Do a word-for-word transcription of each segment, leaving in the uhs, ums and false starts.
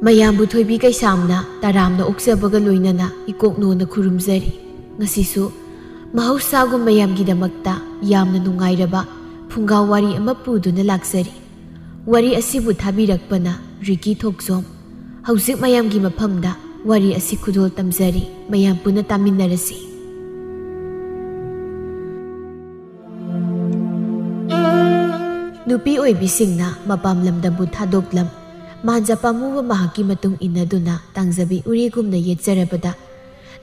ꯃꯌꯥꯝꯕꯨ ꯊꯣꯏꯕꯤ ꯀꯩꯁꯥꯝꯅ ꯇꯔꯥꯝꯅ ꯑꯣꯛꯆꯕꯒ ꯂꯣꯏꯅꯅ ꯏꯀꯣꯛꯅꯣꯅ ꯈꯨꯔꯨꯝꯖꯔꯤ꯫ ꯉꯁꯤꯁꯨ ꯃꯍꯧꯁꯥꯒꯨꯝ ꯃꯌꯥꯝꯒꯤꯗꯃꯛꯇ ꯌꯥꯝꯅ ꯅꯨꯡꯉꯥꯏꯔꯕ ꯐꯨꯡꯒꯥ ꯋꯥꯔꯤ ꯑꯃ ꯄꯨꯗꯨꯅ ꯂꯥꯛꯆꯔꯤ꯫ ꯋꯥꯔꯤ ꯑꯁꯤꯕꯨ ꯊꯥꯕꯤꯔꯛꯄꯅ ꯔꯤꯀꯤ ꯊꯣꯛꯆꯣꯝ꯫ ꯍꯧꯖꯤꯛ ꯃꯌꯥꯝꯒꯤ ꯃꯐꯝꯗ ꯋꯥꯔꯤ ꯑꯁꯤ ꯈꯨꯗꯣꯜ ꯇꯝꯖꯔꯤ꯫ ꯃꯌꯥꯝ ꯄꯨꯟꯅ ꯇꯥꯃꯤꯟꯅꯔꯁꯤ꯫ ꯅꯨꯄꯤ ꯑꯣꯏꯕꯤꯁꯤꯡꯅ ꯃꯄꯥꯝ ꯂꯝꯗꯝꯕꯨ ꯊꯥꯗꯣꯛꯂꯝ꯫ ꯃꯥꯟꯖ ꯄꯥꯝꯃꯨꯕ ꯃꯍꯥꯛꯀꯤ ꯃꯇꯨꯡ ꯏꯟꯅꯗꯨꯅ ꯇꯥꯡꯖꯕꯤ ꯎꯔꯤꯒꯨꯝꯅ ꯌꯦꯠꯆꯔꯕꯗ,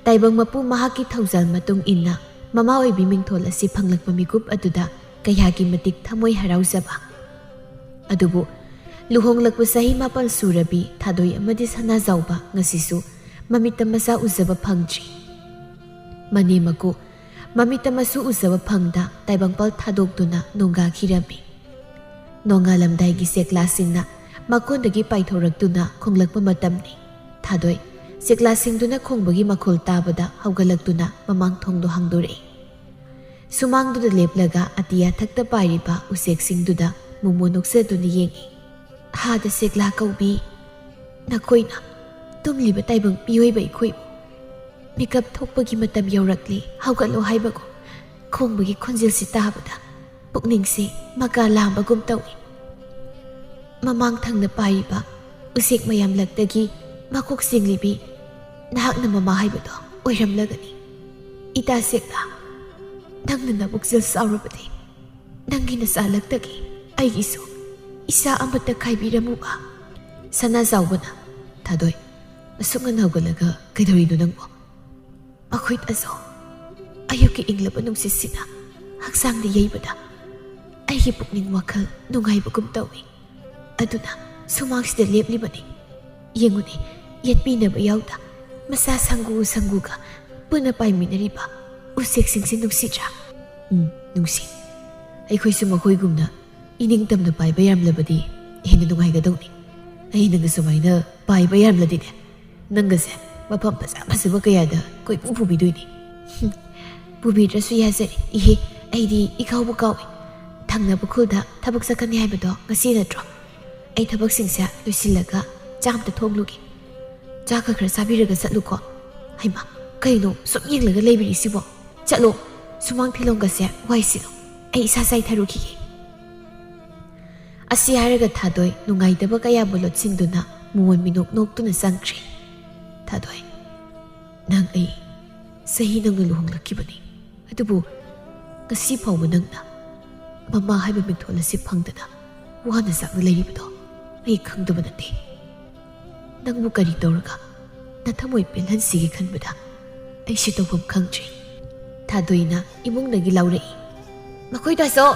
ꯇꯥꯏꯕꯪ ꯃꯄꯨ ꯃꯍꯥꯛꯀꯤ ꯊꯧꯖꯥꯜ ꯃꯇꯨꯡ ꯏꯟꯅ ꯃꯃꯥ ꯑꯣꯏꯕꯤ ꯃꯤꯡꯊꯣꯜ ꯑꯁꯤ ꯐꯪꯂꯛꯄ ꯃꯤꯀꯨꯞ ꯑꯗꯨꯗ ꯀꯌꯥꯒꯤ ꯃꯇꯤꯛ ꯊꯃꯣꯏ ꯍꯔꯥꯎꯖꯕ꯫ ꯑꯗꯨꯕꯨ ꯂꯨꯍꯣꯡꯂꯛꯄ ꯆꯍꯤ ꯃꯥꯄꯜ ꯁꯨꯔꯕꯤ ꯊꯥꯗꯣꯏ ꯑꯃꯗꯤ ꯁꯅꯥꯖꯥꯎꯕ ꯉꯁꯤꯁꯨ ꯃꯃꯤꯠꯇ ꯃꯆꯥ ꯎꯖꯕ ꯐꯪꯗ꯭ꯔꯤ꯫ ꯃꯅꯦ ꯃꯀꯨ ꯃꯃꯤꯠꯇ ꯃꯆꯨ ꯎꯖꯕ ꯐꯪꯗ ꯇꯥꯏꯕꯪꯄꯥꯜ ꯊꯥꯗꯣꯛꯇꯨꯅ ꯅꯣꯡꯒꯥꯈꯤꯔꯝꯃꯤ꯫ ꯅꯣꯡꯉꯥꯜꯂꯝꯗꯥꯏꯒꯤ ꯆꯦꯛꯂꯥꯁꯤꯡꯅ ꯃꯀꯣꯟꯗꯒꯤ ꯄꯥꯏꯊꯣꯔꯛꯇꯨꯅ ꯈꯣꯡꯂꯛꯄ ꯃꯇꯝꯅꯤ꯫ ꯊꯥꯗꯣꯏ ꯆꯦꯛꯂꯥꯁꯤꯡꯗꯨꯅ ꯈꯣꯡꯕꯒꯤ ꯃꯈꯣꯜ ꯇꯥꯕꯗ ꯍꯧꯒꯠꯂꯛꯇꯨꯅ ꯃꯃꯥꯡ ꯊꯣꯡꯗꯣ ꯍꯥꯡꯗꯣꯔꯛꯏ꯫ ꯁꯨꯃꯥꯡꯗꯨꯗ ꯂꯦꯞꯂꯒ ꯑꯇꯤꯌꯥ ꯊꯛꯇ ꯄꯥꯏꯔꯤꯕ ꯎꯆꯦꯛꯁꯤꯡꯗꯨꯗ ꯃꯣꯃꯣ ꯅꯣꯛꯆꯗꯨꯅ ꯌꯦꯡꯏ꯫ "ꯍꯥꯗ ꯁꯦꯛꯂꯥ ꯀꯧꯕꯤ, ꯅꯈꯣꯏꯅ ꯇꯨꯝꯂꯤꯕ ꯇꯥꯏꯕꯪ ꯃꯤꯑꯣꯏꯕ ꯑꯩꯈꯣꯏꯕꯨ ꯃꯤꯀꯞ ꯊꯣꯛꯄꯒꯤ ꯃꯇꯝ ꯌꯧꯔꯛꯂꯦ, ꯍꯧꯒꯠꯂꯣ" ꯍꯥꯏꯕꯒꯨꯝ ꯈꯣꯡꯕꯒꯤ ꯈꯣꯟꯖꯦꯜꯁꯤ ꯇꯥꯕꯗ ꯄꯨꯛꯅꯤꯡꯁꯤ ꯃꯀꯥ ꯂꯥꯝꯕꯒꯨꯝ ꯇꯧꯏ꯫ ꯃꯃꯥꯡ ꯊꯪꯅ ꯄꯥꯏꯔꯤꯕ ꯎꯆꯦꯛ ꯃꯌꯥꯝ ꯂꯛꯇꯒꯤ ꯃꯀꯣꯛ ꯆꯤꯡꯂꯤꯕꯤ ꯅꯍꯥꯛꯅ ꯃꯃꯥ ꯍꯥꯏꯕꯗꯣ ꯑꯣꯏꯔꯝꯂꯒꯅꯤ꯫ ꯏꯇꯥ ꯁꯦꯛꯂꯥ, ꯅꯪꯅ ꯅꯕꯨꯛꯆꯦꯜ ꯆꯥꯎꯔꯕꯗꯤ ꯅꯪꯒꯤ ꯅꯆꯥ ꯂꯛꯇꯒꯤ ꯑꯩꯒꯤꯁꯨ ꯏꯆꯥ ꯑꯃꯠꯇ ꯈꯥꯏꯕꯤꯔꯝꯃꯨꯕ꯫ ꯁꯅꯥꯖꯥꯎꯕꯅ, "ꯊꯥꯗꯣꯏ, ꯑꯁꯨꯛ ꯉꯟꯅ ꯍꯧꯒꯠꯂꯒ ꯀꯩꯗꯧꯔꯤꯅꯣ ꯅꯪꯕꯣ?" ꯃꯈꯨꯠ ꯑꯁꯣ ꯑꯌꯨꯛꯀꯤ ꯏꯪꯂꯕ ꯅꯨꯡꯁꯤꯠꯁꯤꯅ ꯍꯛꯆꯥꯡꯗ ꯌꯩꯕꯗ ꯑꯩꯒꯤ ꯄꯨꯛꯅꯤꯡ ꯋꯥꯈꯜ ꯅꯨꯡꯉꯥꯏꯕꯒꯨꯝ ꯇꯧꯏ꯫ ꯑꯗꯨꯅ ꯁꯨꯃꯥꯡꯁꯤꯗ ꯂꯦꯞꯂꯤꯕꯅꯤ꯫ ꯌꯦꯡꯉꯨꯅꯦ, ꯌꯦꯠꯄꯤꯅꯕ ꯌꯥꯎꯗ ꯃꯁꯥ ꯁꯪꯒꯨ ꯁꯪꯒꯨꯒ ꯄꯨꯟꯅ ꯄꯥꯏꯃꯤꯟꯅꯔꯤꯕ ꯎꯆꯦꯛꯁꯤꯡꯁꯤ ꯅꯨꯡꯁꯤꯗ꯭ꯔꯥ? ꯎꯝ, ꯅꯨꯡꯁꯤ꯫ ꯑꯩꯈꯣꯏꯁꯨ ꯃꯈꯣꯏꯒꯨꯝꯅ ꯏꯅꯤꯡꯇꯝꯅ ꯄꯥꯏꯕ ꯌꯥꯔꯝꯂꯕꯗꯤ ꯍꯦꯟꯅ ꯅꯨꯡꯉꯥꯏꯒꯗꯧꯅꯤ꯫ ꯑꯩ ꯅꯪꯒ ꯁꯨꯃꯥꯏꯅ ꯄꯥꯏꯕ ꯌꯥꯔꯝꯂꯗꯤꯅꯦ, ꯅꯪꯒꯁꯦ ꯃꯐꯝ ꯐꯖ ꯐꯖꯕ ꯀꯌꯥꯗ ꯀꯣꯏꯄꯨ ꯄꯨꯕꯤꯗꯣꯏꯅꯤ꯫ ꯍꯨꯝ, ꯄꯨꯕꯤꯗ꯭ꯔꯁꯨ ꯌꯥꯖꯔꯦ꯫ ꯏꯍꯦ, ꯑꯩꯗꯤ ꯏꯀꯥꯎꯕꯨ ꯀꯥꯎꯏ꯫ ꯊꯪꯅꯕ ꯈꯨꯜꯗ ꯊꯕꯛ ꯆꯠꯀꯅꯤ ꯍꯥꯏꯕꯗꯣ ꯉꯁꯤ ꯅꯠꯇ꯭ꯔꯣ? ꯑꯩ ꯊꯕꯛꯁꯤꯡꯁꯦ ꯂꯣꯏꯁꯤꯜꯂꯒ ꯆꯥꯛ ꯑꯝꯇ ꯊꯣꯡꯂꯨꯒꯦ꯫ ꯆꯥꯛ ꯈꯔ ꯈꯔ ꯆꯥꯕꯤꯔꯒ ꯆꯠꯂꯨꯀꯣ꯫ ꯍꯩꯃꯥ, ꯀꯩꯅꯣ ꯁꯨꯝ ꯌꯦꯡꯂꯒ ꯂꯩꯕꯤꯔꯤꯁꯤꯕꯣ? ꯆꯠꯂꯣ, ꯁꯨꯃꯥꯡ ꯐꯤꯂꯣꯡꯒꯁꯦ ꯋꯥꯏ ꯁꯤꯠꯂꯣ꯫ ꯑꯩ ꯏꯁꯥ ꯆꯥꯏꯊꯔꯨꯈꯤꯒꯦ꯫ ꯑꯁꯤ ꯍꯥꯏꯔꯒ ꯊꯥꯗꯣꯏ ꯅꯨꯡꯉꯥꯏꯇꯕ ꯀꯌꯥꯕꯨ ꯂꯣꯠꯁꯤꯟꯗꯨꯅ ꯃꯣꯃꯣꯟ ꯃꯤꯅꯣꯛ ꯅꯣꯛꯇꯨꯅ ꯆꯪꯈ꯭ꯔꯦ꯫ "ꯊꯥꯗꯣꯏ, ꯅꯪ ꯑꯩ ꯆꯍꯤ ꯅꯧꯅ ꯂꯨꯍꯣꯡꯂꯛꯈꯤꯕꯅꯤ, ꯑꯗꯨꯕꯨ ꯉꯁꯤ ꯐꯥꯎꯕ ꯅꯪꯅ ꯃꯃꯥ ꯍꯥꯏꯕ ꯃꯤꯡꯊꯣꯜ ꯑꯁꯤ ꯐꯪꯗꯅ ꯋꯥꯅ ꯆꯥꯛꯅ ꯂꯩꯔꯤꯕꯗꯣ ꯑꯩ ꯈꯪꯗꯕ ꯅꯠꯇꯦ꯫ ꯅꯪꯕꯨ ꯀꯔꯤ ꯇꯧꯔꯒ ꯅꯊꯃꯣꯏ ꯄꯦꯜꯍꯟꯁꯤꯒꯦ ꯈꯟꯕꯗ ꯑꯩꯁꯨ ꯇꯧꯐꯝ ꯈꯪꯗ꯭ꯔꯦ꯫" ꯊꯥꯗꯣꯏꯅ ꯏꯃꯨꯡꯗꯒꯤ ꯂꯥꯎꯔꯛꯏ꯫ "ꯃꯈꯣꯏꯗꯁꯨ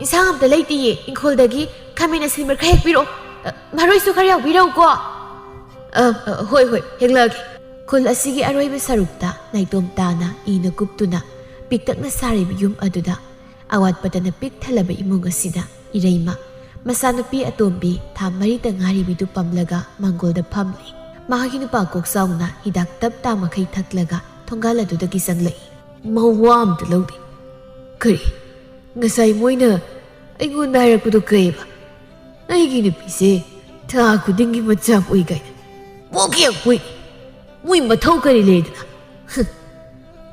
ꯏꯟꯁꯥꯡ ꯑꯝꯇ ꯂꯩꯇꯤꯌꯦ, ꯏꯪꯈꯣꯜꯗꯒꯤ ꯈꯥꯃꯦꯟ ꯑꯁꯤꯟꯕ ꯈꯔ ꯍꯦꯛꯄꯤꯔꯛꯑꯣ꯫ ꯑ, ꯃꯔꯣꯏꯁꯨ ꯈꯔ ꯌꯥꯎꯕꯤꯔꯛꯎꯀꯣ꯫" "ꯑ, ꯑ, ꯍꯣꯏ, ꯍꯣꯏ, ꯍꯦꯛꯂꯛꯑꯒꯦ꯫" ꯈꯨꯜ ꯑꯁꯤꯒꯤ ꯑꯔꯣꯏꯕ ꯁꯔꯨꯛꯇ ꯅꯥꯏꯇꯣꯝ ꯇꯥꯅ ꯏꯅ ꯀꯨꯞꯇꯨꯅ ꯄꯤꯛꯇꯛꯅ ꯁꯥꯔꯤꯕ ꯌꯨꯝ ꯑꯗꯨꯗ ꯑꯋꯥꯠꯄꯗꯅ ꯄꯤꯛ ꯊꯜꯂꯕ ꯏꯃꯨꯡ ꯑꯁꯤꯗ ꯏꯔꯩꯃ, ꯃꯆꯥꯅꯨꯄꯤ ꯑꯇꯣꯝꯕꯤ ꯊꯥ ꯃꯔꯤꯇ ꯉꯥꯏꯔꯤꯕꯤꯗꯨ ꯄꯝꯂꯒ ꯃꯥꯡꯒꯣꯜꯗ ꯐꯝꯂꯤ꯫ ꯃꯍꯥꯛꯀꯤ ꯅꯨꯄꯥ ꯀꯣꯛꯆꯥꯎꯅ ꯍꯤꯗꯥꯛ ꯇꯞ ꯇꯥ ꯃꯈꯩ ꯊꯛꯂꯒ ꯊꯣꯡꯒꯥꯜ ꯑꯗꯨꯗꯒꯤ ꯆꯪꯂꯛꯏ꯫ ꯃꯋꯥ ꯑꯝꯇ ꯂꯧꯗꯦ꯫ ꯀꯔꯤ? ꯉꯁꯥꯏ ꯃꯣꯏꯅ ꯑꯩꯉꯣꯟꯗ ꯍꯥꯏꯔꯛꯄꯗꯣ ꯀꯩꯕ? ꯑꯩꯒꯤ ꯅꯨꯄꯤꯁꯦ ꯊꯥ ꯈꯨꯗꯤꯡꯒꯤ ꯃꯆꯥ ꯄꯣꯛꯏ ꯀꯥꯏꯅ꯫ ꯄꯣꯛꯀꯦ ꯌꯥꯝ ꯄꯣꯛꯏ꯫ ꯃꯣꯏ ꯃꯊꯧ ꯀꯔꯤ ꯂꯩꯗꯅ? ꯍꯨꯝ,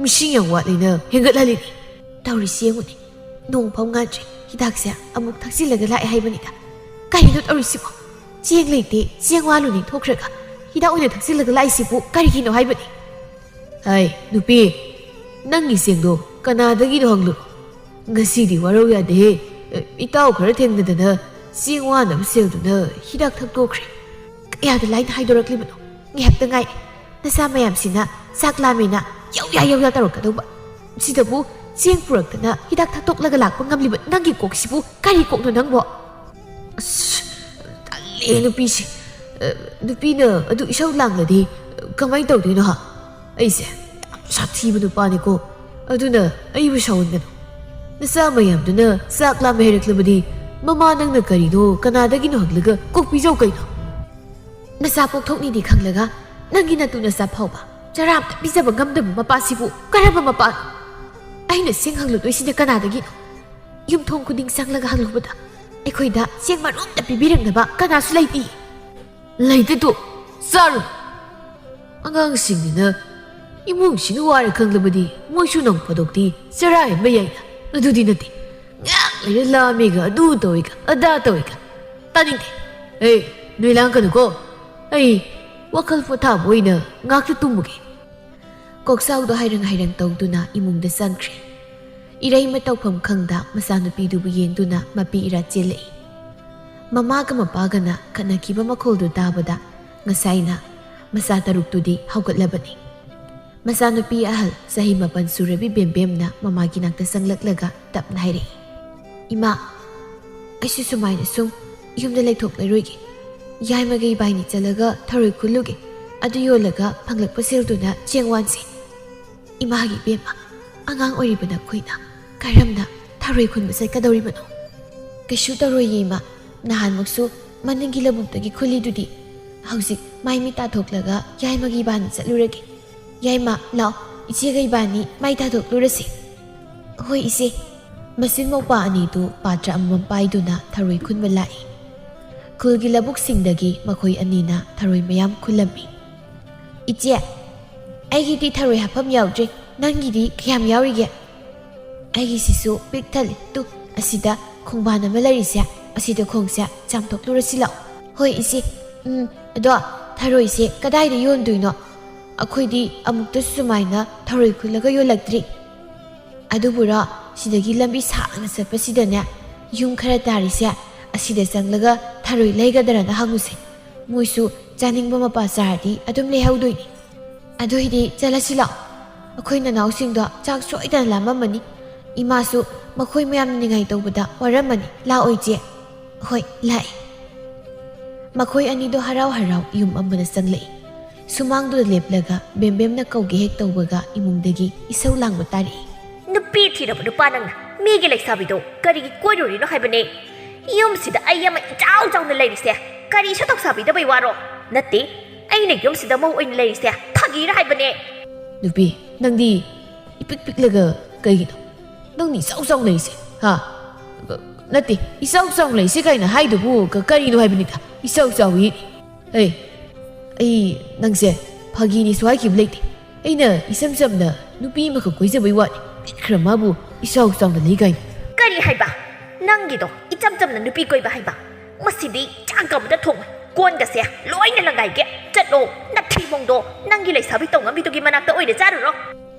ꯃꯤꯁꯤꯡ ꯌꯥꯝ ꯋꯥꯠꯂꯤꯅ ꯍꯦꯟꯒꯠꯍꯜꯂꯤꯅꯤ꯫ ꯇꯧꯔꯤꯁꯤ ꯌꯦꯡꯉꯨꯅꯦ, ꯅꯣꯡ ꯐꯥꯎ ꯉꯥꯟꯗ꯭ꯔꯤ, ꯍꯤꯗꯥꯛꯁꯦ ꯑꯃꯨꯛ ꯊꯛꯆꯤꯜꯂꯒ ꯂꯥꯛꯑꯦ ꯍꯥꯏꯕꯅꯤꯗ꯫ ꯀꯔꯤꯅꯣ ꯇꯧꯔꯤꯁꯤꯕꯣ? ꯆꯦꯡ ꯂꯩꯇꯦ, ꯆꯦꯡ ꯋꯥꯂꯨꯅꯤ ꯊꯣꯛꯈ꯭ꯔꯒ ꯍꯤꯗꯥꯛ ꯑꯣꯏꯅ ꯊꯛꯆꯤꯜꯂꯒ ꯂꯥꯛꯏꯁꯤꯕꯨ ꯀꯔꯤꯒꯤꯅꯣ ꯍꯥꯏꯕꯅꯤ? ꯍꯥꯏ, ꯅꯨꯄꯤ, ꯅꯪꯒꯤ ꯆꯦꯡꯗꯣ ꯀꯅꯥꯗꯒꯤꯅꯣ ꯍꯪꯂꯨ꯫ ꯉꯁꯤꯗꯤ ꯋꯥꯔꯧ ꯌꯥꯗꯦꯍꯦ꯫ ꯏꯇꯥꯎ ꯈꯔ ꯊꯦꯡꯅꯗꯅ ꯆꯦꯡ ꯋꯥꯅꯕ ꯁꯦꯜꯗꯨꯅ ꯍꯤꯗꯥꯛ ꯊꯛꯇꯣꯛꯈ꯭ꯔꯦ꯫ ꯀꯌꯥꯗ ꯂꯥꯏꯅ ꯍꯥꯏꯗꯣꯔꯛꯂꯤꯕꯅꯣ? ꯉꯥꯏꯍꯥꯛꯇ ꯉꯥꯏ꯫ ꯅꯆꯥ ꯃꯌꯥꯝꯁꯤꯅ ꯆꯥꯛ ꯂꯥꯝꯃꯦꯅ ꯌꯧꯌꯥ ꯌꯧꯌꯥ ꯇꯧꯔꯛꯀꯗꯧꯕ꯫ ꯁꯤꯗꯕꯨ ꯆꯦꯡ ꯄꯨꯔꯛꯇꯅ ꯍꯤꯗꯥꯛ ꯊꯛꯇꯣꯛꯂꯒ ꯂꯥꯛꯄ ꯉꯝꯂꯤꯕ ꯅꯪꯒꯤ ꯀꯣꯛꯁꯤꯕꯨ ꯀꯔꯤ ꯀꯣꯛꯅꯣ ꯅꯪꯕꯣ? ꯑꯁ, ꯇꯜꯂꯦ ꯅꯨꯄꯤꯁꯦ꯫ ꯑ, ꯅꯨꯄꯤꯅ ꯑꯗꯨ ꯏꯁꯧ ꯂꯥꯡꯂꯗꯤ ꯀꯃꯥꯏꯅ ꯇꯧꯗꯣꯏꯅꯣ ꯍꯥ? ꯑꯩꯁꯦ ꯌꯥꯝ ꯁꯥꯊꯤꯕ ꯅꯨꯄꯥꯅꯤꯀꯣ, ꯑꯗꯨꯅ ꯑꯩꯕꯨ ꯁꯥꯎꯍꯟꯒꯅꯨ꯫ ꯅꯆꯥ ꯃꯌꯥꯝꯗꯨꯅ ꯆꯥꯛ ꯂꯥꯝꯃꯦ ꯍꯥꯏꯔꯛꯂꯕꯗꯤ ꯃꯃꯥ ꯅꯪꯅ ꯀꯔꯤꯅꯣ ꯀꯅꯥꯗꯒꯤꯅꯣ ꯍꯪꯂꯒ ꯀꯣꯛ ꯄꯤꯖꯧ ꯀꯩꯅꯣ? ꯅꯆꯥ ꯄꯣꯛꯊꯣꯛꯅꯤꯗꯤ ꯈꯪꯂꯒ ꯅꯪꯒꯤ ꯅꯇꯨ ꯅꯆꯥ ꯐꯥꯎꯕ ꯆꯔꯥ ꯑꯝꯇ ꯄꯤꯖꯕ ꯉꯝꯗꯕ ꯃꯄꯥꯁꯤꯕꯨ ꯀꯔꯝꯕ ꯃꯄꯥꯅꯣ? ꯑꯩꯅ ꯆꯦꯡ ꯍꯪꯂꯨꯗꯣꯏꯁꯤꯅ ꯀꯅꯥꯗꯒꯤꯅꯣ? ꯌꯨꯝꯊꯣꯡ ꯈꯨꯗꯤꯡ ꯆꯪꯂꯒ ꯍꯪꯂꯨꯕꯗ ꯑꯩꯈꯣꯏꯗ ꯆꯦꯡ ꯃꯔꯨ ꯑꯝꯇ ꯄꯤꯕꯤꯔꯛꯅꯕ ꯀꯅꯥꯁꯨ ꯂꯩꯇꯦ꯫ "ꯂꯩꯇꯦ ꯇꯨ, ꯆꯥꯔꯨꯅꯨ꯫ ꯑꯉꯥꯡꯁꯤꯡꯅꯤꯅ ꯏꯃꯨꯡꯁꯤꯅ ꯋꯥꯔꯦ ꯈꯪꯂꯕꯗꯤ ꯃꯣꯏꯁꯨ ꯅꯣꯡ ꯐꯥꯗꯣꯛꯇꯤ ꯆꯔꯥ ꯍꯦꯟꯕ ꯌꯥꯏꯅ꯫ ꯑꯗꯨꯗꯤ ꯅꯠꯇꯦ, ꯉꯥꯏꯍꯥꯛ ꯂꯩꯔ ꯂꯥꯝꯃꯦꯒ ꯑꯗꯨ ꯇꯧꯋꯦꯒ ꯑꯗꯥ ꯇꯧꯋꯦꯒ꯫ ꯇꯥꯅꯤꯡꯗꯦ꯫ ꯑꯦ, ꯅꯣꯏ ꯂꯥꯡꯒꯅꯨꯀꯣ꯫ ꯑꯩ ꯋꯥꯈꯜ ꯄꯣꯊꯥꯕ ꯑꯣꯏꯅ ꯉꯥꯛꯇ ꯇꯨꯝꯃꯨꯒꯦ꯫" ꯀꯣꯛꯆꯥꯎꯗꯣ ꯍꯥꯏꯔꯪ ꯍꯥꯏꯔꯪ ꯇꯧꯗꯨꯅ ꯏꯃꯨꯡꯗ ꯆꯪꯈ꯭ꯔꯦ꯫ ꯏꯔꯩꯃ ꯇꯧꯐꯝ ꯈꯪꯗ ꯃꯆꯥꯅꯨꯄꯤꯗꯨꯕꯨ ꯌꯦꯡꯗꯨꯅ ꯃꯄꯤ ꯏꯔꯥ ꯆꯦꯜꯂꯛꯏ꯫ ꯃꯃꯥꯒ ꯃꯄꯥꯒꯅ ꯈꯠꯅꯈꯤꯕ ꯃꯈꯣꯜꯗꯨ ꯇꯥꯕꯗ ꯉꯁꯥꯏꯅ ꯃꯆꯥ ꯇꯔꯨꯛꯇꯨꯗꯤ ꯍꯧꯒꯠꯂꯕꯅꯤ꯫ ꯃꯆꯥꯅꯨꯄꯤ ꯑꯍꯜ ꯆꯍꯤ ꯃꯥꯄꯟ ꯁꯨꯔꯕꯤ ꯕꯦꯝꯕꯦꯝꯅ ꯃꯃꯥꯒꯤ ꯅꯥꯛꯇ ꯆꯪꯂꯛꯂꯒ ꯇꯞꯅ ꯍꯥꯏꯔꯛꯏ, "ꯏꯃꯥ, ꯑꯩꯁꯨ ꯁꯨꯃꯥꯏꯅ ꯁꯨꯝ ꯌꯨꯝꯗ ꯂꯩꯊꯣꯛꯂꯔꯣꯏꯒꯦ꯫ ꯌꯥꯏꯃꯒ ꯏꯕꯥꯏꯅꯤ ꯆꯠꯂꯒ ꯊꯔꯣꯏ ꯈꯨꯜꯂꯨꯒꯦ꯫ ꯑꯗꯨ ꯌꯣꯜꯂꯒ ꯐꯪꯂꯛꯄ ꯁꯦꯜꯗꯨꯅ ꯆꯦꯡ ꯋꯥꯟꯁꯤ꯫" "ꯏꯃꯥꯒꯤ ꯏꯕꯦꯝꯃ, ꯑꯉꯥꯡ ꯑꯣꯏꯔꯤꯕ ꯅꯈꯣꯏꯅ ꯀꯔꯝꯅ ꯊꯔꯣꯏ ꯈꯨꯟꯕ ꯆꯠꯀꯗꯧꯔꯤꯕꯅꯣ?" "ꯀꯩꯁꯨ ꯇꯧꯔꯣꯏꯌꯦ ꯏꯃꯥ, ꯅꯍꯥꯟꯃꯨꯛꯁꯨ ꯃꯅꯤꯡꯒꯤ ꯂꯧꯕꯨꯛꯇꯒꯤ ꯈꯨꯜꯂꯤꯗꯨꯗꯤ꯫ ꯍꯧꯖꯤꯛ ꯃꯥꯏ ꯃꯤꯠ ꯇꯥꯊꯣꯛꯂꯒ ꯌꯥꯏꯃꯒ ꯏꯕꯥꯅꯤ ꯆꯠꯂꯨꯔꯒꯦ꯫ ꯌꯥꯏꯃ, ꯂꯥꯛꯑꯣ, ꯏꯆꯦꯒ ꯏꯕꯥꯅꯤ ꯃꯥꯏ ꯇꯥꯊꯣꯛꯂꯨꯔꯁꯤ꯫" "ꯍꯣꯏ ꯏꯆꯦ꯫" ꯃꯆꯤꯟ ꯃꯧꯄꯥ ꯑꯅꯤꯗꯨ ꯄꯥꯇ꯭ꯔ ꯑꯃꯃꯝ ꯄꯥꯏꯗꯨꯅ ꯊꯔꯣꯏ ꯈꯨꯟꯕ ꯂꯥꯛꯏ꯫ ꯈꯨꯜꯒꯤ ꯂꯧꯕꯨꯛꯁꯤꯡꯗꯒꯤ ꯃꯈꯣꯏ ꯑꯅꯤꯅ ꯊꯔꯣꯏ ꯃꯌꯥꯝ ꯈꯨꯜꯂꯝꯃꯤ꯫ "ꯏꯆꯦ, ꯑꯩꯒꯤꯗꯤ ꯊꯔꯣꯏ ꯍꯥꯞꯐꯝ ꯌꯥꯎꯗ꯭ꯔꯦ, ꯅꯪꯒꯤꯗꯤ ꯀꯌꯥꯝ ꯌꯥꯎꯔꯤꯒꯦ?" "ꯑꯩꯒꯤꯁꯤꯁꯨ ꯄꯤꯛ ꯊꯜꯂꯤ꯫ ꯇꯨ, ꯑꯁꯤꯗ ꯈꯣꯡꯕꯥꯟ ꯑꯃ ꯂꯩꯔꯤꯁꯦ, ꯑꯁꯤꯗ ꯈꯣꯡꯁꯦ ꯆꯥꯝꯊꯣꯛꯂꯨꯔꯁꯤ ꯂꯥꯛꯑꯣ꯫" "ꯍꯣꯏ ꯏꯆꯦ꯫ ꯎꯝ, ꯑꯗꯣ ꯊꯔꯣꯏꯁꯦ ꯀꯗꯥꯏꯗ ꯌꯣꯟꯗꯣꯏꯅꯣ? ꯑꯩꯈꯣꯏꯗꯤ ꯑꯃꯨꯛꯇꯁꯨ ꯁꯨꯃꯥꯏꯅ ꯊꯔꯣꯏ ꯈꯨꯜꯂꯒ ꯌꯣꯜꯂꯛꯇ꯭ꯔꯤ꯫" "ꯑꯗꯨꯕꯨꯔꯣ, ꯁꯤꯗꯒꯤ ꯂꯝꯕꯤ ꯁꯥꯡꯅ ꯆꯠꯄꯁꯤꯗꯅꯦ, ꯌꯨꯝ ꯈꯔ ꯇꯥꯔꯤꯁꯦ, ꯑꯁꯤꯗ ꯆꯪꯂꯒ ꯊꯔꯣꯏ ꯂꯩꯒꯗ꯭ꯔꯅ ꯍꯪꯉꯨꯁꯦ꯫ ꯃꯣꯏꯁꯨ ꯆꯥꯅꯤꯡꯕ ꯃꯄꯥ ꯆꯥꯔꯗꯤ ꯑꯗꯨꯝ ꯂꯩꯍꯧꯗꯣꯏꯅꯤ꯫ ꯑꯗꯨ ꯑꯣꯏꯗꯤ ꯆꯠꯂꯁꯤ ꯂꯥꯛꯑꯣ꯫ ꯑꯩꯈꯣꯏ ꯅꯅꯥꯎꯁꯤꯡꯗꯣ ꯆꯥꯛ ꯁꯣꯏꯗꯅ ꯂꯥꯝꯃꯝꯃꯅꯤ꯫ ꯏꯃꯥꯁꯨ ꯃꯈꯣꯏ ꯃꯌꯥꯝꯅ ꯅꯤꯡꯉꯥꯏ ꯇꯧꯕꯗ ꯋꯥꯔꯝꯃꯅꯤ꯫ ꯂꯥꯛꯑꯣ ꯏꯆꯦ꯫" "ꯍꯣꯏ, ꯂꯥꯛꯑꯦ꯫" ꯃꯈꯣꯏ ꯑꯅꯤꯗꯣ ꯍꯔꯥꯎ ꯍꯔꯥꯎ ꯌꯨꯝ ꯑꯃꯗ ꯆꯪꯂꯛꯏ꯫ ꯁꯨꯃꯥꯡꯗꯨꯗ ꯂꯦꯞꯂꯒ ꯕꯦꯝꯕꯦꯝꯅ ꯀꯧꯒꯦ ꯍꯦꯛ ꯇꯧꯕꯒ ꯏꯃꯨꯡꯗꯒꯤ ꯏꯁꯧ ꯂꯥꯡꯕ ꯇꯥꯔꯛꯏ꯫ "ꯅꯨꯄꯤ ꯊꯤꯔꯕ ꯅꯨꯄꯥ ꯅꯪꯅ ꯃꯤꯒꯤ ꯂꯩꯁꯥꯕꯤꯗꯣ ꯀꯔꯤꯒꯤ ꯀꯣꯏꯔꯨꯔꯤꯅꯣ ꯍꯥꯏꯕꯅꯦ? ꯌꯨꯝꯁꯤꯗ ꯑꯩ ꯑꯃ ꯏꯆꯥꯎ ꯆꯥꯎꯅ ꯂꯩꯔꯤꯁꯦ ꯀꯔꯤꯁꯨ ꯇꯧꯁꯥꯕꯤꯗꯕꯩ ꯋꯥꯔꯣ? ꯅꯠꯇꯦ, ꯑꯩꯅ ꯌꯨꯝꯁꯤꯗ ꯃꯧ ꯑꯣꯏꯅ ꯂꯩꯔꯤꯁꯦ ꯐꯥꯒꯤꯔ ꯍꯥꯏꯕꯅꯦ?" "ꯅꯨꯄꯤ, ꯅꯪꯗꯤ ꯏꯄꯤꯛ ꯄꯤꯛꯂꯒ ꯀꯩꯒꯤꯅꯣ? ꯅꯪꯗꯤ ꯏꯆꯥꯎ ꯆꯥꯎ ꯂꯩꯔꯤꯁꯦ, ꯍꯥ? ꯅꯠꯇꯦ, ꯏꯆꯥꯎ ꯆꯥꯎ ꯂꯩꯔꯤꯁꯦ ꯀꯥꯏꯅ ꯍꯥꯏꯗꯨꯕꯨ ꯀ-, ꯀꯔꯤꯅꯣ ꯍꯥꯏꯕꯅꯤꯗ? ꯏꯆꯥꯎ ꯆꯥꯎꯏ꯫ ꯑꯩ ꯑꯩ ꯅꯪꯁꯦ ꯐꯥꯒꯤꯅꯤꯁꯨ ꯍꯥꯏꯈꯤꯕ ꯂꯩꯇꯦ꯫ ꯑꯩꯅ ꯏꯁꯝ ꯁꯝꯅ ꯅꯨꯄꯤ ꯑꯃꯈꯛ ꯀꯣꯏꯖꯕꯩ ꯋꯥꯅꯤ꯫ ꯄꯤꯛꯈ꯭ꯔ ꯃꯥꯕꯨ ꯏꯆꯥꯎ ꯆꯥꯎꯅ ꯂꯩ ꯀꯥꯏꯅ꯫ ꯀꯔꯤ ꯍꯥꯏꯕ? ꯅꯪꯒꯤꯗꯣ ꯏꯆꯝ ꯆꯝꯅ ꯅꯨꯄꯤ ꯀꯣꯏꯕ ꯍꯥꯏꯕ? ꯃꯁꯤꯗꯤ ꯆꯥꯛ ꯑꯃꯇ ꯊꯣꯡꯉꯣꯏ꯫ ꯀꯣꯟꯒꯁꯦ ꯂꯣꯏꯅ ꯂꯪꯒꯥꯏꯒꯦ꯫ ꯆꯠꯂꯣ, ꯅꯊꯤꯕꯣꯡꯗꯣ ꯅꯪꯒꯤ ꯂꯩꯁꯥꯕꯤ ꯇꯧꯉꯝꯕꯤꯗꯨꯒꯤ ꯃꯅꯥꯛꯇ ꯑꯣꯏꯅ ꯆꯥꯔꯨꯔꯣ꯫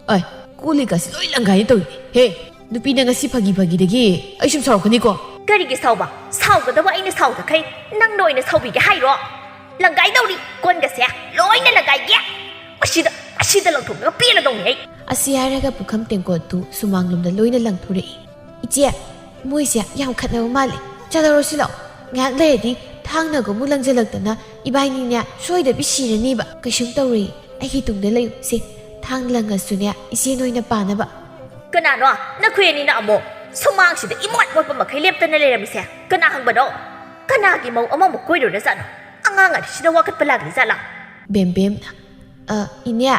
ꯑꯥꯏ, ꯀꯣꯜ ꯂꯤꯛꯀꯁꯤ ꯂꯣꯏ ꯂꯪꯒꯥꯏꯅ ꯇꯧꯏꯅꯦ꯫ ꯍꯦ, ꯅꯨꯄꯤꯅ ꯉꯁꯤ ꯐꯥꯒꯤ ꯐꯥꯒꯤꯗꯒꯤ ꯑꯩ ꯁꯨꯝ ꯁꯥꯎꯔꯛꯀꯅꯤꯀꯣ꯫ ꯀꯔꯤꯒꯤ ꯁꯥꯎꯕ? ꯁꯥꯎꯒꯗꯕ ꯑꯩꯅ ꯁꯥꯎꯗꯈꯩ ꯅꯪꯅ ꯑꯣꯏꯅ ꯁꯥꯎꯕꯤꯒꯦ ꯍꯥꯏꯔꯣ? ꯂꯪꯒꯥꯏꯗꯧꯔꯤ, ꯀꯣꯟꯒꯁꯦ ꯂꯣꯏꯅ ꯂꯪꯒꯥꯏꯒꯦ꯫ ꯃꯁꯤꯗ, ꯃꯁꯤꯗ ꯂꯪꯊꯣꯛꯂꯒ ꯄꯦꯜꯂꯗꯧꯅꯤ ꯑꯩ꯫ ꯑꯁꯤ ꯍꯥꯏꯔꯒ ꯄꯨꯈꯝ ꯇꯦꯡꯀꯣꯠꯇꯨ ꯁꯨꯃꯥꯡꯂꯣꯝꯗ ꯂꯣꯏꯅ ꯂꯪꯊꯣꯔꯛꯏ꯫ "ꯏꯆꯦ, ꯃꯣꯏꯁꯦ ꯌꯥꯝ ꯈꯠꯅꯕ ꯃꯥꯜꯂꯦ꯫ ꯆꯠꯍꯧꯔꯁꯤ ꯂꯥꯛꯑꯣ꯫ ꯉꯥꯏꯍꯥꯛ ꯂꯩꯔꯗꯤ ꯊꯥꯡꯅꯒ ꯑꯃꯨꯛ ꯂꯪꯁꯤꯜꯂꯛꯇꯅ ꯏꯕꯥꯏꯅꯤꯅꯦ ꯁꯣꯏꯗꯕꯤ ꯁꯤꯔꯅꯤꯕ꯫ ꯀꯩꯁꯨꯝ ꯇꯧꯔꯣꯏ, ꯑꯩꯒꯤ ꯇꯨꯡꯗ ꯂꯩꯌꯨ꯫ ꯁꯦ, ꯊꯥꯡ ꯂꯪꯉꯁꯨꯅꯦ, ꯏꯆꯦ ꯅꯣꯏꯅ ꯄꯥꯅꯕ"꯫ ꯀꯅꯥꯅꯣ ꯅꯈꯣꯏ ꯑꯅꯤꯅ ꯑꯃꯨꯛ ꯁꯨꯃꯥꯡꯁꯤꯗ ꯏꯃꯣꯠ ꯃꯣꯠꯄ ꯃꯈꯩ ꯂꯦꯞꯇꯅ ꯂꯩꯔꯝꯃꯤꯁꯦ? ꯀꯅꯥ ꯍꯪꯕꯅꯣ? ꯀꯅꯥꯒꯤ ꯃꯧ ꯑꯃꯃꯨꯛ ꯀꯣꯏꯔꯨꯔꯖꯥꯠꯅꯣ? ꯑꯉꯥꯡ ꯑꯅꯤꯁꯤꯅ ꯋꯥꯀꯠꯄ ꯂꯥꯛꯂꯤ ꯖꯥꯠꯂꯥ? ꯕꯦꯝꯕꯦꯝꯅ, "ꯑ, ꯏꯅꯦ,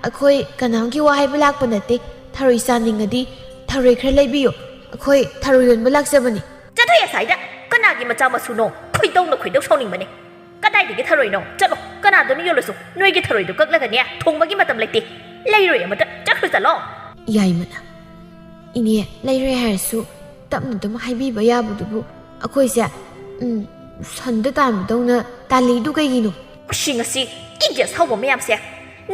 ꯑꯩꯈꯣꯏ ꯀꯅꯥꯝꯒꯤ ꯋꯥ ꯍꯥꯏꯕ ꯂꯥꯛꯄ ꯅꯠꯇꯦ꯫ ꯊꯔꯣꯏ ꯆꯥꯅꯤꯡꯉꯗꯤ ꯊꯔꯣꯏ ꯈꯔ ꯂꯩꯕꯤꯌꯨ꯫ ꯑꯩꯈꯣꯏ ꯊꯔꯣꯏ ꯌꯣꯟꯕ ꯂꯥꯛꯆꯕꯅꯤ"꯫ ꯆꯠꯊꯣꯛꯑꯦ ꯑꯁ꯭ꯋꯥꯏꯗ! ꯀꯅꯥꯒꯤ ꯃꯆꯥ ꯃꯁꯨꯅꯣ? ꯈꯣꯏꯗꯧꯅ ꯈꯣꯏꯗꯧ ꯁꯥꯎꯅꯤꯡꯕꯅꯦ꯫ ꯀꯗꯥꯏꯗꯒꯤ ꯊꯔꯣꯏꯅꯣ? ꯆꯠꯂꯣ, ꯀꯅꯥꯗꯅꯣ ꯌꯣꯜꯂꯁꯨ ꯅꯣꯏꯒꯤ ꯊꯔꯣꯏꯗꯣ ꯀꯛꯂꯒꯅꯦ ꯊꯣꯡꯕꯒꯤ ꯃꯇꯝ ꯂꯩꯇꯦ꯫ ꯂꯩꯔꯣꯏ ꯑꯃꯇ, ꯆꯠꯈ꯭ꯔꯣ ꯆꯠꯂꯣ꯫ ꯌꯥꯏꯃꯅ, "ꯏꯅꯦ, ꯂꯩꯔꯣꯏ ꯍꯥꯏꯔꯁꯨ ꯇꯞꯅ ꯑꯗꯨꯝ ꯍꯥꯏꯕꯤꯕ ꯌꯥꯕꯗꯨꯕꯨ꯫ ꯑꯩꯈꯣꯏꯁꯦ, ꯎꯝ, ꯁꯟꯗ ꯇꯥꯟꯕꯗꯧꯅ ꯇꯥꯜꯂꯤꯗꯨ ꯀꯩꯒꯤꯅꯣ?" ꯃꯁꯤ ꯉꯁꯤ ꯏꯒꯤ ꯑꯁꯥꯎꯕ ꯃꯌꯥꯝꯁꯦ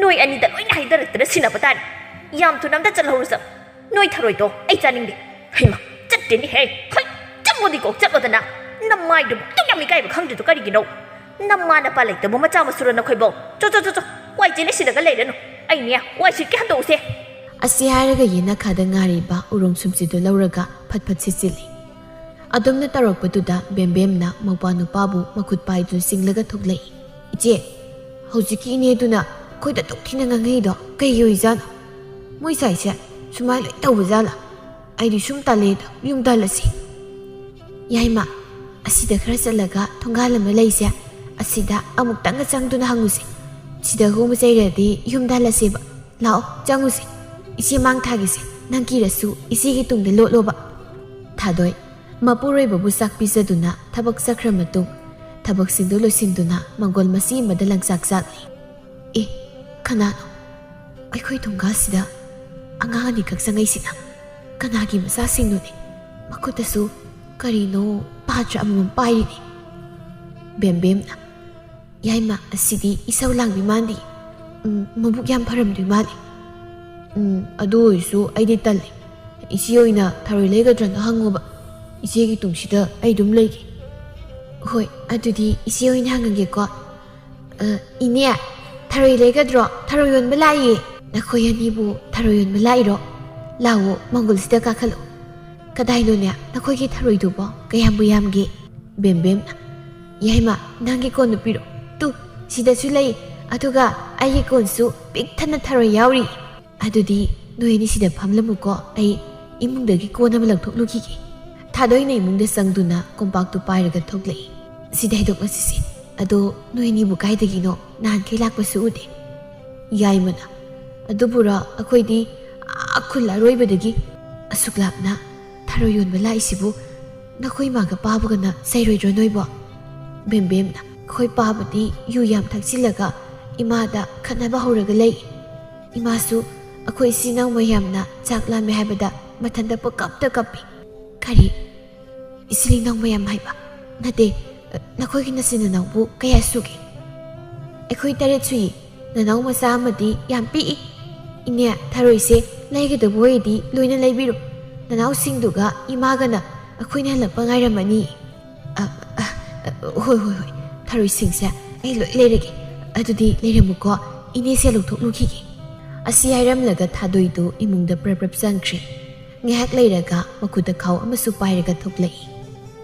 ꯅꯣꯏ ꯑꯅꯤꯗ ꯂꯣꯏꯅ ꯍꯥꯏꯗꯔꯛꯇꯅ ꯁꯤꯟꯅꯕ ꯇꯥꯔꯦ꯫ ꯌꯥꯝ ꯊꯨꯅ ꯑꯝꯇ ꯆꯠꯍꯧꯔꯨ ꯆꯠ꯫ ꯅꯣꯏ ꯊꯔꯣꯏꯗꯣ ꯑꯩ ꯆꯥꯅꯤꯡꯗꯦ꯫ ꯍꯩꯃꯥ, ꯆꯠꯇꯦꯅꯦꯍꯦ꯫ ꯍꯩ, ꯆꯪꯉꯣꯗꯤ ꯀꯣꯛ ꯆꯠꯂꯣꯗꯅ꯫ ꯅꯃꯥꯏꯗꯨꯕꯨ ꯑꯗꯨꯛ ꯌꯥꯝ ꯏꯀꯥꯏꯕ ꯈꯪꯗ꯭ꯔꯤꯗꯣ ꯀꯔꯤꯒꯤꯅꯣ? ꯅꯃꯥ ꯅꯄꯥ ꯂꯩꯇꯕ ꯃꯆꯥ ꯃꯁꯨꯔꯣ ꯅꯈꯣꯏꯕꯣ? ꯆꯣ, ꯆꯣ, ꯆꯣ, ꯆꯣ꯫ ꯋꯥꯏ ꯆꯤꯜꯂꯦ ꯁꯤꯗꯒ ꯂꯩꯔꯅꯨ꯫ ꯑꯩꯅꯦ ꯋꯥꯏ ꯁꯤꯠꯀꯦ ꯍꯟꯗꯣꯛꯎꯁꯦ꯫ ꯑꯁꯤ ꯍꯥꯏꯔꯒ ꯌꯦꯅꯈꯥꯗ ꯉꯥꯔꯤꯕ ꯎꯔꯣꯝ ꯁꯨꯝꯆꯤꯗꯨ ꯂꯧꯔꯒ ꯐꯠ ꯐꯠ ꯁꯤꯠꯆꯤꯜꯂꯤ꯫ ꯑꯗꯨꯝꯅ ꯇꯧꯔꯛꯄꯗꯨꯗ ꯕꯦꯝꯕꯦꯝꯅ ꯃꯧꯄ꯭ꯋꯥ ꯅꯨꯄꯥꯕꯨ ꯃꯈꯨꯠ ꯄꯥꯏꯗꯨꯅ ꯆꯤꯡꯂꯒ ꯊꯣꯛꯂꯛꯏ꯫ "ꯏꯆꯦ, ꯍꯧꯖꯤꯛꯀꯤ ꯏꯅꯦꯗꯨꯅ ꯑꯩꯈꯣꯏꯗ ꯑꯗꯨꯛ ꯊꯤꯅ ꯉꯥꯡꯉꯛꯏꯗꯣ ꯀꯩꯒꯤ ꯑꯣꯏꯖꯥꯠꯅꯣ? ꯃꯣꯏ ꯁ꯭ꯋꯥꯏꯁꯦ ꯁꯨꯃꯥꯏ ꯂꯣꯏ ꯇꯧꯕ ꯖꯥꯠꯂꯥ? ꯑꯩꯗꯤ ꯁꯨꯝ ꯇꯜꯂꯦꯗ, ꯌꯨꯝꯗ ꯍꯜꯂꯁꯤ"꯫ "ꯌꯥꯏꯃ, ꯑꯁꯤꯗ ꯈꯔ ꯆꯠꯂꯒ ꯊꯣꯡꯒꯥꯜ ꯑꯃ ꯂꯩꯁꯦ, ꯑꯁꯤꯗ ꯑꯃꯨꯛꯇꯪꯒ ꯆꯪꯗꯨꯅ ꯍꯪꯉꯨꯁꯦ꯫ ꯁꯤꯗ ꯍꯨ ꯆꯩꯔꯗꯤ ꯌꯨꯝꯗ ꯍꯜꯂꯁꯦꯕ꯫ ꯂꯥꯛꯑꯣ, ꯆꯪꯉꯨꯁꯦ꯫ ꯏꯆꯦ ꯃꯥꯡ ꯊꯥꯒꯤꯁꯦ, ꯅꯪ ꯀꯤꯔꯁꯨ ꯏꯆꯦꯒꯤ ꯇꯨꯡꯗ ꯂꯣꯠꯂꯣꯕ"꯫ ꯊꯥꯗꯣꯏ, ꯃꯄꯨꯔꯣꯏꯕꯕꯨ ꯆꯥꯛ ꯄꯤꯖꯗꯨꯅ ꯊꯕꯛ ꯆꯠꯈ꯭ꯔ ꯃꯇꯨꯡ, ꯊꯕꯛꯁꯤꯡꯗꯨ ꯂꯣꯏꯁꯤꯟꯗꯨꯅ ꯃꯪꯒꯣꯜ ꯃꯆꯤ ꯑꯃꯗ ꯂꯪꯆꯥꯛ ꯆꯥꯛꯂꯤ꯫ "ꯑꯦ, ꯀꯅꯥꯅꯣ? ꯑꯩꯈꯣꯏ ꯊꯣꯡꯒꯥꯜꯁꯤꯗ ꯑꯉꯥꯡ ꯑꯅꯤꯈꯛ ꯆꯪꯉꯛꯏꯁꯤꯅ? ꯀꯅꯥꯒꯤ ꯃꯆꯥꯁꯤꯡꯅꯣꯅꯦ? ꯃꯈꯨꯠꯇꯁꯨ ꯀꯔꯤꯅꯣ ꯄꯥꯇ꯭ꯔ ꯑꯃꯃꯝ ꯄꯥꯏꯔꯤꯅꯦ꯫" ꯕꯦꯝꯕꯦꯝꯅ, "ꯌꯥꯏꯃ, ꯑꯁꯤꯗꯤ ꯏꯁꯧ ꯂꯥꯡꯕꯤ ꯃꯥꯟꯗꯤ꯫ ꯎꯝ, ꯃꯕꯨꯛ ꯌꯥꯝ ꯐꯔꯝꯗꯣꯏ ꯃꯥꯜꯂꯤ꯫" "ꯎꯝ, ꯑꯗꯨ ꯑꯣꯏꯔꯁꯨ ꯑꯩꯗꯤ ꯇꯜꯂꯤ꯫ ꯏꯆꯦ ꯑꯣꯏꯅ ꯊꯔꯣꯏ ꯂꯩꯒꯗ꯭ꯔꯅ ꯍꯪꯉꯨꯕ꯫ ꯏꯆꯦꯒꯤ ꯇꯨꯡꯁꯤꯗ ꯑꯩ ꯑꯗꯨꯝ ꯂꯩꯒꯦ꯫" "ꯍꯣꯏ, ꯑꯗꯨꯗꯤ ꯏꯆꯦ ꯑꯣꯏꯅ ꯍꯪꯉꯒꯦꯀꯣ꯫ ꯑ, ꯏꯅꯦ, ꯊꯔꯣꯏ ꯂꯩꯒꯗ꯭ꯔꯣ? ꯊꯔꯣꯏ ꯌꯣꯟꯕ ꯂꯥꯛꯏꯌꯦ꯫" "ꯅꯈꯣꯏ ꯑꯅꯤꯕꯨ ꯊꯔꯣꯏ ꯌꯣꯟꯕ ꯂꯥꯛꯏꯔꯣ? ꯂꯥꯛꯑꯣ, ꯃꯪꯒꯣꯜꯁꯤꯗ ꯀꯥꯈꯠꯂꯣ꯫" "ꯀꯗꯥꯏꯅꯣꯅꯦ ꯅꯈꯣꯏꯒꯤ ꯊꯔꯣꯏꯗꯨꯕꯣ? ꯀꯌꯥꯝꯕꯨ ꯌꯥꯝꯒꯦ?" ꯕꯦꯝꯕꯦꯝꯅ, "ꯌꯥꯏꯃ, ꯅꯪꯒꯤ ꯀꯣꯟꯗꯨ ꯄꯤꯔꯣ꯫ ꯇꯨ, ꯁꯤꯗꯁꯨ ꯂꯩ꯫ ꯑꯗꯨꯒ ꯑꯩꯒꯤ ꯀꯣꯟꯁꯨ ꯄꯤꯛ ꯊꯟꯅ ꯊꯔꯣꯏ ꯌꯥꯎꯔꯤ꯫" "ꯑꯗꯨꯗꯤ ꯅꯣꯏ ꯑꯅꯤ ꯁꯤꯗ ꯐꯝꯂꯝꯃꯨꯀꯣ, ꯑꯩ ꯏꯃꯨꯡꯗꯒꯤ ꯀꯣꯟ ꯑꯃ ꯂꯧꯊꯣꯛꯂꯨꯈꯤꯒꯦ꯫" ꯊꯥꯗꯣꯏꯅ ꯏꯃꯨꯡꯗ ꯆꯪꯗꯨꯅ ꯀꯣꯝꯄꯥꯛꯇꯨ ꯄꯥꯏꯔꯒ ꯊꯣꯛꯂꯛꯏ꯫ "ꯁꯤꯗ ꯍꯩꯗꯣꯛꯂꯁꯤꯁꯦ꯫ ꯑꯗꯣ ꯅꯣꯏ ꯑꯅꯤꯕꯨ ꯀꯥꯏꯗꯒꯤꯅꯣ? ꯅꯍꯥꯟꯈꯩ ꯂꯥꯛꯄꯁꯨ ꯎꯗꯦ꯫" ꯌꯥꯏꯃꯅ, "ꯑꯗꯨꯕꯨꯔꯣ, ꯑꯩꯈꯣꯏꯗꯤ ꯑꯥ ꯈꯨꯜ ꯑꯔꯣꯏꯕꯗꯒꯤ ꯑꯁꯨꯛ ꯂꯥꯞꯅ ꯊꯔꯣꯏ ꯌꯣꯟꯕ ꯂꯥꯛꯏꯁꯤꯕꯨ ꯅꯈꯣꯏ ꯏꯃꯥꯒ ꯄꯥꯕꯒꯅ ꯆꯩꯔꯣꯏꯗ꯭ꯔꯣ ꯅꯣꯏꯕꯣ?" ꯕꯦꯝꯕꯦꯝꯅ, "ꯑꯩꯈꯣꯏ ꯄꯥꯕꯗꯤ ꯌꯨ ꯌꯥꯝ ꯊꯛꯆꯤꯜꯂꯒ ꯏꯃꯥꯗ ꯈꯠꯅꯕ ꯍꯧꯔꯒ ꯂꯩ꯫ ꯏꯃꯥꯁꯨ ꯑꯩꯈꯣꯏ ꯏꯆꯤꯜ ꯏꯅꯥꯎ ꯃꯌꯥꯝꯅ ꯆꯥꯛ ꯂꯥꯝꯃꯦ ꯍꯥꯏꯕꯗ ꯃꯊꯟꯇ ꯄꯪꯀꯞꯇ ꯀꯞꯄꯤ꯫" "ꯀꯔꯤ? ꯏꯆꯤꯜ ꯏꯅꯥꯎ ꯃꯌꯥꯝ ꯍꯥꯏꯕ? ꯅꯠꯇꯦ, ꯅꯈꯣꯏꯒꯤ ꯅꯆꯤꯟ ꯅꯅꯥꯎꯕꯨ ꯀꯌꯥ ꯁꯨꯒꯦ?" "ꯑꯩꯈꯣꯏ ꯇꯔꯦꯠ ꯁꯨꯏ꯫ ꯅꯅꯥꯎ ꯃꯆꯥ ꯑꯃꯗꯤ ꯌꯥꯝ ꯄꯤꯛꯏ꯫ ꯏꯅꯦ, ꯊꯔꯣꯏꯁꯦ ꯂꯩꯒꯗꯕ ꯑꯣꯏꯔꯗꯤ ꯂꯣꯏꯅ ꯂꯩꯕꯤꯔꯣ꯫ ꯅꯅꯥꯎꯁꯤꯡꯗꯨꯒ ꯏꯃꯥꯒꯅ ꯑꯩꯈꯣꯏꯅ ꯍꯜꯂꯛꯄ ꯉꯥꯏꯔꯝꯃꯅꯤ꯫" "ꯑ, ꯑ, ꯑ, ꯍꯣꯏ, ꯍꯣꯏ, ꯍꯣꯏ, ꯊꯔꯣꯏꯁꯤꯡꯁꯦ ꯑꯩ ꯂꯣꯏ ꯂꯩꯔꯒꯦ꯫ ꯑꯗꯨꯗꯤ ꯂꯩꯔꯝꯃꯨꯀꯣ, ꯏꯅꯦꯁꯦ ꯂꯧꯊꯣꯛꯂꯨꯈꯤꯒꯦ꯫" ꯑꯁꯤ ꯍꯥꯏꯔꯝꯂꯒ ꯊꯥꯗꯣꯏꯗꯨ ꯏꯃꯨꯡꯗ ꯄ꯭ꯔꯞ ꯄ꯭ꯔꯞ ꯆꯪꯈ꯭ꯔꯦ꯫ ꯉꯥꯏꯍꯥꯛ ꯂꯩꯔꯒ ꯃꯈꯨꯠꯇ ꯈꯥꯎ ꯑꯃꯁꯨ ꯄꯥꯏꯔꯒ ꯊꯣꯛꯂꯛꯏ꯫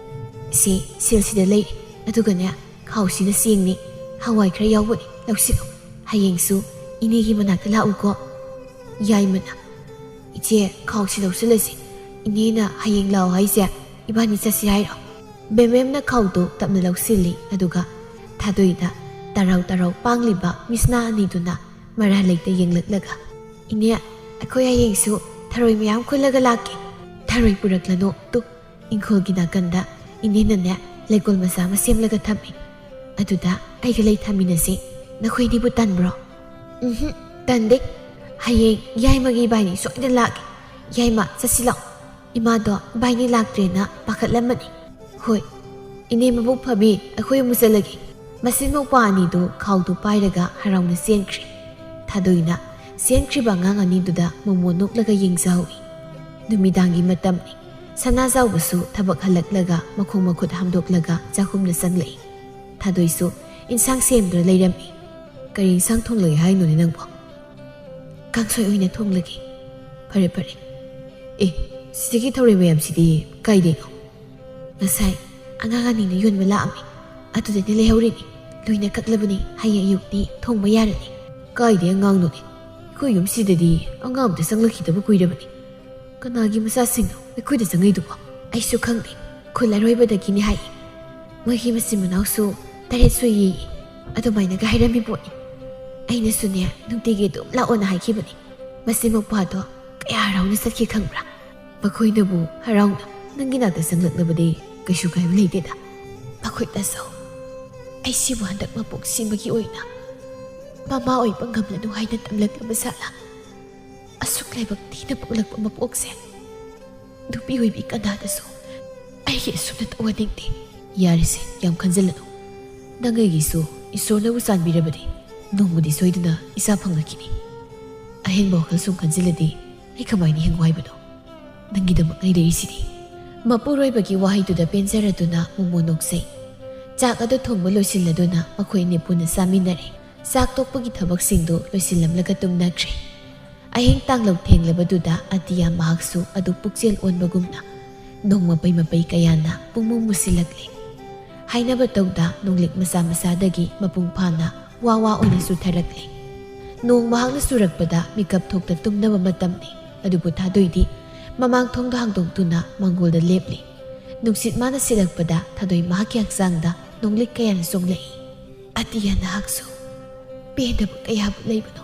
"ꯁꯤ ꯁꯤꯜꯁꯤꯗ ꯂꯩꯔꯦ, ꯑꯗꯨꯒꯅꯦ, ꯈꯥꯎꯁꯤꯅ ꯆꯦꯡꯅꯤ, ꯍꯋꯥꯏ ꯈꯔ ꯌꯥꯎꯕꯅꯤ, ꯂꯧꯁꯤꯜꯂꯨ꯫ ꯍꯌꯦꯡꯁꯨ ꯏꯅꯦꯒꯤ ꯃꯅꯥꯛꯇ ꯂꯥꯛꯎꯀꯣ꯫" ꯌꯥꯏꯃꯅ, "ꯏꯆꯦ, ꯈꯥꯎꯁꯤ ꯂꯧꯁꯤꯜꯂꯁꯤ꯫ ꯏꯅꯦꯅ ꯍꯌꯦꯡ ꯂꯥꯛꯑꯣ ꯍꯥꯏꯁꯦ, ꯏꯕꯥꯅꯤ ꯆꯠꯁꯤ ꯍꯥꯏꯔꯣ?" ꯕꯦꯝꯕꯦꯝꯅ ꯈꯥꯎꯗꯨ ꯇꯞꯅ ꯂꯧꯁꯤꯜꯂꯤ, ꯑꯗꯨꯒ ꯊꯥꯗꯣꯏꯗ ꯇꯔꯥꯎ ꯇꯔꯥꯎ ꯄꯥꯡꯂꯤꯕ ꯃꯤꯁꯅꯥ ꯑꯅꯤꯗꯨꯅ ꯃꯔꯥ ꯂꯩꯇ ꯌꯦꯡꯂꯛꯂꯒ, "ꯏꯅꯦ, ꯑꯩꯈꯣꯏ ꯍꯌꯦꯡꯁꯨ ꯊꯔꯣꯏ ꯃꯌꯥꯝ ꯈꯨꯜꯂꯒ ꯂꯥꯛꯀꯦ꯫ ꯊꯔꯣꯏ ꯄꯨꯔꯛꯂꯅꯨ, ꯇꯨ, ꯏꯪꯈꯣꯜꯒꯤ ꯅꯥꯀꯟꯗ ꯏꯅꯦꯅꯅꯦ, ꯂꯩꯀꯣꯜ ꯃꯆꯥ ꯑꯃ ꯁꯦꯝꯂꯒ ꯊꯝꯃꯤ꯫ ꯑꯗꯨꯗ ꯑꯩꯒ ꯂꯩ ꯊꯝꯃꯤꯟꯅꯁꯤ꯫ ꯅꯈꯣꯏꯅꯤꯕꯨ ꯇꯟꯕ꯭ꯔꯣ? ꯎꯝꯍꯨꯝ, ꯇꯟꯗꯦ꯫ ꯍꯌꯦꯡ ꯌꯥꯏꯃꯒꯤ ꯏꯕꯥꯏꯅꯤ ꯁꯣꯏꯗꯅ ꯂꯥꯛꯀꯦ꯫ ꯌꯥꯏꯃ, ꯆꯠꯁꯤ ꯂꯥꯛꯑꯣ꯫ ꯏꯃꯥꯗꯣ ꯏꯕꯥꯏꯅꯤ ꯂꯥꯛꯇ꯭ꯔꯦꯅ ꯄꯥꯈꯠꯂꯝꯃꯅꯤ꯫ ꯍꯣꯏ, ꯏꯅꯦ ꯃꯕꯨꯛ ꯐꯕꯤ, ꯑꯩꯈꯣꯏ ꯑꯃꯨꯛ ꯆꯠꯂꯒꯦ꯫ ꯃꯆꯤꯟ ꯃꯧꯄ꯭ꯋꯥ ꯑꯅꯤꯗꯨ ꯈꯥꯎꯗꯨ ꯄꯥꯏꯔꯒ ꯍꯔꯥꯎꯅ ꯆꯦꯟꯈ꯭ꯔꯦ꯫ ꯊꯥꯗꯣꯏꯅ ꯆꯦꯟꯈ꯭ꯔꯤꯕ ꯑꯉꯥꯡ ꯑꯅꯤꯗꯨꯗ ꯃꯣꯃꯣ ꯅꯣꯛꯂꯒ ꯌꯦꯡꯖꯍꯧꯏ꯫ ꯅꯨꯃꯤꯗꯥꯡꯒꯤ ꯃꯇꯝꯅꯤ꯫ ꯁꯅꯥꯖꯥꯎꯕꯁꯨ ꯊꯕꯛ ꯍꯜꯂꯛꯂꯒ ꯃꯈꯣꯡ ꯃꯈꯨꯠ ꯍꯥꯝꯗꯣꯛꯂꯒ ꯆꯥꯛꯈꯨꯝꯗ ꯆꯪꯂꯛꯏ꯫ ꯊꯥꯗꯣꯏꯁꯨ ꯏꯟꯁꯥꯡ ꯁꯦꯝꯗꯨꯅ ꯂꯩꯔꯝꯃꯤ꯫ "ꯀꯔꯤ ꯏꯟꯁꯥꯡ ꯊꯣꯡꯂꯒꯦ ꯍꯥꯏꯅꯣꯅꯦ ꯅꯪꯕꯣ?" "ꯀꯥꯡꯁꯣꯏ ꯑꯣꯏꯅ ꯊꯣꯡꯂꯒꯦ꯫" "ꯐꯔꯦ ꯐꯔꯦ꯫ ꯑꯦ, ꯁꯤꯗꯒꯤ ꯊꯧꯔꯦ ꯃꯌꯥꯝꯁꯤꯗꯤ ꯀꯥꯏꯗꯩꯅꯣ?" "ꯉꯁꯥꯏ ꯑꯉꯥꯡ ꯑꯅꯤꯅ ꯌꯣꯟꯕ ꯂꯥꯛꯑꯝꯃꯤ, ꯑꯗꯨꯗꯅꯦ ꯂꯩꯍꯧꯔꯤꯅꯤ꯫ ꯂꯣꯏꯅ ꯀꯛꯂꯕꯅꯤ, ꯍꯌꯦꯡ ꯑꯌꯨꯛꯇꯤ ꯊꯣꯡꯕ ꯌꯥꯔꯅꯤ꯫" "ꯀꯥꯏꯗꯩ ꯑꯉꯥꯡꯅꯣꯅꯦ? ꯑꯩꯈꯣꯏ ꯌꯨꯝꯁꯤꯗꯗꯤ ꯑꯉꯥꯡ ꯑꯝꯇ ꯆꯪꯂꯛꯈꯤꯗꯕ ꯀꯨꯏꯔꯕꯅꯤ꯫ ꯀꯅꯥꯒꯤ ꯃꯆꯥꯁꯤꯡꯅꯣ ꯑꯩꯈꯣꯏꯗ ꯆꯪꯉꯛꯏꯗꯨꯕꯣ?" "ꯑꯩꯁꯨ ꯈꯪꯗꯦ, ꯈꯨꯜ ꯑꯔꯣꯏꯕꯗꯒꯤꯅꯤ ꯍꯥꯏ꯫ ꯃꯣꯏꯒꯤ ꯃꯆꯤꯟ ꯃꯅꯥꯎꯁꯨ ꯇꯔꯦꯠ ꯁꯨꯏꯌꯦ꯫" ꯑꯗꯨꯃꯥꯏꯅꯒ ꯍꯥꯏꯔꯝꯃꯤ ꯄꯣꯠꯅꯤ꯫ ꯑꯩꯅꯁꯨꯅꯦ ꯅꯨꯡꯇꯤꯒꯤ ꯑꯗꯨꯝ ꯂꯥꯛꯑꯣꯅ ꯍꯥꯏꯈꯤꯕꯅꯤ꯫ ꯃꯆꯤꯟ ꯃꯧꯄ꯭ꯋꯥꯗꯣ ꯀꯌꯥ ꯍꯔꯥꯎꯅ ꯆꯠꯈꯤ ꯈꯪꯕ꯭ꯔꯥ? ꯃꯈꯣꯏꯅꯕꯨ ꯍꯔꯥꯎꯅ ꯅꯪꯒꯤ ꯅꯥꯛꯇ ꯆꯪꯂꯛꯂꯕꯗꯤ ꯀꯩꯁꯨ ꯀꯥꯏꯕ ꯂꯩꯇꯦꯗ꯫ ꯃꯈꯣꯏꯅꯁꯨ ꯑꯩꯁꯤꯕꯨ ꯍꯟꯗꯛ ꯃꯄꯣꯛ ꯁꯤꯃꯒꯤ ꯑꯣꯏꯅ ꯃꯃꯥ ꯑꯣꯏꯕ ꯉꯝꯂꯅꯨ ꯍꯥꯏꯅ ꯇꯝꯂꯛꯂꯕ ꯖꯥꯠꯂꯥ? ꯑꯁꯨꯛ ꯂꯥꯏꯕꯛ ꯊꯤꯅ ꯄꯣꯛꯂꯛꯄ ꯃꯄꯣꯛꯁꯦ ꯅꯨꯄꯤ ꯑꯣꯏꯕꯤ ꯀꯅꯥꯗꯁꯨ ꯑꯩꯒꯤ ꯑꯁꯨꯝꯅ ꯇꯧꯍꯟꯅꯤꯡꯗꯦ꯫ ꯌꯥꯔꯦꯁꯦ, ꯌꯥꯝ ꯈꯟꯖꯤꯜꯂꯅꯨ꯫ ꯅꯪ ꯑꯩꯒꯤꯁꯨ ꯏꯁꯣꯔꯅꯕꯨ ꯆꯥꯟꯕꯤꯔꯕꯗꯤ ꯅꯣꯡꯃꯗꯤ ꯁꯣꯏꯗꯅ ꯏꯆꯥ ꯐꯪꯂꯛꯈꯤꯅꯤ꯫ ꯑꯍꯦꯟꯕ ꯋꯥꯈꯜ ꯁꯨꯝ ꯈꯟꯖꯤꯜꯂꯗꯤ ꯑꯩ ꯀꯃꯥꯏꯅ ꯍꯤꯡꯉꯨ ꯍꯥꯏꯕꯅꯣ? ꯅꯪꯒꯤꯗꯃꯛ ꯑꯩ ꯂꯩꯔꯤꯁꯤꯗꯤ꯫ ꯃꯄꯨꯔꯣꯏꯕꯒꯤ ꯋꯥꯍꯩꯗꯨꯗ ꯄꯦꯟꯖꯔꯗꯨꯅ ꯃꯣꯃꯣ ꯅꯣꯛꯆꯩ꯫ ꯆꯥꯛ ꯑꯗꯨ ꯊꯣꯡꯕ ꯂꯣꯏꯁꯤꯜꯂꯗꯨꯅ ꯃꯈꯣꯏ ꯑꯅꯤ ꯄꯨꯟꯅ ꯆꯥꯃꯤꯟꯅꯔꯦ꯫ ꯆꯥꯛ ꯇꯣꯛꯄꯒꯤ ꯊꯕꯛꯁꯤꯡꯗꯨ ꯂꯣꯏꯁꯤꯜꯂꯝꯂꯒ ꯇꯨꯝꯅꯈ꯭ꯔꯦ꯫ ꯑꯍꯤꯡ ꯇꯥꯡꯂꯧ ꯊꯦꯡꯂꯕꯗꯨꯗ ꯑꯇꯤꯌꯥ ꯃꯍꯥꯛꯁꯨ ꯑꯗꯨ ꯄꯨꯛꯆꯦꯜ ꯑꯣꯟꯕꯒꯨꯝꯅ ꯅꯣꯡ ꯃꯄꯩ ꯃꯄꯩ ꯀꯌꯥꯅ ꯄꯨꯡꯃꯨ ꯃꯨꯁꯤꯜꯂꯛꯂꯦ꯫ ꯍꯥꯏꯅꯕ ꯇꯧꯗ ꯅꯣꯡꯂꯤꯛ ꯃꯆꯥ ꯃꯆꯥꯗꯒꯤ ꯃꯄꯨꯡ ꯐꯥꯅ ꯋꯥ ꯋꯥ ꯑꯣꯏꯅ ꯆꯨꯊꯔꯛꯂꯦ꯫ ꯅꯣꯡ ꯃꯍꯥꯛꯅ ꯆꯨꯔꯛꯄꯗ ꯃꯤꯀꯞ ꯊꯣꯛꯇ ꯇꯨꯝꯅꯕ ꯃꯇꯝꯅꯤ꯫ ꯑꯗꯨꯕꯨ ꯊꯥꯗꯣꯏꯗꯤ ꯃꯃꯥꯡ ꯊꯣꯡꯗ ꯍꯥꯡꯗꯣꯛꯇꯨꯅ ꯃꯥꯡꯒꯣꯜꯗ ꯂꯦꯞꯂꯤ꯫ ꯅꯨꯡꯁꯤꯠ ꯃꯥꯅ ꯁꯤꯜꯂꯛꯄꯗ ꯊꯥꯗꯣꯏ ꯃꯍꯥꯛꯀꯤ ꯍꯛꯆꯥꯡꯗ ꯅꯣꯡꯂꯤꯛ ꯀꯌꯥꯅ ꯆꯣꯡꯂꯛꯏ꯫ "ꯑꯇꯤꯌꯥ ꯅꯍꯥꯛꯁꯨ ꯄꯦꯟꯗꯕ ꯀꯌꯥꯕꯨ ꯂꯩꯕꯅꯣ꯫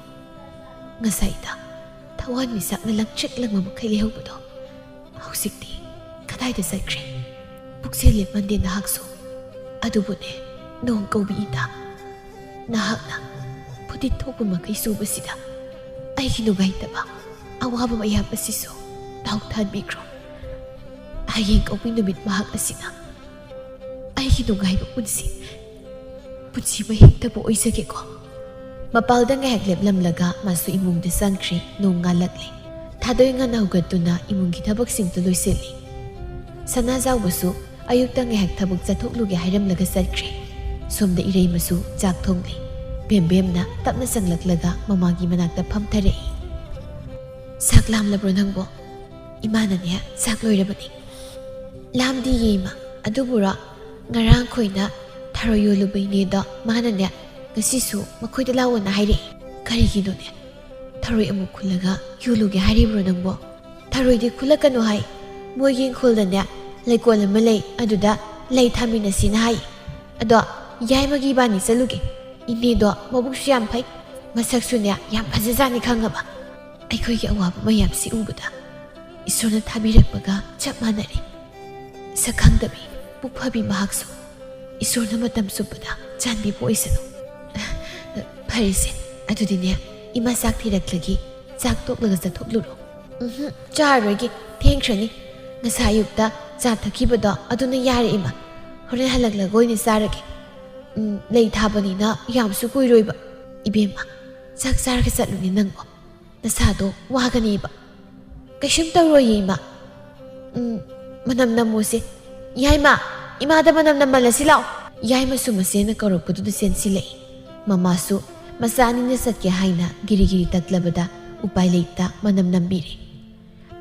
ꯉꯁꯥꯏꯗ ꯊꯋꯥꯟꯃꯤꯆꯥꯛꯅ ꯂꯪꯇ꯭ꯔꯤꯛ ꯂꯪꯕ ꯃꯈꯩ ꯂꯩꯍꯧꯕꯗꯣ ꯍꯧꯖꯤꯛꯇꯤ ꯀꯗꯥꯏꯗ ꯆꯠꯈ꯭ꯔꯦ? ꯄꯨꯛꯆꯦꯜ ꯂꯦꯞꯃꯟꯗꯦ ꯅꯍꯥꯛꯁꯨ꯫ ꯑꯗꯨꯕꯨꯅꯦ, ꯅꯣꯡ ꯀꯧꯕꯤꯏꯗ, ꯅꯍꯥꯛꯅ ꯐꯨꯇꯤꯠ ꯊꯣꯛꯄ ꯃꯈꯩ ꯁꯨꯕꯁꯤꯗ ꯑꯩꯒꯤ ꯅꯨꯡꯉꯥꯏꯇꯕ, ꯑꯋꯥꯕ ꯃꯌꯥꯝ ꯑꯁꯤꯁꯨ ꯊꯥꯎ ꯊꯥꯟꯕꯤꯈ꯭ꯔꯣ꯫ ꯍꯌꯦꯡ ꯀꯧꯕꯤ ꯅꯨꯃꯤꯠ ꯃꯍꯥꯛ ꯑꯁꯤꯅ ꯑꯩꯒꯤ ꯅꯨꯡꯉꯥꯏꯕ ꯄꯨꯟꯁꯤ, ꯄꯨꯟꯁꯤ ꯃꯍꯤꯡꯗꯕꯨ ꯑꯣꯏꯖꯒꯦꯀꯣ꯫ ꯃꯄꯥꯜꯗ ꯉꯥꯏꯍꯥꯛ ꯂꯦꯞꯂꯝꯂꯒ ꯃꯥꯁꯨ ꯏꯃꯨꯡꯗ ꯆꯪꯈ꯭ꯔꯦ꯫ ꯅꯣꯡ ꯉꯥꯜꯂꯛꯂꯦ꯫ ꯊꯥꯗꯣꯏ ꯉꯟꯅ ꯍꯧꯒꯠꯇꯨꯅ ꯏꯃꯨꯡꯒꯤ ꯊꯕꯛꯁꯤꯡꯗꯨ ꯂꯣꯏꯁꯤꯜꯂꯤ꯫ ꯁꯅꯥꯖꯥꯎꯕꯁꯨ ꯑꯌꯨꯛꯇ ꯉꯥꯏꯍꯥꯛ ꯊꯕꯛ ꯆꯠꯊꯣꯛꯂꯨꯒꯦ ꯍꯥꯏꯔꯝꯂꯒ ꯆꯠꯈ꯭ꯔꯦ꯫ ꯁꯣꯝꯗ ꯏꯔꯩꯃꯁꯨ ꯆꯥꯛ ꯊꯣꯡꯂꯤ꯫ ꯕꯦꯝꯕꯦꯝꯅ ꯇꯞꯅ ꯆꯪꯂꯛꯂꯒ ꯃꯃꯥꯒꯤ ꯃꯅꯥꯛꯇ ꯐꯝꯊꯔꯛꯏ꯫ "ꯆꯥꯛ ꯂꯥꯝꯂꯕ꯭ꯔꯣ ꯅꯪꯕꯣ?" "ꯏꯃꯥꯅꯅꯦ ꯆꯥꯛ ꯂꯣꯏꯔꯕꯅꯤ꯫" "ꯂꯥꯝꯗꯤꯌꯦ ꯏꯃꯥ, ꯑꯗꯨꯕꯨꯔꯣ ꯉꯔꯥꯡ ꯈꯣꯏꯅ ꯊꯔꯣꯏ ꯌꯣꯜꯂꯨꯕ ꯏꯅꯦꯗꯣ ꯃꯥꯅꯅꯦ ꯉꯁꯤꯁꯨ ꯃꯈꯣꯏꯗ ꯂꯥꯛꯑꯣꯅ ꯍꯥꯏꯔꯛꯏ꯫" "ꯀꯔꯤꯒꯤꯅꯣꯅꯦ? ꯊꯔꯣꯏ ꯑꯃꯨꯛ ꯈꯨꯜꯂꯒ ꯌꯣꯜꯂꯨꯒꯦ ꯍꯥꯏꯔꯤꯕ꯭ꯔꯣ ꯅꯪꯕꯣ?" "ꯊꯔꯣꯏꯗꯤ ꯈꯨꯜꯂꯛꯀꯅꯨ ꯍꯥꯏ꯫ ꯃꯣꯏꯒꯤ ꯏꯪꯈꯣꯜꯗꯅꯦ ꯂꯩꯀꯣꯜ ꯑꯃ ꯂꯩ, ꯑꯗꯨꯗ ꯂꯩ ꯊꯥꯃꯤꯟꯅꯁꯤꯅ ꯍꯥꯏ꯫ ꯑꯗꯣ ꯌꯥꯏꯃꯒꯤ ꯏꯕꯥꯅꯤ ꯆꯠꯂꯨꯒꯦ꯫ ꯏꯅꯦꯗꯣ ꯃꯕꯨꯛꯁꯨ ꯌꯥꯝ ꯐꯩ, ꯃꯁꯛꯁꯨꯅꯦ ꯌꯥꯝ ꯐꯖꯖꯥꯠꯅꯤ ꯈꯪꯉꯕ꯫ ꯑꯩꯈꯣꯏꯒꯤ ꯑꯋꯥꯕ ꯃꯌꯥꯝꯁꯤ ꯎꯕꯗ ꯏꯁꯣꯔꯅ ꯊꯥꯕꯤꯔꯛꯄꯒ ꯆꯞ ꯃꯥꯟꯅꯔꯦ꯫ ꯁꯛꯈꯪꯗꯕꯤ, ꯄꯨꯛ ꯐꯕꯤ ꯃꯍꯥꯛꯁꯨ ꯏꯁꯣꯔꯅ ꯃꯇꯝ ꯆꯨꯞꯄꯗ ꯆꯥꯟꯕꯤꯕ ꯑꯣꯏꯁꯅꯨ꯫" "ꯐꯔꯦꯁꯦ, ꯑꯗꯨꯗꯤꯅꯦ ꯏꯃꯥ ꯆꯥꯛ ꯊꯤꯔꯛꯂꯒꯦ, ꯆꯥꯛ ꯇꯣꯛꯂꯒ ꯆꯠꯊꯣꯛꯂꯨꯔꯣ꯫" "ꯎꯝꯍꯨꯝ, ꯆꯥꯔꯔꯣꯏꯒꯦ, ꯊꯦꯡꯈ꯭ꯔꯅꯤ꯫ ꯉꯁꯥꯏ ꯑꯌꯨꯛꯇ ꯆꯥ ꯊꯛꯈꯤꯕꯗꯣ ꯑꯗꯨꯅ ꯌꯥꯔꯦ ꯏꯃꯥ꯫ ꯍꯣꯔꯦꯟ ꯍꯜꯂꯛꯂꯒ ꯑꯣꯏꯅ ꯆꯥꯔꯒꯦ꯫ ꯎꯝ, ꯂꯩ ꯊꯥꯕꯅꯤꯅ ꯌꯥꯝꯁꯨ ꯀꯨꯏꯔꯣꯏꯕ꯫" "ꯏꯕꯦꯝꯃ, ꯆꯥꯛ ꯆꯥꯔꯒ ꯆꯠꯂꯨꯅꯦ ꯅꯪꯕꯣ꯫ ꯅꯁꯥꯗꯣ ꯋꯥꯒꯅꯦꯕ꯫" "ꯀꯩꯁꯨꯝ ꯇꯧꯔꯣꯏꯌꯦ ꯏꯃꯥ꯫ ꯎꯝ, ꯃꯅꯝ ꯅꯝꯃꯣꯁꯦ꯫ ꯌꯥꯏꯃ, ꯏꯃꯥꯗ ꯃꯅꯝ ꯅꯝꯍꯜꯂꯁꯤ ꯂꯥꯛꯑꯣ꯫" ꯌꯥꯏꯃꯁꯨ ꯃꯆꯦꯅ ꯀꯧꯔꯛꯄꯗꯨꯗ ꯆꯦꯟꯁꯤꯜꯂꯛꯏ꯫ ꯃꯃꯥꯁꯨ ꯃꯆꯥ ꯑꯅꯤꯅ ꯆꯠꯀꯦ ꯍꯥꯏꯅ ꯒꯤꯔꯤ ꯒꯤꯔꯤ ꯇꯛꯂꯕꯗ ꯎꯄꯥꯏ ꯂꯩꯇ ꯃꯅꯝ ꯅꯝꯕꯤꯔꯦ꯫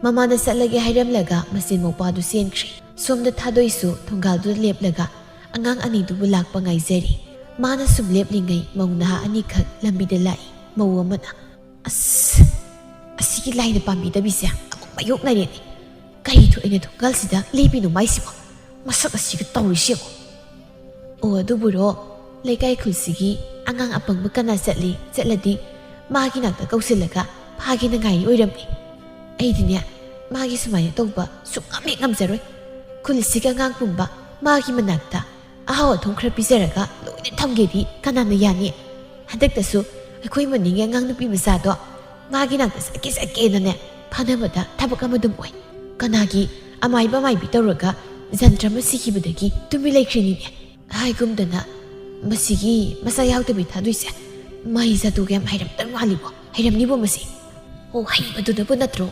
ꯃꯃꯥꯗ ꯆꯠꯂꯒꯦ ꯍꯥꯏꯔꯝꯂꯒ ꯃꯆꯦꯟ ꯃꯧꯄꯥꯗꯨ ꯆꯦꯟꯈ꯭ꯔꯦ꯫ ꯁꯣꯝꯗ ꯊꯥꯗꯣꯏꯁꯨ ꯊꯣꯡꯒꯥꯜꯗꯨꯗ ꯂꯦꯞꯂꯒ ꯑꯉꯥꯡ ꯑꯅꯤꯗꯨꯕꯨ ꯂꯥꯛꯄ ꯉꯥꯏꯖꯔꯤ꯫ ꯃꯥꯅ ꯁꯨꯝ ꯂꯦꯞꯂꯤꯉꯩ ꯃꯧ ꯅꯍꯥ ꯑꯅꯤꯈꯛ ꯂꯝꯕꯤꯗ ꯂꯥꯛꯏ꯫ ꯃꯧ ꯑꯃꯅ, "ꯑꯁ, ꯑꯁꯤꯒꯤ ꯂꯥꯏꯅ ꯄꯥꯝꯕꯤꯗꯕꯤꯁꯦ ꯑꯃꯨꯛ ꯃꯥꯌꯣꯛꯅꯔꯦꯅꯦ꯫ ꯀꯔꯤ ꯊꯣꯛꯏꯅ ꯊꯣꯡꯒꯥꯜꯁꯤꯗ ꯂꯦꯞꯄꯤꯅꯣ ꯃꯥꯏꯁꯤꯕꯣ? ꯃꯁꯛ ꯑꯁꯤꯒ ꯇꯧꯔꯤꯁꯤ ꯌꯦꯡꯉꯣ꯫" "ꯑꯣ, ꯑꯗꯨꯕꯨꯔꯣ, ꯂꯩꯀꯥꯏ ꯈꯨꯜꯁꯤꯒꯤ ꯑꯉꯥꯡ ꯑꯄꯪꯕ ꯀꯅꯥ ꯆꯠꯂꯤ? ꯆꯠꯂꯗꯤ ꯃꯥꯒꯤ ꯅꯥꯛꯇ ꯀꯧꯁꯤꯜꯂꯒ ꯐꯥꯒꯦꯅ ꯉꯥꯏꯔꯤ ꯑꯣꯏꯔꯝꯅꯤ꯫ ꯑꯩꯗꯤꯅꯦ, ꯃꯥꯒꯤ ꯁꯨꯃꯥꯏꯅ ꯇꯧꯕ ꯁꯨꯛꯉꯝ ꯍꯦꯛ ꯉꯝꯖꯔꯣꯏ꯫ ꯈꯨꯜꯁꯤꯒꯤ ꯑꯉꯥꯡ ꯄꯨꯝꯕ ꯃꯥꯒꯤ ꯃꯅꯥꯛꯇ ꯑꯍꯥꯎ ꯑꯊꯨꯝ ꯈꯔ ꯄꯤꯖꯔꯒ ꯂꯣꯏꯅ ꯊꯝꯒꯦꯗꯤ ꯀꯅꯥꯅ ꯌꯥꯅꯤ? ꯍꯟꯗꯛꯇꯁꯨ ꯑꯩꯈꯣꯏ ꯃꯅꯤꯡꯒꯤ ꯑꯉꯥꯡ ꯅꯨꯄꯤ ꯃꯆꯥꯗꯣ ꯃꯥꯒꯤ ꯅꯥꯛꯇ ꯆꯠꯀꯦ ꯆꯠꯀꯦꯅꯅꯦ ꯐꯥꯅꯕꯗ ꯊꯕꯛ ꯑꯃ ꯑꯗꯨꯝ ꯑꯣꯏ꯫ ꯀꯅꯥꯒꯤ ꯑꯃꯥꯏꯕ ꯃꯥꯏꯕꯤ ꯇꯧꯔꯒ ꯖꯟꯇ꯭ꯔ ꯑꯃ ꯁꯤꯈꯤꯕꯗꯒꯤ ꯇꯨꯃꯤ ꯂꯩꯈ꯭ꯔꯤꯅꯤꯅꯦ꯫ ꯍꯥꯏꯒꯨꯝꯗꯅ ꯃꯁꯤꯒꯤ ꯃꯆꯥ ꯌꯥꯎꯗꯕꯤ ꯊꯥꯗꯣꯏꯁꯦ ꯃꯍꯩ ꯆꯥꯗꯣꯛꯒ ꯌꯥꯝ ꯍꯩꯔꯝꯗꯧ ꯃꯥꯜꯂꯤꯕꯣ꯫ ꯍꯩꯔꯝꯅꯤꯕꯣ ꯃꯁꯤ꯫ ꯑꯣ, ꯍꯩꯕꯗꯨꯅꯕꯨ ꯅꯠꯇ꯭ꯔꯣ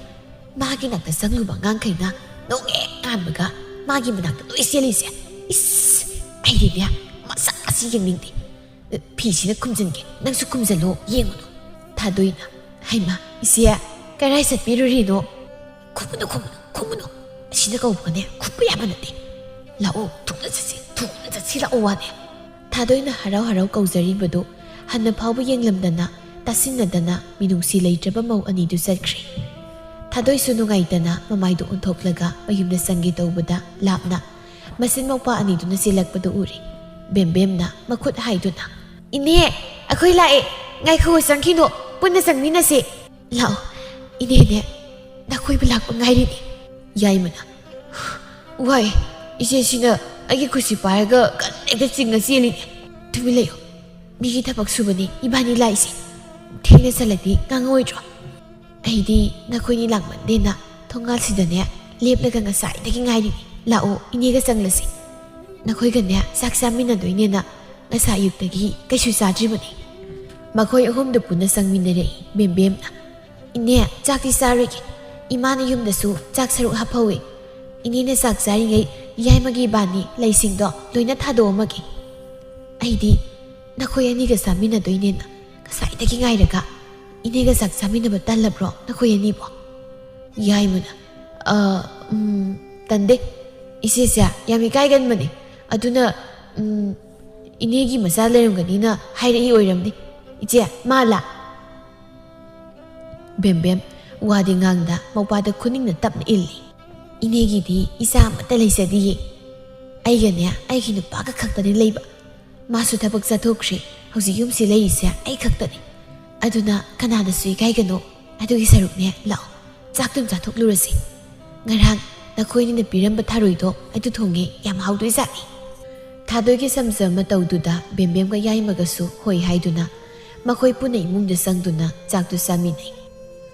ꯃꯥꯒꯤ ꯅꯥꯛꯇ ꯆꯪꯂꯨꯕ ꯑꯉꯥꯡꯈꯩꯅ ꯅꯣꯡꯉꯦ ꯉꯥꯟꯕꯒ ꯃꯥꯒꯤ ꯃꯅꯥꯛꯇ ꯂꯣꯏ ꯆꯦꯜꯂꯤꯁꯦ꯫ ꯏꯁ, ꯑꯩꯗꯤꯅꯦ ꯃꯁꯛ ꯑꯁꯤ ꯌꯦꯡꯅꯤꯡꯗꯦ꯫ ꯐꯤꯁꯤꯅ ꯈꯨꯝꯖꯤꯟꯒꯦ, ꯅꯪꯁꯨ ꯈꯨꯝꯖꯤꯜꯂꯣ, ꯌꯦꯡꯉꯨꯅꯨ꯫ ꯊꯥꯗꯣꯏꯅ, "ꯍꯩꯃꯥ, ꯏꯆꯦ, ꯀꯔꯥꯏ ꯆꯠꯄꯤꯔꯨꯔꯤꯅꯣ?" "ꯈꯨꯝꯃꯨꯅꯨ, ꯈꯨꯝꯃꯨꯅꯨ, ꯈꯨꯝꯃꯨꯅꯨ꯫ ꯑꯁꯤꯅ ꯀꯧꯕꯒꯅꯦ ꯈꯨꯝꯕ ꯌꯥꯕ ꯅꯠꯇꯦ꯫ ꯂꯥꯛꯑꯣ, ꯊꯨꯅ ꯆꯠꯁꯤ, ꯊꯨꯅ ꯆꯠꯁꯤ, ꯂꯥꯛꯑꯣ ꯋꯥꯅꯦ꯫" ꯊꯥꯗꯣꯏꯅ ꯍꯔꯥꯎ ꯍꯔꯥꯎ ꯀꯧꯖꯔꯤꯕꯗꯨ ꯍꯟꯅ ꯐꯥꯎꯕ ꯌꯦꯡꯂꯝꯗꯅ, ꯇꯥꯁꯤꯟꯅꯗꯅ ꯃꯤꯅꯨꯡꯁꯤ ꯂꯩꯇ꯭ꯔꯕ ꯃꯧ ꯑꯅꯤꯗꯨ ꯆꯠꯈ꯭ꯔꯦ꯫ ꯊꯥꯗꯣꯏꯁꯨ ꯅꯨꯡꯉꯥꯏꯇꯅ ꯃꯃꯥꯏꯗꯨ ꯑꯣꯟꯊꯣꯛꯂꯒ ꯃꯌꯨꯝꯗ ꯆꯪꯒꯦ ꯇꯧꯕꯗ ꯂꯥꯞꯅ ꯃꯆꯤꯟ ꯃꯧꯄꯥ ꯑꯅꯤꯗꯨꯅ ꯆꯦꯜꯂꯛꯄꯗꯨ ꯎꯔꯦ꯫ ꯕꯦꯝꯕꯦꯝꯅ ꯃꯈꯨꯠ ꯍꯥꯏꯗꯨꯅ, "ꯏꯅꯦ, ꯑꯩꯈꯣꯏ ꯂꯥꯛꯑꯦ꯫ ꯉꯥꯏꯈꯣ, ꯆꯪꯈꯤꯅꯣ, ꯄꯨꯟꯅ ꯆꯪꯃꯤꯟꯅꯁꯦ꯫ ꯂꯥꯛꯑꯣ, ꯏꯅꯦꯅꯦ, ꯅꯈꯣꯏꯕꯨ ꯂꯥꯛꯄ ꯉꯥꯏꯔꯤꯅꯦ꯫" ꯌꯥꯏꯃꯅ, "ꯋꯥꯏ, ꯏꯆꯦꯁꯤꯅ ꯑꯩꯒꯤ ꯈꯨꯠꯁꯤ ꯄꯥꯏꯔꯒ ꯀꯟꯅ ꯍꯦꯛꯇ ꯆꯤꯡꯉ ꯆꯦꯜꯂꯤꯅꯦ꯫ ꯇꯨꯃꯤꯟ ꯂꯩꯌꯨ, ꯃꯤꯒꯤ ꯊꯕꯛ ꯁꯨꯕꯅꯤ ꯏꯕꯥꯅꯤ ꯂꯥꯛꯏꯁꯦ꯫ ꯊꯦꯡꯅ ꯆꯠꯂꯗꯤ ꯉꯥꯡꯉꯣꯏꯗ꯭ꯔꯣ?" "ꯑꯩꯗꯤ ꯅꯈꯣꯏꯅꯤ ꯂꯥꯛꯃꯟꯗꯦꯅ ꯊꯣꯡꯒꯥꯜꯁꯤꯗꯅꯦ ꯂꯦꯞꯂꯒ ꯉꯁꯥꯏꯗꯒꯤ ꯉꯥꯏꯔꯤꯅꯤ꯫ ꯂꯥꯛꯑꯣ, ꯏꯅꯦꯒ ꯆꯪꯂꯁꯤ꯫ ꯅꯈꯣꯏꯒꯅꯦ ꯆꯥꯛ ꯆꯥꯃꯤꯟꯅꯗꯣꯏꯅꯦꯅ ꯉꯁꯥꯏ ꯑꯌꯨꯛꯇꯒꯤ ꯀꯩꯁꯨ ꯆꯥꯗ꯭ꯔꯤꯕꯅꯤ꯫" ꯃꯈꯣꯏ ꯑꯍꯨꯝꯗꯨ ꯄꯨꯟꯅ ꯆꯪꯃꯤꯟꯅꯔꯛꯏ꯫ ꯕꯦꯝꯕꯦꯝꯅ, "ꯏꯅꯦ, ꯆꯥꯛꯇꯤ ꯆꯥꯔꯣꯏꯒꯦ꯫ ꯏꯃꯥꯅ ꯌꯨꯝꯗꯁꯨ ꯆꯥꯛ ꯁꯔꯨꯛ ꯍꯥꯞꯍꯧꯋꯦ꯫ ꯏꯅꯦꯅ ꯆꯥꯛ ꯆꯥꯔꯤꯉꯩ ꯌꯥꯏꯃꯒꯤ ꯏꯕꯥꯅꯤ ꯂꯩꯁꯤꯡꯗꯣ ꯂꯣꯏꯅ ꯊꯥꯗꯣꯛꯑꯝꯃꯒꯦ꯫ ꯑꯩꯗꯤ ꯅꯈꯣꯏ ꯑꯅꯤꯒ ꯆꯥꯃꯤꯟꯅꯗꯣꯏꯅꯦꯅ ꯉꯁꯥꯏꯗꯒꯤ ꯉꯥꯏꯔꯒ ꯏꯅꯦꯒ ꯆꯥꯛ ꯆꯥꯃꯤꯟꯅꯕ ꯇꯜꯂꯕ꯭ꯔꯣ ꯅꯈꯣꯏ ꯑꯅꯤꯕꯣ?" ꯌꯥꯏꯃꯅ, "ꯑ, ꯎꯝ, ꯇꯟꯗꯦ꯫ ꯏꯆꯦꯁꯦ ꯌꯥꯝ ꯏꯀꯥꯏꯒꯟꯕꯅꯦ꯫ ꯑꯗꯨꯅ, ꯎꯝ, ꯏꯅꯦꯒꯤ ꯃꯆꯥ ꯂꯩꯔꯝꯒꯅꯤꯅ ꯍꯥꯏꯔꯛꯏ ꯑꯣꯏꯔꯝꯅꯤ꯫ ꯏꯆꯦ, ꯃꯥꯂꯥ?" ꯕꯦꯝꯕꯦꯝ ꯋꯥꯗꯤ ꯉꯥꯡꯗ ꯃꯧꯄꯥꯗ ꯈꯨꯅꯤꯡꯅ ꯇꯞꯅ ꯏꯜꯂꯤ꯫ "ꯏꯅꯦꯒꯤꯗꯤ ꯏꯆꯥ ꯑꯃꯠꯇ ꯂꯩꯖꯗꯤꯌꯦ꯫ ꯑꯩꯒꯅꯦ ꯑꯩꯒꯤ ꯅꯨꯄꯥꯒ ꯈꯛꯇꯅꯤ ꯂꯩꯕ꯫ ꯃꯥꯁꯨ ꯊꯕꯛ ꯆꯠꯊꯣꯛꯈ꯭ꯔꯦ꯫ ꯍꯧꯖꯤꯛ ꯌꯨꯝꯁꯤ ꯂꯩꯔꯤꯁꯦ ꯑꯩ ꯈꯛꯇꯅꯤ꯫ ꯑꯗꯨꯅ ꯀꯅꯥꯗꯁꯨ ꯏꯀꯥꯏꯒꯅꯨ꯫ ꯑꯗꯨꯒꯤ ꯁꯔꯨꯛꯅꯦ, ꯂꯥꯛꯑꯣ, ꯆꯥꯛꯇꯨꯝ ꯆꯥꯊꯣꯛꯂꯨꯔꯁꯤ꯫ ꯉꯔꯥꯡ ꯅꯈꯣꯏꯅꯤꯅ ꯄꯤꯔꯝꯕ ꯊꯔꯣꯏꯗꯣ ꯑꯗꯨ ꯊꯣꯡꯉꯦ, ꯌꯥꯝ ꯍꯥꯎꯗꯣꯏꯖꯥꯠꯅꯤ꯫" ꯊꯥꯗꯣꯏꯒꯤ ꯁꯝꯖꯕ ꯃꯇꯧꯗꯨꯗ ꯕꯦꯝꯕꯦꯝꯒ ꯌꯥꯏꯃꯒꯁꯨ ꯍꯣꯏ ꯍꯥꯏꯗꯨꯅ ꯃꯈꯣꯏ ꯄꯨꯟꯅ ꯏꯃꯨꯡꯗ ꯆꯪꯗꯨꯅ ꯆꯥꯛꯇꯨ ꯆꯥꯃꯤꯟꯅꯩ꯫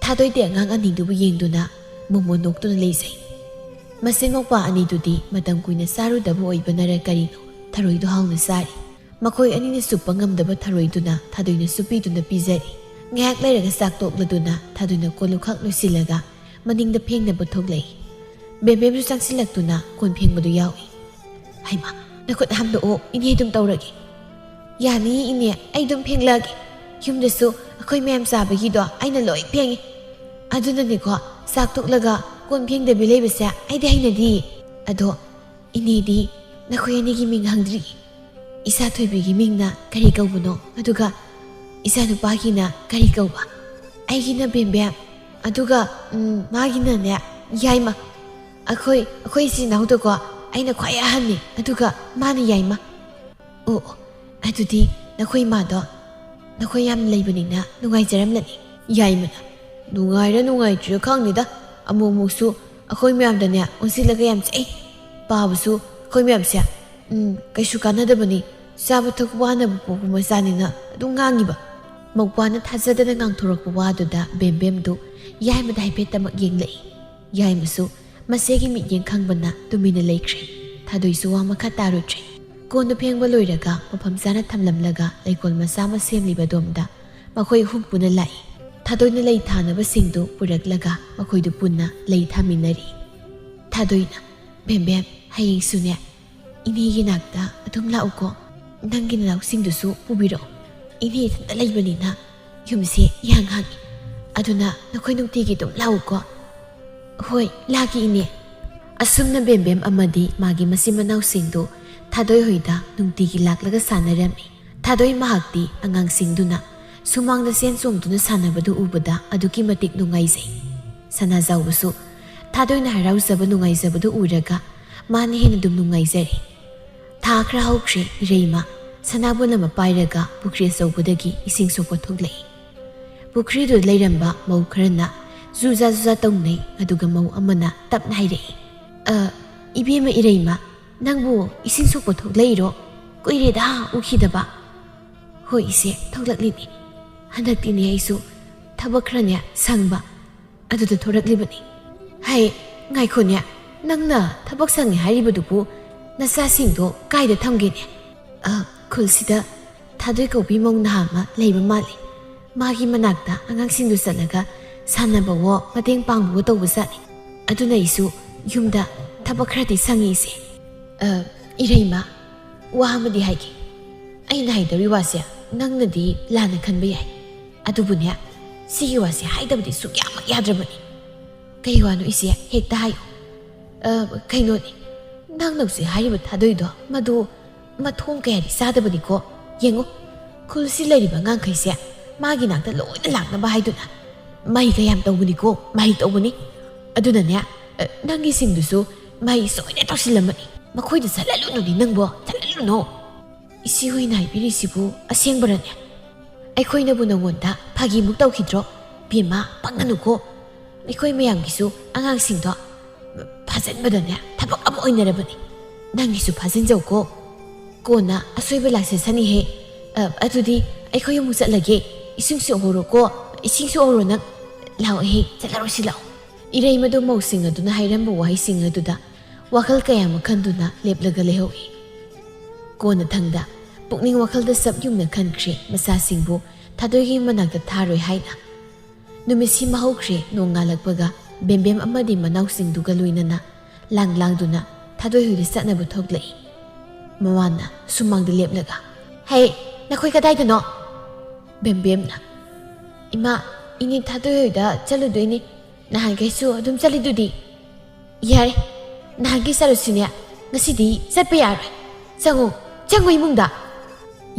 ꯊꯥꯗꯣꯏꯗꯤ ꯑꯉꯥꯡ ꯑꯅꯤꯗꯨꯕꯨ ꯌꯦꯡꯗꯨꯅ ꯃꯣꯃꯣꯟ ꯅꯣꯛꯇꯨꯅ ꯂꯩꯖꯩ꯫ ꯃꯆꯤꯟ ꯃꯧꯄ꯭ꯋꯥ ꯑꯅꯤꯗꯨꯗꯤ ꯃꯇꯝ ꯀꯨꯏꯅ ꯆꯥꯔꯨꯗꯕ ꯑꯣꯏꯕꯅꯔ ꯀꯔꯤꯅꯣ, ꯊꯔꯣꯏꯗꯣ ꯍꯥꯎꯅ ꯆꯥꯔꯤ꯫ ꯃꯈꯣꯏ ꯑꯅꯤꯅ ꯆꯨꯞꯄ ꯉꯝꯗꯕ ꯊꯔꯣꯏꯗꯨꯅ ꯊꯥꯗꯣꯏꯅꯁꯨ ꯄꯤꯗꯨꯅ ꯄꯤꯖꯔꯤ꯫ ꯉꯥꯏꯍꯥꯛ ꯂꯩꯔꯒ ꯆꯥꯛ ꯇꯣꯛꯂꯗꯨꯅ ꯊꯥꯗꯣꯏꯅ ꯀꯣꯜ ꯂꯨꯈꯥꯛ ꯂꯣꯏꯁꯤꯜꯂꯒ ꯃꯅꯤꯡꯗ ꯐꯦꯡꯅꯕ ꯊꯣꯛꯂꯛꯏ꯫ ꯕꯦꯝꯕꯦꯝꯁꯨ ꯆꯪꯁꯤꯜꯂꯛꯇꯨꯅ ꯀꯣꯟ ꯐꯦꯡꯕꯗꯨ ꯌꯥꯎꯏ꯫ "ꯍꯩꯃꯥ, ꯅꯈꯨꯠ ꯍꯥꯝꯗꯣꯛꯑꯣ, ꯏꯅꯦ ꯑꯗꯨꯝ ꯇꯧꯔꯒꯦ꯫" "ꯌꯥꯅꯤꯌꯦ ꯏꯅꯦ, ꯑꯩ ꯑꯗꯨꯝ ꯐꯦꯡꯂꯛꯑꯒꯦ꯫ ꯌꯨꯝꯗꯁꯨ ꯑꯩꯈꯣꯏ ꯃꯌꯥꯝ ꯆꯥꯕꯒꯤꯗꯣ ꯑꯩꯅ ꯂꯣꯏ ꯐꯦꯡꯉꯤ꯫ ꯑꯗꯨꯅꯅꯦꯀꯣ, ꯆꯥꯛ ꯇꯣꯛꯂꯒ ꯀꯣꯟ ꯐꯦꯡꯗꯕꯤ ꯂꯩꯕꯁꯦ ꯑꯩꯗꯤ ꯍꯩꯅꯗꯤꯌꯦ꯫ ꯑꯗꯣ ꯏꯅꯦꯗꯤ ꯅꯈꯣꯏ ꯑꯅꯤꯒꯤ ꯃꯤꯡ ꯍꯪꯗ꯭ꯔꯤ꯫ ꯏꯆꯥ ꯊꯣꯏꯕꯤꯒꯤ ꯃꯤꯡꯅ ꯀꯔꯤ ꯀꯧꯕꯅꯣ? ꯑꯗꯨꯒ ꯏꯆꯥ ꯅꯨꯄꯥꯒꯤꯅ ꯀꯔꯤ ꯀꯧꯕ?" "ꯑꯩꯒꯤꯅ ꯕꯦꯝꯕꯦꯝ, ꯑꯗꯨꯒ, ꯎꯝ, ꯃꯥꯒꯤꯅꯅꯦ ꯌꯥꯏꯃ꯫ ꯑꯩꯈꯣꯏ, ꯑꯩꯈꯣꯏ ꯏꯆꯤꯟ ꯏꯅꯥꯎꯗꯀꯣ ꯑꯩꯅ ꯈ꯭ꯋꯥꯏ ꯑꯍꯟꯅꯤ, ꯑꯗꯨꯒ ꯃꯥꯅ ꯌꯥꯏꯃ꯫" "ꯑꯣ, ꯑꯣ, ꯑꯗꯨꯗꯤ ꯅꯈꯣꯏ ꯏꯃꯥꯗꯣ ꯅꯈꯣꯏ ꯌꯥꯝ ꯂꯩꯕꯅꯤꯅ ꯅꯨꯡꯉꯥꯏꯖꯔꯝꯂꯅꯤ꯫" ꯌꯥꯏꯃꯅ, "ꯅꯨꯡꯉꯥꯏꯔ ꯅꯨꯡꯉꯥꯏꯇ꯭ꯔꯤꯔ ꯈꯪꯗꯦꯗ, ꯑꯃꯨꯛ ꯑꯃꯨꯛꯁꯨ ꯑꯩꯈꯣꯏ ꯃꯌꯥꯝꯗꯅꯦ ꯑꯣꯟꯁꯤꯜꯂꯒ ꯌꯥꯝ ꯆꯩ꯫ ꯄꯥꯕꯁꯨ ꯑꯩꯈꯣꯏ ꯃꯌꯥꯝꯁꯦ, ꯎꯝ, ꯀꯩꯁꯨ ꯀꯥꯟꯅꯗꯕꯅꯤ, ꯆꯥꯕ ꯊꯛꯄ ꯋꯥꯅꯕ ꯄꯣꯛꯄ ꯃꯆꯥꯅꯤꯅ ꯑꯗꯨꯝ ꯉꯥꯡꯉꯤꯕ꯫" ꯃꯧꯄ꯭ꯋꯥꯅ ꯊꯥꯖꯗꯅ ꯉꯥꯡꯊꯣꯔꯛꯄ ꯋꯥꯗꯨꯗ ꯕꯦꯝꯕꯦꯝꯗꯨ ꯌꯥꯏꯃꯗ ꯍꯥꯏꯐꯦꯠꯇꯃꯛ ꯌꯦꯡꯂꯛꯏ꯫ ꯌꯥꯏꯃꯁꯨ ꯃꯆꯦꯒꯤ ꯃꯤꯠꯌꯦꯡ ꯈꯪꯕꯅ ꯇꯨꯃꯤꯟꯅ ꯂꯩꯈ꯭ꯔꯦ꯫ ꯊꯥꯗꯣꯏꯁꯨ ꯋꯥ ꯃꯈꯥ ꯇꯥꯔꯨꯗ꯭ꯔꯦ꯫ ꯀꯣꯟꯗꯨ ꯐꯦꯡꯕ ꯂꯣꯏꯔꯒ ꯃꯐꯝ ꯆꯥꯅ ꯊꯝꯂꯝꯂꯒ ꯂꯩꯀꯣꯜ ꯃꯆꯥ ꯑꯃ ꯁꯦꯝꯂꯤꯕ ꯑꯗꯣꯝꯗ ꯃꯈꯣꯏ ꯑꯍꯨꯝ ꯄꯨꯟꯅ ꯂꯥꯛꯏ꯫ ꯊꯥꯗꯣꯏꯅ ꯂꯩ ꯊꯥꯅꯕꯁꯤꯡꯗꯨ ꯄꯨꯔꯛꯂꯒ ꯃꯈꯣꯏꯗꯨ ꯄꯨꯟꯅ ꯂꯩ ꯊꯥꯃꯤꯟꯅꯔꯤ꯫ ꯊꯥꯗꯣꯏꯅ, "ꯕꯦꯝꯕꯦꯝ, ꯍꯌꯦꯡꯁꯨꯅꯦ ꯏꯅꯦꯒꯤ ꯅꯥꯛꯇ ꯑꯗꯨꯝ ꯂꯥꯛꯎꯀꯣ꯫ ꯅꯪꯒꯤ ꯅꯅꯥꯎꯁꯤꯡꯗꯨꯁꯨ ꯄꯨꯕꯤꯔꯛꯑꯣ꯫ ꯏꯅꯦ ꯏꯊꯟꯇ ꯂꯩꯕꯅꯤꯅ ꯌꯨꯝꯁꯦ ꯏꯍꯥꯡ ꯍꯥꯡꯉꯤ꯫ ꯑꯗꯨꯅ ꯅꯈꯣꯏ ꯅꯨꯡꯇꯤꯒꯤ ꯑꯗꯨꯝ ꯂꯥꯛꯎꯀꯣ꯫" "ꯍꯣꯏ, ꯂꯥꯛꯀꯦ ꯏꯅꯦ꯫" ꯑꯁꯨꯝꯅ ꯕꯦꯝꯕꯦꯝ ꯑꯃꯗꯤ ꯃꯥꯒꯤ ꯃꯆꯤꯟ ꯃꯅꯥꯎꯁꯤꯡꯗꯨ ꯊꯥꯗꯣꯏ ꯍꯣꯏꯗ ꯅꯨꯡꯇꯤꯒꯤ ꯂꯥꯛꯂꯒ ꯁꯥꯟꯅꯔꯝꯃꯤ꯫ ꯊꯥꯗꯣꯏ ꯃꯍꯥꯛꯇꯤ ꯑꯉꯥꯡꯁꯤꯡꯗꯨꯅ ꯁꯨꯃꯥꯡꯗ ꯆꯦꯟ ꯆꯣꯡꯗꯨꯅ ꯁꯥꯟꯅꯕꯗꯨ ꯎꯕꯗ ꯑꯗꯨꯛꯀꯤ ꯃꯇꯤꯛ ꯅꯨꯡꯉꯥꯏꯖꯩ꯫ ꯁꯅꯥꯖꯥꯎꯕꯁꯨ ꯊꯥꯗꯣꯏꯅ ꯍꯔꯥꯎꯖꯕ ꯅꯨꯡꯉꯥꯏꯖꯕꯗꯨ ꯎꯔꯒ ꯃꯥꯅ ꯍꯦꯟꯅ ꯑꯗꯨꯝ ꯅꯨꯡꯉꯥꯏꯖꯔꯦ꯫ ꯊꯥ ꯈꯔ ꯍꯧꯈ꯭ꯔꯦ, ꯏꯔꯩꯃ ꯁꯅꯥꯕꯨꯜ ꯑꯃ ꯄꯥꯏꯔꯒ ꯄꯨꯈ꯭ꯔꯤ ꯑꯆꯧꯕꯗꯒꯤ ꯏꯁꯤꯡ ꯁꯣꯛꯄ ꯊꯣꯛꯂꯛꯏ꯫ ꯄꯨꯈ꯭ꯔꯤꯗꯨꯗ ꯂꯩꯔꯝꯕ ꯃꯧ ꯈꯔꯅ ꯖꯨꯖꯥ ꯖꯨꯖꯥ ꯇꯧꯅꯩ, ꯑꯗꯨꯒ ꯃꯧ ꯑꯃꯅ ꯇꯞꯅ ꯍꯥꯏꯔꯛꯏ, "ꯑ, ꯏꯕꯦꯝꯃ ꯏꯔꯩꯃ, "ꯅꯪꯕꯨ ꯏꯁꯤꯡ ꯁꯣꯛꯄ ꯊꯣꯛꯂꯛꯏꯔꯣ? ꯀꯨꯏꯔꯦꯗ ꯎꯈꯤꯗꯕ꯫" "ꯍꯣꯏ ꯏꯆꯦ, ꯊꯣꯛꯂꯛꯂꯤꯅꯤ꯫ ꯍꯟꯗꯛꯇꯤꯅꯦ ꯑꯩꯁꯨ ꯊꯕꯛ ꯈꯔꯅꯦ ꯁꯪꯕ, ꯑꯗꯨꯗ ꯊꯣꯔꯛꯂꯤꯕꯅꯤ꯫" "ꯍꯩ, ꯉꯥꯏꯈꯣꯅꯦ, ꯅꯪꯅ ꯊꯕꯛ ꯁꯪꯉꯦ ꯍꯥꯏꯔꯤꯕꯗꯨꯕꯨ ꯅꯆꯥꯁꯤꯡꯗꯣ ꯀꯥꯏꯗ ꯊꯝꯒꯦꯅꯦ?" "ꯑ, ꯈꯨꯜꯁꯤꯗ ꯊꯥꯗꯣꯏ ꯀꯧꯕꯤ ꯃꯧ ꯅꯍꯥ ꯑꯃ ꯂꯩꯕ ꯃꯥꯜꯂꯤ꯫ ꯃꯥꯒꯤ ꯃꯅꯥꯛꯇ ꯑꯉꯥꯡꯁꯤꯡꯗꯨ ꯆꯠꯂꯒ ꯁꯥꯟꯅꯕꯋꯣ ꯃꯇꯦꯡ ꯄꯥꯡꯕꯋꯣ ꯇꯧꯕꯖꯥꯠꯅꯤ꯫ ꯑꯗꯨꯅ ꯑꯩꯁꯨ ꯌꯨꯝꯗ ꯊꯕꯛ ꯈꯔꯗꯤ ꯁꯪꯉꯤ ꯏꯆꯦ꯫" "ꯑ, ꯏꯔꯩꯃ, ꯋꯥ ꯑꯃꯗꯤ ꯍꯥꯏꯒꯦ꯫ ꯑꯩꯅ ꯍꯥꯏꯗꯧꯔꯤ ꯋꯥꯁꯦ ꯅꯪꯅꯗꯤ ꯂꯥꯟꯅ ꯈꯟꯕ ꯌꯥꯏ꯫ ꯑꯗꯨꯕꯨꯅꯦ, ꯁꯤꯒꯤ ꯋꯥꯁꯦ ꯍꯥꯏꯗꯕꯗꯤ ꯁꯨꯛꯌꯥꯃꯛ ꯌꯥꯗ꯭ꯔꯕꯅꯤ꯫" "ꯀꯩ ꯋꯥꯅꯣ ꯏꯆꯦ? ꯍꯦꯛꯇ ꯍꯥꯏꯌꯨ꯫" "ꯑ, ꯀꯩꯅꯣꯅꯦ, ꯅꯪꯅ ꯍꯧꯖꯤꯛ ꯍꯥꯏꯔꯤꯕ ꯊꯥꯗꯣꯏꯗꯣ, ꯃꯗꯨ ꯃꯊꯣꯡ ꯀꯌꯥꯗꯤ ꯆꯥꯗꯕꯅꯤꯀꯣ꯫ ꯌꯦꯡꯉꯨ, ꯈꯨꯜꯁꯤ ꯂꯩꯔꯤꯕ ꯑꯉꯥꯡꯈꯩꯁꯦ ꯃꯥꯒꯤ ꯅꯥꯛꯇ ꯂꯣꯏꯅ ꯂꯥꯛꯅꯕ ꯍꯥꯏꯗꯨꯅ ꯃꯍꯩ ꯀꯌꯥꯝ ꯇꯧꯕꯅꯤꯀꯣ, ꯃꯍꯩ ꯇꯧꯕꯅꯤ꯫ ꯑꯗꯨꯅꯅꯦ, ꯑ, ꯅꯪꯒꯤꯁꯤꯡꯗꯨꯁꯨ ꯃꯍꯩ ꯁꯣꯏꯅ ꯇꯧꯁꯤꯜꯂꯝꯃꯅꯤ꯫ ꯃꯈꯣꯏꯗ ꯆꯠꯍꯜꯂꯨꯅꯨꯅꯦ ꯅꯪꯕꯣ, ꯆꯠꯍꯜꯂꯨꯅꯨ꯫" "ꯏꯆꯦ ꯍꯣꯏꯅ ꯍꯥꯏꯕꯤꯔꯤꯁꯤꯕꯨ ꯑꯁꯦꯡꯕꯔꯅꯦ? ꯑꯩꯈꯣꯏꯅꯕꯨ ꯅꯉꯣꯟꯗ ꯐꯥꯒꯤꯃꯨꯛ ꯇꯧꯈꯤꯗ꯭ꯔꯣ? ꯕꯦꯝꯃ, ꯄꯪꯒꯅꯨꯀꯣ꯫ ꯑꯩꯈꯣꯏ ꯃꯌꯥꯝꯒꯤꯁꯨ ꯑꯉꯥꯡꯁꯤꯡꯗꯣ ꯐꯥꯖꯤꯟꯕꯗꯅꯦ ꯊꯕꯛ ꯑꯃ ꯑꯣꯏꯅꯔꯕꯅꯤ꯫ ꯅꯪꯒꯤꯁꯨ ꯐꯥꯖꯤꯟꯖꯧꯀꯣ꯫ ꯀꯣꯟꯅ ꯑꯁꯣꯏꯕ ꯂꯥꯛꯆꯁꯅꯤꯍꯦ꯫ ꯑ, ꯑꯗꯨꯗꯤ ꯑꯩꯈꯣꯏ ꯑꯃꯨꯛ ꯆꯠꯂꯒꯦ꯫ ꯏꯁꯤꯡꯁꯨ ꯍꯧꯔꯣꯀꯣ꯫ ꯏꯁꯤꯡꯁꯨ ꯍꯧꯔꯣ ꯅꯪ꯫ ꯂꯥꯛꯑꯣꯍꯦ, ꯆꯠꯂꯔꯣꯏꯁꯤ ꯂꯥꯛꯑꯣ꯫" ꯏꯔꯩꯃꯗꯨ ꯃꯧꯁꯤꯡ ꯑꯗꯨꯅ ꯍꯥꯏꯔꯝꯕ ꯋꯥꯍꯩꯁꯤꯡ ꯑꯗꯨꯗ ꯋꯥꯈꯜ ꯀꯌꯥ ꯑꯃ ꯈꯟꯗꯨꯅ ꯂꯦꯞꯂꯒ ꯂꯩꯍꯧꯏ꯫ ꯀꯣꯟꯅꯊꯪꯗ ꯄꯨꯛꯅꯤꯡ ꯋꯥꯈꯜꯗ ꯆꯞ ꯌꯨꯡꯅ ꯈꯟꯈ꯭ꯔꯦ ꯃꯆꯥꯁꯤꯡꯕꯨ ꯊꯥꯗꯣꯏꯒꯤ ꯃꯅꯥꯛꯇ ꯊꯥꯔꯣꯏ ꯍꯥꯏꯅ꯫ ꯅꯨꯃꯤꯠꯁꯤ ꯃꯍꯧꯈ꯭ꯔꯦ ꯅꯣꯡ ꯉꯥꯜꯂꯛꯄꯒ ꯕꯦꯝꯕꯦꯝ ꯑꯃꯗꯤ ꯃꯅꯥꯎꯁꯤꯡꯗꯨꯒ ꯂꯣꯏꯅꯅ ꯂꯥꯡ ꯂꯥꯡꯗꯨꯅ ꯊꯥꯗꯣꯏ ꯍꯣꯏꯗ ꯆꯠꯅꯕ ꯊꯣꯛꯂꯛꯏ꯫ ꯃꯃꯥꯅ ꯁꯨꯃꯥꯡꯗ ꯂꯦꯞꯂꯒ, "ꯍꯦ, ꯅꯈꯣꯏ ꯀꯗꯥꯏꯗꯅꯣ?" ꯕꯦꯝꯕꯦꯝꯅ, "ꯏꯃꯥ, ꯏꯅꯦ ꯊꯥꯗꯣꯏ ꯍꯣꯏꯗ ꯆꯠꯂꯨꯗꯣꯏꯅꯤ꯫ ꯅꯍꯥꯟꯈꯩꯁꯨ ꯑꯗꯨꯝ ꯆꯠꯂꯤꯗꯨꯗꯤ꯫" "ꯌꯥꯔꯦ, ꯅꯍꯥꯟꯈꯩ ꯆꯠꯂꯨꯁꯤꯅꯦ꯫ ꯉꯁꯤꯗꯤ ꯆꯠꯄ ꯌꯥꯔꯣꯏ꯫ ꯆꯪꯉꯨ, ꯆꯪꯉꯨ ꯏꯃꯨꯡꯗ꯫"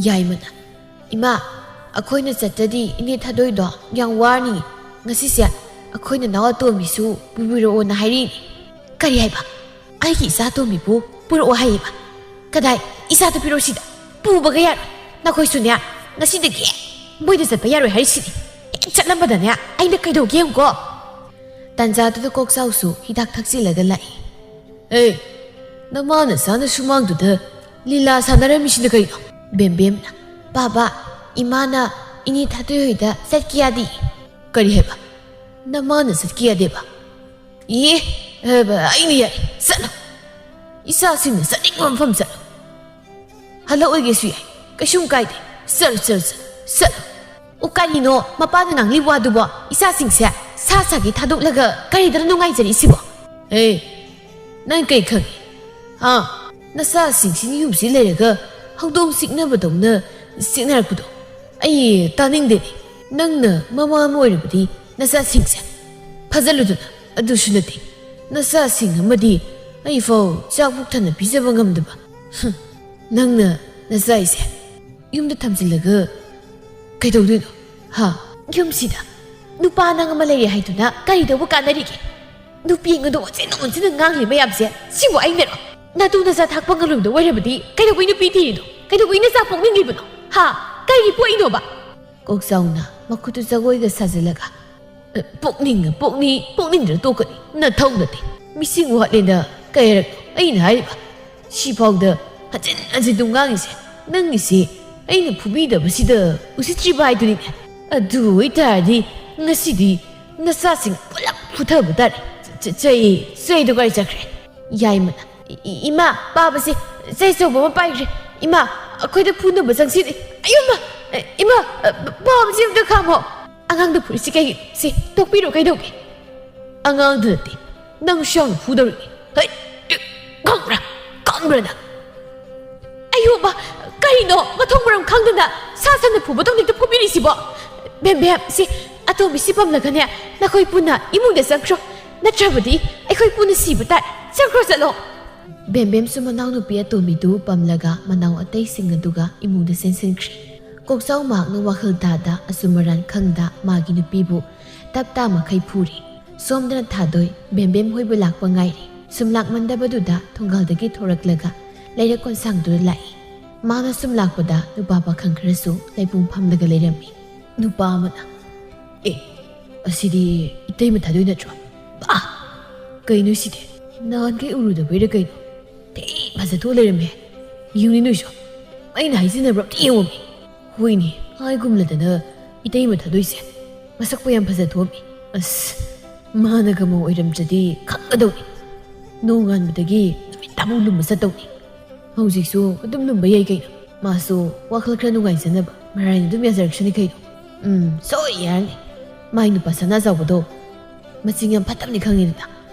ꯌꯥꯏꯃꯅ, "ꯏꯃꯥ, ꯑꯩꯈꯣꯏꯅ ꯆꯠꯇ꯭ꯔꯗꯤ ꯏꯅꯦ ꯊꯥꯗꯣꯏꯗꯣ ꯌꯥꯝ ꯋꯥꯔꯅꯤ꯫ ꯉꯁꯤꯁꯦ ꯑꯩꯈꯣꯏ ꯅꯅꯥꯎ ꯑꯇꯣꯝꯕꯤꯁꯨ ꯄꯨꯕꯤꯔꯛꯑꯣꯅ ꯍꯥꯏꯔꯤꯅꯤ꯫" "ꯀꯔꯤ ꯍꯥꯏꯕ? ꯑꯩꯒꯤ ꯏꯆꯥ ꯑꯇꯣꯝꯕꯤꯕꯨ ꯄꯨꯔꯛꯑꯣ ꯍꯥꯏꯌꯦꯕ? ꯀꯗꯥꯏ? ꯏꯆꯥꯗꯨ ꯄꯤꯔꯛꯑꯣ ꯁꯤꯗ꯫ ꯄꯨꯕꯒ ꯌꯥꯔꯣꯏ꯫ ꯅꯈꯣꯏꯁꯨꯅꯦ, ꯉꯁꯤꯗꯒꯤ ꯃꯣꯏꯗ ꯆꯠꯄ ꯌꯥꯔꯣꯏ ꯍꯥꯏꯔꯤꯁꯤꯅꯤ꯫ ꯍꯦꯛ ꯆꯠꯂꯝꯕꯗꯅꯦ ꯑꯩꯅ ꯀꯩꯗꯧꯒꯦ ꯌꯦꯡꯉꯨꯀꯣ꯫" ꯇꯥꯟꯖꯥꯗꯨꯗ ꯀꯣꯛꯆꯥꯎꯁꯨ ꯍꯤꯗꯥꯛ ꯊꯛꯆꯤꯜꯂꯒ ꯂꯥꯛꯏ꯫ "ꯑꯦ, ꯅꯃꯥ ꯅꯆꯥꯅ ꯁꯨꯃꯥꯡꯗꯨꯗ ꯂꯤꯂꯥ ꯁꯥꯟꯅꯔꯝꯃꯤꯁꯤꯅ ꯀꯩꯅꯣ? ꯕꯦꯝꯕꯦꯝꯅ, "ꯕꯥꯕꯥ, ꯏꯃꯥꯅ ꯏꯅꯦ ꯊꯥꯗꯣꯏ ꯍꯣꯏꯗ ꯆꯠꯀꯦ ꯌꯥꯗꯦ꯫" "ꯀꯔꯤ ꯍꯥꯏꯕ? ꯅꯃꯥꯅ ꯆꯠꯀꯦ ꯌꯥꯗꯦꯕ?" "ꯑꯦ, ꯑꯦ, ꯑꯩꯅ ꯌꯥꯏ, ꯆꯠꯂꯣ꯫ ꯏꯆꯥꯁꯤꯡꯅ ꯆꯠꯅꯤꯡꯕ ꯃꯐꯝ ꯆꯠꯂꯣ꯫ ꯍꯜꯂꯛꯑꯣꯏꯒꯦꯁꯨ ꯌꯥꯏ, ꯀꯩꯁꯨꯝ ꯀꯥꯏꯗꯦ꯫ ꯆꯠꯂꯨ, ꯆꯠꯂꯨ, ꯆꯠꯂꯨ, ꯆꯠꯂꯨ꯫" "ꯑꯣ, ꯀꯔꯤꯅꯣ ꯃꯄꯥꯅ ꯉꯥꯡꯂꯤ ꯋꯥꯗꯨꯕꯣ? ꯏꯆꯥꯁꯤꯡꯁꯦ ꯁꯥ ꯁꯥꯒꯤ ꯊꯥꯗꯣꯛꯂꯒ ꯀꯔꯤꯗꯅ ꯅꯨꯡꯉꯥꯏꯖꯔꯤꯁꯤꯕꯣ?" "ꯑꯦ, ꯅꯪ ꯀꯩ ꯈꯪꯉꯤ? ꯍꯥ? ꯅꯆꯥꯁꯤꯡꯁꯤꯅ ꯌꯨꯝꯁꯤ ꯂꯩꯔꯒ ꯍꯧꯗꯣꯡ ꯆꯤꯛꯅꯕꯗꯧꯅ ꯆꯤꯛꯅꯔꯛꯄꯗꯣ ꯑꯩ ꯇꯥꯅꯤꯡꯗꯦꯅꯦ꯫ ꯅꯪꯅ ꯃꯃꯥ ꯑꯃ ꯑꯣꯏꯔꯕꯗꯤ ꯅꯆꯥꯁꯤꯡꯁꯦ ꯐꯖꯜꯂꯨꯗꯅ, ꯑꯗꯨꯁꯨ ꯅꯠꯇꯦ, ꯅꯆꯥꯁꯤꯡ ꯑꯃꯗꯤ ꯑꯩꯐꯥꯎ ꯆꯥꯛ ꯄꯨꯛ ꯊꯟꯅ ꯄꯤꯖꯕ ꯉꯝꯗꯕ꯫ ꯍꯨꯝ, ꯅꯪꯅ ꯅꯆꯥ ꯑꯩꯁꯦ ꯌꯨꯝꯗ ꯊꯝꯖꯤꯜꯂꯒ ꯀꯩꯗꯧꯗꯣꯏꯅꯣ? ꯍꯥ? ꯌꯨꯝꯁꯤꯗ ꯅꯨꯄꯥ ꯅꯪ ꯑꯃ ꯂꯩꯔꯦ ꯍꯥꯏꯗꯨꯅ ꯀꯔꯤ ꯇꯧꯕ ꯀꯥꯟꯅꯔꯤꯒꯦ? ꯅꯨꯄꯤ ꯑꯩꯉꯣꯟꯗ ꯑꯣꯟꯁꯤꯟ ꯑꯣꯟꯁꯤꯟꯅ ꯉꯥꯡꯂꯤ ꯃꯌꯥꯝꯁꯦ ꯁꯤꯕꯨ ꯑꯩꯅꯔꯣ? ꯅꯇꯨ ꯅꯆꯥ ꯊꯥꯛꯄ ꯉꯝꯂꯣꯏꯗꯕ ꯑꯣꯏꯔꯕꯗꯤ ꯀꯩꯗꯧꯕꯩ ꯅꯨꯄꯤ ꯊꯤꯔꯤꯅꯣ? ꯀꯩꯗꯧꯕꯩ ꯅꯆꯥ ꯄꯣꯛꯅꯤꯡꯂꯤꯕꯅꯣ? ꯍꯥ? ꯀꯔꯤꯒꯤ ꯄꯣꯛꯏꯅꯣꯕ?" ꯀꯣꯛꯆꯥꯎꯅ ꯃꯈꯨꯠꯇꯨ ꯖꯒꯣꯏꯒ ꯁꯥꯖꯤꯜꯂꯒ, "ꯑ, ꯄꯣꯛꯅꯤꯡꯉ ꯄꯣꯛꯅꯤ, ꯄꯣꯛꯅꯤꯡꯗ꯭ꯔ ꯇꯣꯛꯀꯅꯤ, ꯅꯊꯧ ꯅꯠꯇꯦ꯫ ꯃꯤꯁꯤꯡ ꯋꯥꯠꯂꯦꯅ ꯀꯩ ꯍꯥꯏꯔꯛꯅꯣ? ꯑꯩꯅ ꯍꯥꯏꯔꯤꯕ ꯁꯤꯐꯥꯎꯗ ꯍꯟꯖꯤꯟ ꯍꯟꯖꯤꯟ ꯑꯗꯨꯝ ꯉꯥꯡꯉꯤꯁꯦ ꯅꯪꯒꯤꯁꯦ ꯑꯩꯅ ꯐꯨꯕꯤꯗꯕꯁꯤꯗ ꯎꯁꯤꯠꯇ꯭ꯔꯤꯕ ꯍꯥꯏꯗꯨꯅꯤꯅꯦ꯫ ꯑꯗꯨ ꯑꯣꯏꯇꯥꯔꯗꯤ ꯉꯁꯤꯗꯤ ꯅꯆꯥꯁꯤꯡ ꯄꯨꯂꯞ ꯐꯨꯊꯕ ꯇꯥꯔꯦ꯫ ꯆ-, ꯆ-, ꯆꯩ, ꯆꯩꯗꯣ ꯀꯥꯏ ꯆꯠꯈ꯭ꯔꯦ?" ꯌꯥꯏꯃꯅ, "ꯏ-, ꯏ-, ꯏꯃꯥ, ꯄꯥꯕꯁꯦ ꯆꯩ ꯑꯆꯧꯕ ꯑꯃ ꯄꯥꯏꯈ꯭ꯔꯦ꯫ ꯏꯃꯥ, ꯑꯩꯈꯣꯏꯗ ꯐꯨꯅꯕ ꯆꯪꯁꯤꯜꯂꯤ꯫ ꯑꯌꯨꯝꯃ, ꯑ, ꯏꯃꯥ, ꯑ, ꯄꯥꯕꯁꯦ ꯑꯝꯇ ꯈꯥꯝꯃꯣ꯫ ꯑꯉꯥꯡꯗ ꯐꯨꯔꯤꯁꯤ ꯀꯩꯒꯤꯅꯣ? ꯁꯤ ꯇꯣꯛꯄꯤꯔꯣ, ꯀꯩꯗꯧꯒꯦ?" "ꯑꯉꯥꯡꯗ ꯅꯠꯇꯦ, ꯅꯪꯁꯨ ꯌꯥꯎꯅ ꯐꯨꯗꯧꯔꯤꯅꯤ꯫ ꯍꯩ, ꯈꯪꯕ꯭ꯔꯥ? ꯈꯪꯕ꯭ꯔꯥ ꯅꯪ?" "ꯑꯌꯣꯕ, ꯀꯔꯤꯅꯣ? ꯃꯊꯣꯡ ꯃꯔꯝ ꯈꯪꯗꯅ ꯁꯥ ꯁꯟꯅ ꯐꯨꯕꯗꯧꯅ ꯍꯦꯛꯇ ꯐꯨꯕꯤꯔꯤꯁꯤꯕꯣ?" "ꯕꯦꯝꯕꯦꯝ, ꯁꯤ ꯑꯇꯣꯝꯕꯤꯁꯤ ꯄꯝꯂꯒꯅꯦ, ꯅꯈꯣꯏ ꯄꯨꯟꯅ ꯏꯃꯨꯡꯗ ꯆꯪꯈ꯭ꯔꯣ꯫ ꯅꯠꯇ꯭ꯔꯕꯗꯤ ꯑꯩꯈꯣꯏ ꯄꯨꯟꯅ ꯁꯤꯕ ꯇꯥꯔꯦ꯫ ꯆꯪꯈ꯭ꯔꯣ, ꯆꯠꯂꯣ꯫" ꯕꯦꯝꯕꯦꯝꯁꯨ ꯃꯅꯥꯎꯅꯨꯄꯤ ꯑꯇꯣꯝꯕꯤꯗꯨ ꯄꯝꯂꯒ ꯃꯅꯥꯎ ꯑꯇꯩꯁꯤꯡ ꯑꯗꯨꯒ ꯏꯃꯨꯡꯗ ꯆꯦꯟꯁꯤꯟꯈ꯭ꯔꯦ꯫ ꯀꯣꯛꯆꯥꯎ ꯃꯍꯥꯛꯅ ꯋꯥꯈꯜ ꯇꯥꯗ ꯑꯆꯨꯝ ꯑꯔꯥꯟ ꯈꯪꯗ ꯃꯥꯒꯤ ꯅꯨꯄꯤꯕꯨ ꯇꯞꯇꯥ ꯃꯈꯩ ꯐꯨꯔꯤ꯫ ꯁꯣꯝꯗꯅ ꯊꯥꯗꯣꯏ ꯕꯦꯝꯕꯦꯝ ꯍꯣꯏꯕꯨ ꯂꯥꯛꯄ ꯉꯥꯏꯔꯤ꯫ ꯁꯨꯝ ꯂꯥꯛꯃꯟꯗꯕꯗꯨꯗ ꯊꯣꯡꯒꯥꯜꯗꯒꯤ ꯊꯣꯔꯛꯂꯒ ꯂꯩꯔꯛ ꯀꯣꯟꯁꯥꯡꯗꯨꯗ ꯂꯥꯛꯏ꯫ ꯃꯥꯅ ꯁꯨꯝ ꯂꯥꯛꯄꯗ ꯅꯨꯄꯥ ꯄꯥꯈꯪ ꯈꯔꯁꯨ ꯂꯩꯄꯨꯡ ꯐꯝꯂꯒ ꯂꯩꯔꯝꯃꯤ꯫ ꯅꯨꯄꯥ ꯑꯃꯅ, "ꯑꯦ, ꯑꯁꯤꯗꯤ ꯏꯇꯩꯃ ꯊꯥꯗꯣꯏ ꯅꯠꯇ꯭ꯔꯣ? ꯕꯥ! ꯀꯩꯅꯣ ꯁꯤꯗꯤ? ꯅꯍꯥꯟꯈꯩ ꯎꯔꯨꯗꯕꯩꯔ ꯀꯩꯅꯣ? ꯐꯖꯊꯣꯛ ꯂꯩꯔꯝꯃꯦ꯫ ꯌꯦꯡꯅꯤ ꯅꯣꯏꯁꯨ꯫ ꯑꯩꯅ ꯍꯥꯏꯖꯤꯟꯅꯕ꯭ꯔꯥ ꯑꯝꯇ ꯌꯦꯡꯉꯣꯃꯤ꯫ ꯍꯣꯏꯅꯦ, ꯍꯥꯏꯒꯨꯝꯂꯗꯅ ꯏꯇꯩꯃ ꯊꯥꯗꯣꯏꯁꯦ ꯃꯁꯛꯄꯨ ꯌꯥꯝ ꯐꯖꯊꯣꯛꯑꯝꯃꯤ꯫ ꯑꯁ, ꯃꯥꯅꯒ ꯃꯧ ꯑꯣꯏꯔꯝꯗ꯭ꯔꯗꯤ ꯈꯪꯒꯗꯧꯅꯤ꯫ ꯅꯣꯡꯉꯥꯟꯕꯗꯒꯤ ꯅꯨꯃꯤꯠ ꯇꯥꯕꯧ ꯂꯨꯝꯕ ꯆꯠꯇꯧꯅꯤ꯫ ꯍꯧꯖꯤꯛꯁꯨ ꯑꯗꯨꯝ ꯂꯨꯝꯕ ꯌꯥꯏ ꯀꯩꯅꯣ꯫ ꯃꯥꯁꯨ ꯋꯥꯈꯜ ꯈꯔ ꯅꯨꯡꯉꯥꯏꯖꯅꯕ ꯃꯔꯥꯏꯅ ꯑꯗꯨꯝ ꯌꯥꯖꯔꯛꯁꯅꯤ ꯀꯩꯅꯣ꯫ ꯎꯝ, ꯁꯣꯏ ꯌꯥꯔꯅꯤ꯫ ꯃꯥꯏ ꯅꯨꯄꯥ ꯁꯅꯥꯖꯥꯎꯕꯗꯣ ꯃꯆꯤꯡ ꯌꯥꯝ ꯐꯠꯇꯕꯅꯤ ꯈꯪꯉꯤꯗꯅ꯫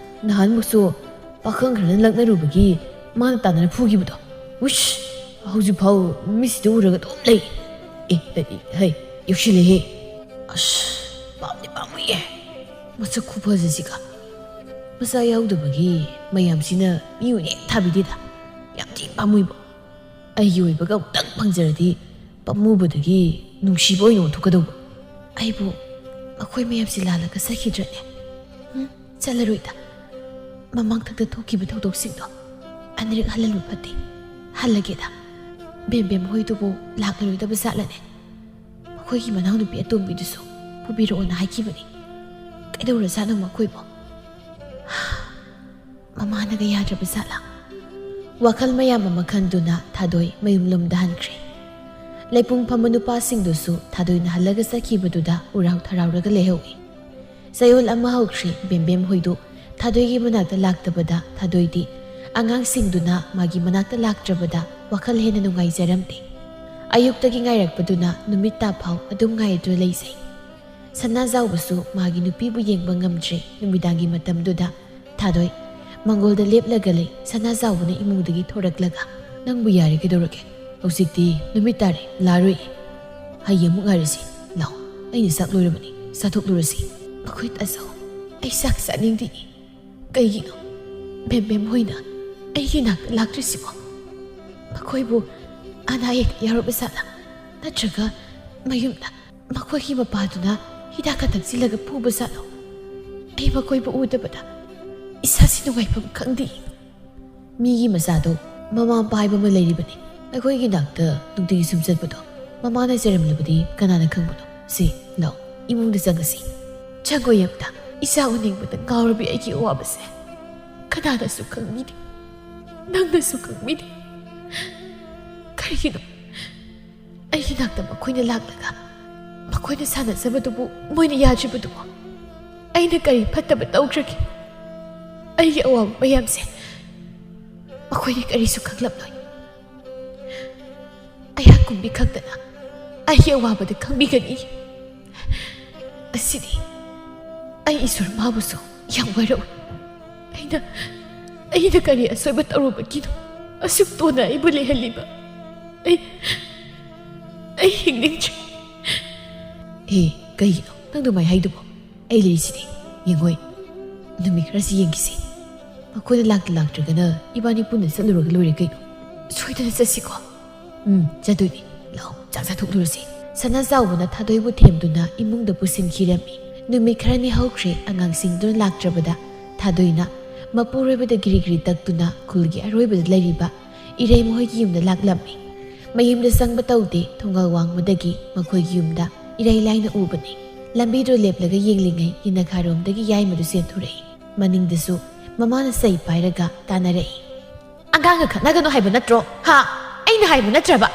ꯅꯍꯥꯟꯃꯨꯛꯁꯨ ꯄꯥꯈꯪ ꯈꯔꯅ ꯂꯛꯅꯔꯨꯕꯒꯤ ꯃꯥꯅ ꯇꯥꯟꯅꯔ ꯐꯨꯈꯤꯕꯗꯣ꯫ ꯎꯁ! ꯍꯧꯖꯤꯛꯐꯥꯎ ꯃꯤꯠꯁꯤꯗ ꯎꯔꯒ ꯑꯗꯨꯝ ꯂꯩ꯫ ꯑꯦ, ꯑꯦ, ꯑꯦ, ꯍꯩ, ꯌꯧꯁꯤꯜꯂꯛꯑꯦꯍꯦ꯫ ꯑꯁ, ꯄꯥꯝꯗꯤ ꯄꯥꯝꯃꯨꯏꯌꯦ꯫ ꯃꯁꯛ ꯈꯨꯐꯖꯁꯤꯒ꯫ ꯃꯆꯥ ꯌꯥꯎꯗꯕꯒꯤ ꯃꯌꯥꯝꯁꯤꯅ ꯃꯤꯑꯣꯏꯅ ꯍꯦꯛ ꯊꯥꯕꯤꯗꯦꯗ꯫ ꯌꯥꯝ ꯊꯤ ꯄꯥꯝꯃꯨꯏꯕꯣ꯫ ꯑꯩꯒꯤ ꯑꯣꯏꯕꯒ ꯑꯃꯨꯛꯇꯪ ꯐꯪꯖꯔꯗꯤ ꯄꯥꯝꯃꯨꯕꯗꯒꯤ ꯅꯨꯡꯁꯤꯕ ꯑꯣꯏꯅ ꯑꯣꯟꯊꯣꯛꯀꯗꯧꯕ꯫ ꯑꯩꯕꯨ ꯃꯈꯣꯏ ꯃꯌꯥꯝꯁꯤ ꯂꯥꯜꯂꯒ ꯆꯠꯈꯤꯗ꯭ꯔꯅꯦ? ꯎꯝ, ꯆꯠꯂꯔꯣꯏꯗ꯫ ꯃꯃꯥꯡꯊꯛꯇ ꯊꯣꯛꯈꯤꯕ ꯊꯧꯗꯣꯛꯁꯤꯡꯗꯣ ꯑꯅꯤꯔꯛ ꯍꯜꯍꯟꯕ ꯐꯠꯇꯦ꯫ ꯍꯜꯂꯒꯦꯗ꯫ ꯕꯦꯝꯕꯦꯝ ꯍꯣꯏꯗꯨꯕꯨ ꯂꯥꯛꯂꯔꯣꯏꯗꯕ ꯖꯥꯠꯂꯅꯦ? ꯃꯈꯣꯏꯒꯤ ꯃꯅꯥꯎꯅꯨꯄꯤ ꯑꯇꯣꯝꯕꯤꯗꯨꯁꯨ ꯄꯨꯕꯤꯔꯛꯑꯣꯅ ꯍꯥꯏꯈꯤꯕꯅꯤ꯫ ꯀꯩꯗꯧꯔꯖꯥꯠꯅꯣ ꯃꯈꯣꯏꯕꯨ? ꯃꯃꯥꯅꯒ ꯌꯥꯗ꯭ꯔꯕ ꯖꯥꯠꯂꯥ? ꯋꯥꯈꯜ ꯃꯌꯥꯝ ꯑꯃ ꯈꯟꯗꯨꯅ ꯊꯥꯗꯣꯏ ꯃꯌꯨꯝꯂꯣꯝꯗ ꯍꯟꯈ꯭ꯔꯦ꯫ ꯂꯩꯄꯨꯡ ꯐꯝꯕ ꯅꯨꯄꯥꯁꯤꯡꯗꯨꯁꯨ ꯊꯥꯗꯣꯏꯅ ꯍꯜꯂꯒ ꯆꯠꯈꯤꯕꯗꯨꯗ ꯎꯔꯥꯎ ꯊꯔꯥꯎꯔꯒ ꯂꯩꯍꯧꯏ꯫ ꯆꯌꯣꯜ ꯑꯃ ꯍꯧꯈ꯭ꯔꯦ ꯕꯦꯝꯕꯦꯝ ꯍꯣꯏꯗꯨ ꯊꯥꯗꯣꯏꯒꯤ ꯃꯅꯥꯛꯇ ꯂꯥꯛꯇꯕꯗ ꯊꯥꯗꯣꯏꯗꯤ ꯑꯉꯥꯡꯁꯤꯡꯗꯨꯅ ꯃꯥꯒꯤ ꯃꯅꯥꯛꯇ ꯂꯥꯛꯇ꯭ꯔꯕꯗ ꯋꯥꯈꯜ ꯍꯦꯟꯅ ꯅꯨꯡꯉꯥꯏꯖꯔꯝꯗꯦ꯫ ꯑꯌꯨꯛꯇꯒꯤ ꯉꯥꯏꯔꯛꯄꯗꯨꯅ ꯅꯨꯃꯤꯠ ꯇꯥꯐꯥꯎ ꯑꯗꯨꯝ ꯉꯥꯏꯗꯨꯅ ꯂꯩꯖꯩ꯫ ꯁꯅꯥꯖꯥꯎꯕꯁꯨ ꯃꯥꯒꯤ ꯅꯨꯄꯤꯕꯨ ꯌꯦꯡꯕ ꯉꯝꯗ꯭ꯔꯦ꯫ ꯅꯨꯃꯤꯗꯥꯡꯒꯤ ꯃꯇꯝꯗꯨꯗ ꯊꯥꯗꯣꯏ ꯃꯪꯒꯣꯜꯗ ꯂꯦꯞꯂꯒ ꯂꯩ꯫ ꯁꯅꯥꯖꯥꯎꯕꯅ ꯏꯃꯨꯡꯗꯒꯤ ꯊꯣꯔꯛꯂꯒ, "ꯅꯪꯕꯨ ꯌꯥꯔꯦ ꯀꯩꯗꯧꯔꯒꯦ? ꯍꯧꯖꯤꯛꯇꯤ ꯅꯨꯃꯤꯠ ꯇꯥꯔꯦ, ꯂꯥꯛꯑꯔꯣꯏ꯫ ꯍꯌꯦꯡ ꯑꯃꯨꯛ ꯉꯥꯏꯔꯁꯤ꯫ ꯂꯥꯛꯑꯣ, ꯑꯩꯅ ꯆꯥꯛ ꯂꯣꯏꯔꯕꯅꯤ, ꯆꯥꯊꯣꯛꯂꯨꯔꯁꯤ꯫" "ꯃꯈꯣꯏ ꯇꯥꯖꯧ, ꯑꯩ ꯆꯥꯛ ꯆꯥꯅꯤꯡꯗꯦ꯫ ꯀꯩꯒꯤꯅꯣ ꯕꯦꯝꯕꯦꯝ ꯍꯣꯏꯅ ꯑꯩꯒꯤ ꯅꯥꯛꯇ ꯂꯥꯛꯇ꯭ꯔꯤꯁꯤꯕꯣ? ꯃꯈꯣꯏꯕꯨ ꯑꯅꯥ ꯑꯌꯦꯛ ꯌꯥꯎꯔꯕ ꯖꯥꯠꯂꯥ? ꯅꯠꯇ꯭ꯔꯒ ꯃꯌꯨꯝꯗ ꯃꯈꯣꯏꯒꯤ ꯃꯄꯥꯗꯨꯅ ꯍꯤꯗꯥꯛꯀ ꯊꯛꯆꯤꯜꯂꯒ ꯐꯨꯕ ꯖꯥꯠꯂꯣ? ꯑꯩ ꯃꯈꯣꯏꯕꯨ ꯎꯗꯕꯗ ꯏꯁꯥꯁꯤ ꯅꯨꯡꯉꯥꯏꯐꯝ ꯈꯪꯗꯦ꯫" "ꯃꯤꯒꯤ ꯃꯆꯥꯗꯣ ꯃꯃꯥ ꯃꯄꯥ ꯍꯥꯏꯕ ꯑꯃ ꯂꯩꯔꯤꯕꯅꯤ꯫ ꯑꯩꯈꯣꯏꯒꯤ ꯅꯥꯛꯇ ꯅꯨꯡꯇꯤꯒꯤ ꯁꯨꯝ ꯆꯠꯄꯗꯣ ꯃꯃꯥꯅ ꯆꯩꯔꯝꯂꯕꯗꯤ ꯀꯅꯥꯅ ꯈꯪꯕꯅꯣ? ꯁꯤ, ꯂꯥꯛꯑꯣ, ꯏꯃꯨꯡꯗ ꯆꯪꯉꯁꯤ꯫" "ꯆꯪꯉꯣꯏ ꯑꯝꯇ꯫ ꯏꯆꯥ ꯎꯅꯤꯡꯕꯗ ꯉꯥꯎꯔꯕꯤ ꯑꯩꯒꯤ ꯑꯋꯥꯕꯁꯦ ꯀꯅꯥꯅꯁꯨ ꯈꯪꯕꯤꯗꯦ꯫ ꯅꯪꯅꯁꯨ ꯈꯪꯕꯤꯗꯦ꯫ ꯀꯔꯤꯒꯤꯅꯣ ꯑꯩꯒꯤ ꯅꯥꯛꯇ ꯃꯈꯣꯏꯅ ꯂꯥꯛꯂꯒ ꯃꯈꯣꯏꯅ ꯁꯥꯟꯅꯖꯕꯗꯨꯕꯨ ꯃꯣꯏꯅ ꯌꯥꯗ꯭ꯔꯤꯕꯗꯨꯕꯨ? ꯑꯩꯅ ꯀꯔꯤ ꯐꯠꯇꯕ ꯇꯧꯈ꯭ꯔꯒꯦ? ꯑꯩꯒꯤ ꯑꯋꯥꯕ ꯃꯌꯥꯝꯁꯦ ꯃꯈꯣꯏꯗꯤ ꯀꯔꯤꯁꯨ ꯈꯪꯂꯝꯂꯣꯏ꯫ ꯑꯩꯍꯥꯛ ꯀꯨꯝꯕꯤ ꯈꯛꯇꯅ ꯑꯩꯒꯤ ꯑꯋꯥꯕꯗ ꯈꯪꯕꯤꯒꯅꯤ꯫ ꯑꯁꯤꯗꯤ ꯑꯩ ꯏꯁꯣꯔ ꯃꯥꯕꯨꯁꯨ ꯌꯥꯝ ꯋꯥꯔꯧꯏ꯫ ꯑꯩꯅ, ꯑꯩꯅ ꯀꯔꯤ ꯑꯁꯣꯏꯕ ꯇꯧꯔꯨꯕꯒꯤꯅꯣ ꯑꯁꯨꯛ ꯇꯣꯟꯅ ꯑꯩꯕꯨ ꯂꯩꯍꯜꯂꯤꯕ? ꯑꯩ, ꯑꯩ ꯍꯤꯡꯅꯤꯡꯗ꯭ꯔꯦ꯫ ꯑꯦ, ꯀꯩꯒꯤꯅꯣ ꯅꯪ ꯑꯗꯨꯃꯥꯏ ꯍꯥꯏꯗꯨꯕꯣ? ꯑꯩ ꯂꯩꯔꯤꯁꯤꯗꯤ, ꯌꯦꯡꯉꯣꯏ꯫ ꯅꯨꯃꯤꯠ ꯈꯔꯁꯤ ꯌꯦꯡꯈꯤꯁꯤ꯫ ꯃꯈꯣꯏꯅ ꯂꯥꯛꯇ ꯂꯥꯛꯇ꯭ꯔꯒꯅ ꯏꯕꯥꯅꯤ ꯄꯨꯟꯅ ꯆꯠꯂꯨꯔꯒ ꯂꯣꯏꯔꯦ ꯀꯩꯅꯣ꯫ ꯁꯣꯏꯗꯅ ꯆꯠꯁꯤꯀꯣ꯫ ꯎꯝ, ꯆꯠꯇꯣꯏꯅꯤ꯫ ꯂꯥꯛꯑꯣ, ꯆꯥꯛ ꯆꯥꯊꯣꯛꯂꯨꯔꯁꯤ꯫ ꯁꯅꯥ ꯆꯥꯎꯕꯅ ꯊꯥꯗꯣꯏꯕꯨ ꯊꯦꯝꯗꯨꯅ ꯏꯃꯨꯡꯗ ꯄꯨꯁꯤꯟꯈꯤꯔꯝꯃꯤ꯫ ꯅꯨꯃꯤꯠ ꯈꯔꯅꯤ ꯍꯧꯈ꯭ꯔꯦ ꯑꯉꯥꯡꯁꯤꯡꯗꯨꯅ ꯂꯥꯛꯇ꯭ꯔꯕꯗ ꯊꯥꯗꯣꯏꯅ ꯃꯄꯨꯔꯣꯏꯕꯗ ꯒꯤꯔꯤ ꯒꯤꯔꯤ ꯇꯛꯇꯨꯅ ꯈꯨꯜꯒꯤ ꯑꯔꯣꯏꯕꯗ ꯂꯩꯔꯤꯕ ꯏꯔꯩ ꯃꯈꯣꯏꯒꯤ ꯌꯨꯝꯗ ꯂꯥꯛꯂꯝꯃꯤ꯫ ꯃꯌꯨꯝꯗ ꯆꯪꯕ ꯇꯧꯗꯦ, ꯊꯣꯡꯒꯥꯜ ꯋꯥꯡꯃꯗꯒꯤ ꯃꯈꯣꯏꯒꯤ ꯌꯨꯝꯗ ꯏꯔꯩ ꯂꯥꯏꯅ ꯎꯕꯅꯤ꯫ ꯂꯝꯕꯤꯗꯨ ꯂꯦꯞꯂꯒ ꯌꯦꯡꯂꯤꯉꯩ ꯌꯦꯅꯈꯥꯔꯣꯝꯗꯒꯤ ꯌꯥꯏꯃꯗꯨ ꯆꯦꯟꯊꯣꯔꯛꯏ꯫ ꯃꯅꯤꯡꯗꯁꯨ ꯃꯃꯥꯅ ꯆꯩ ꯄꯥꯏꯔꯒ ꯇꯥꯟꯅꯔꯛꯏ꯫ "ꯑꯉꯥꯡꯒ ꯈꯠꯅꯒꯅꯨ ꯍꯥꯏꯕ ꯅꯠꯇ꯭ꯔꯣ? ꯍꯥ? ꯑꯩꯅ ꯍꯥꯏꯕ ꯅꯠꯇ꯭ꯔꯕ?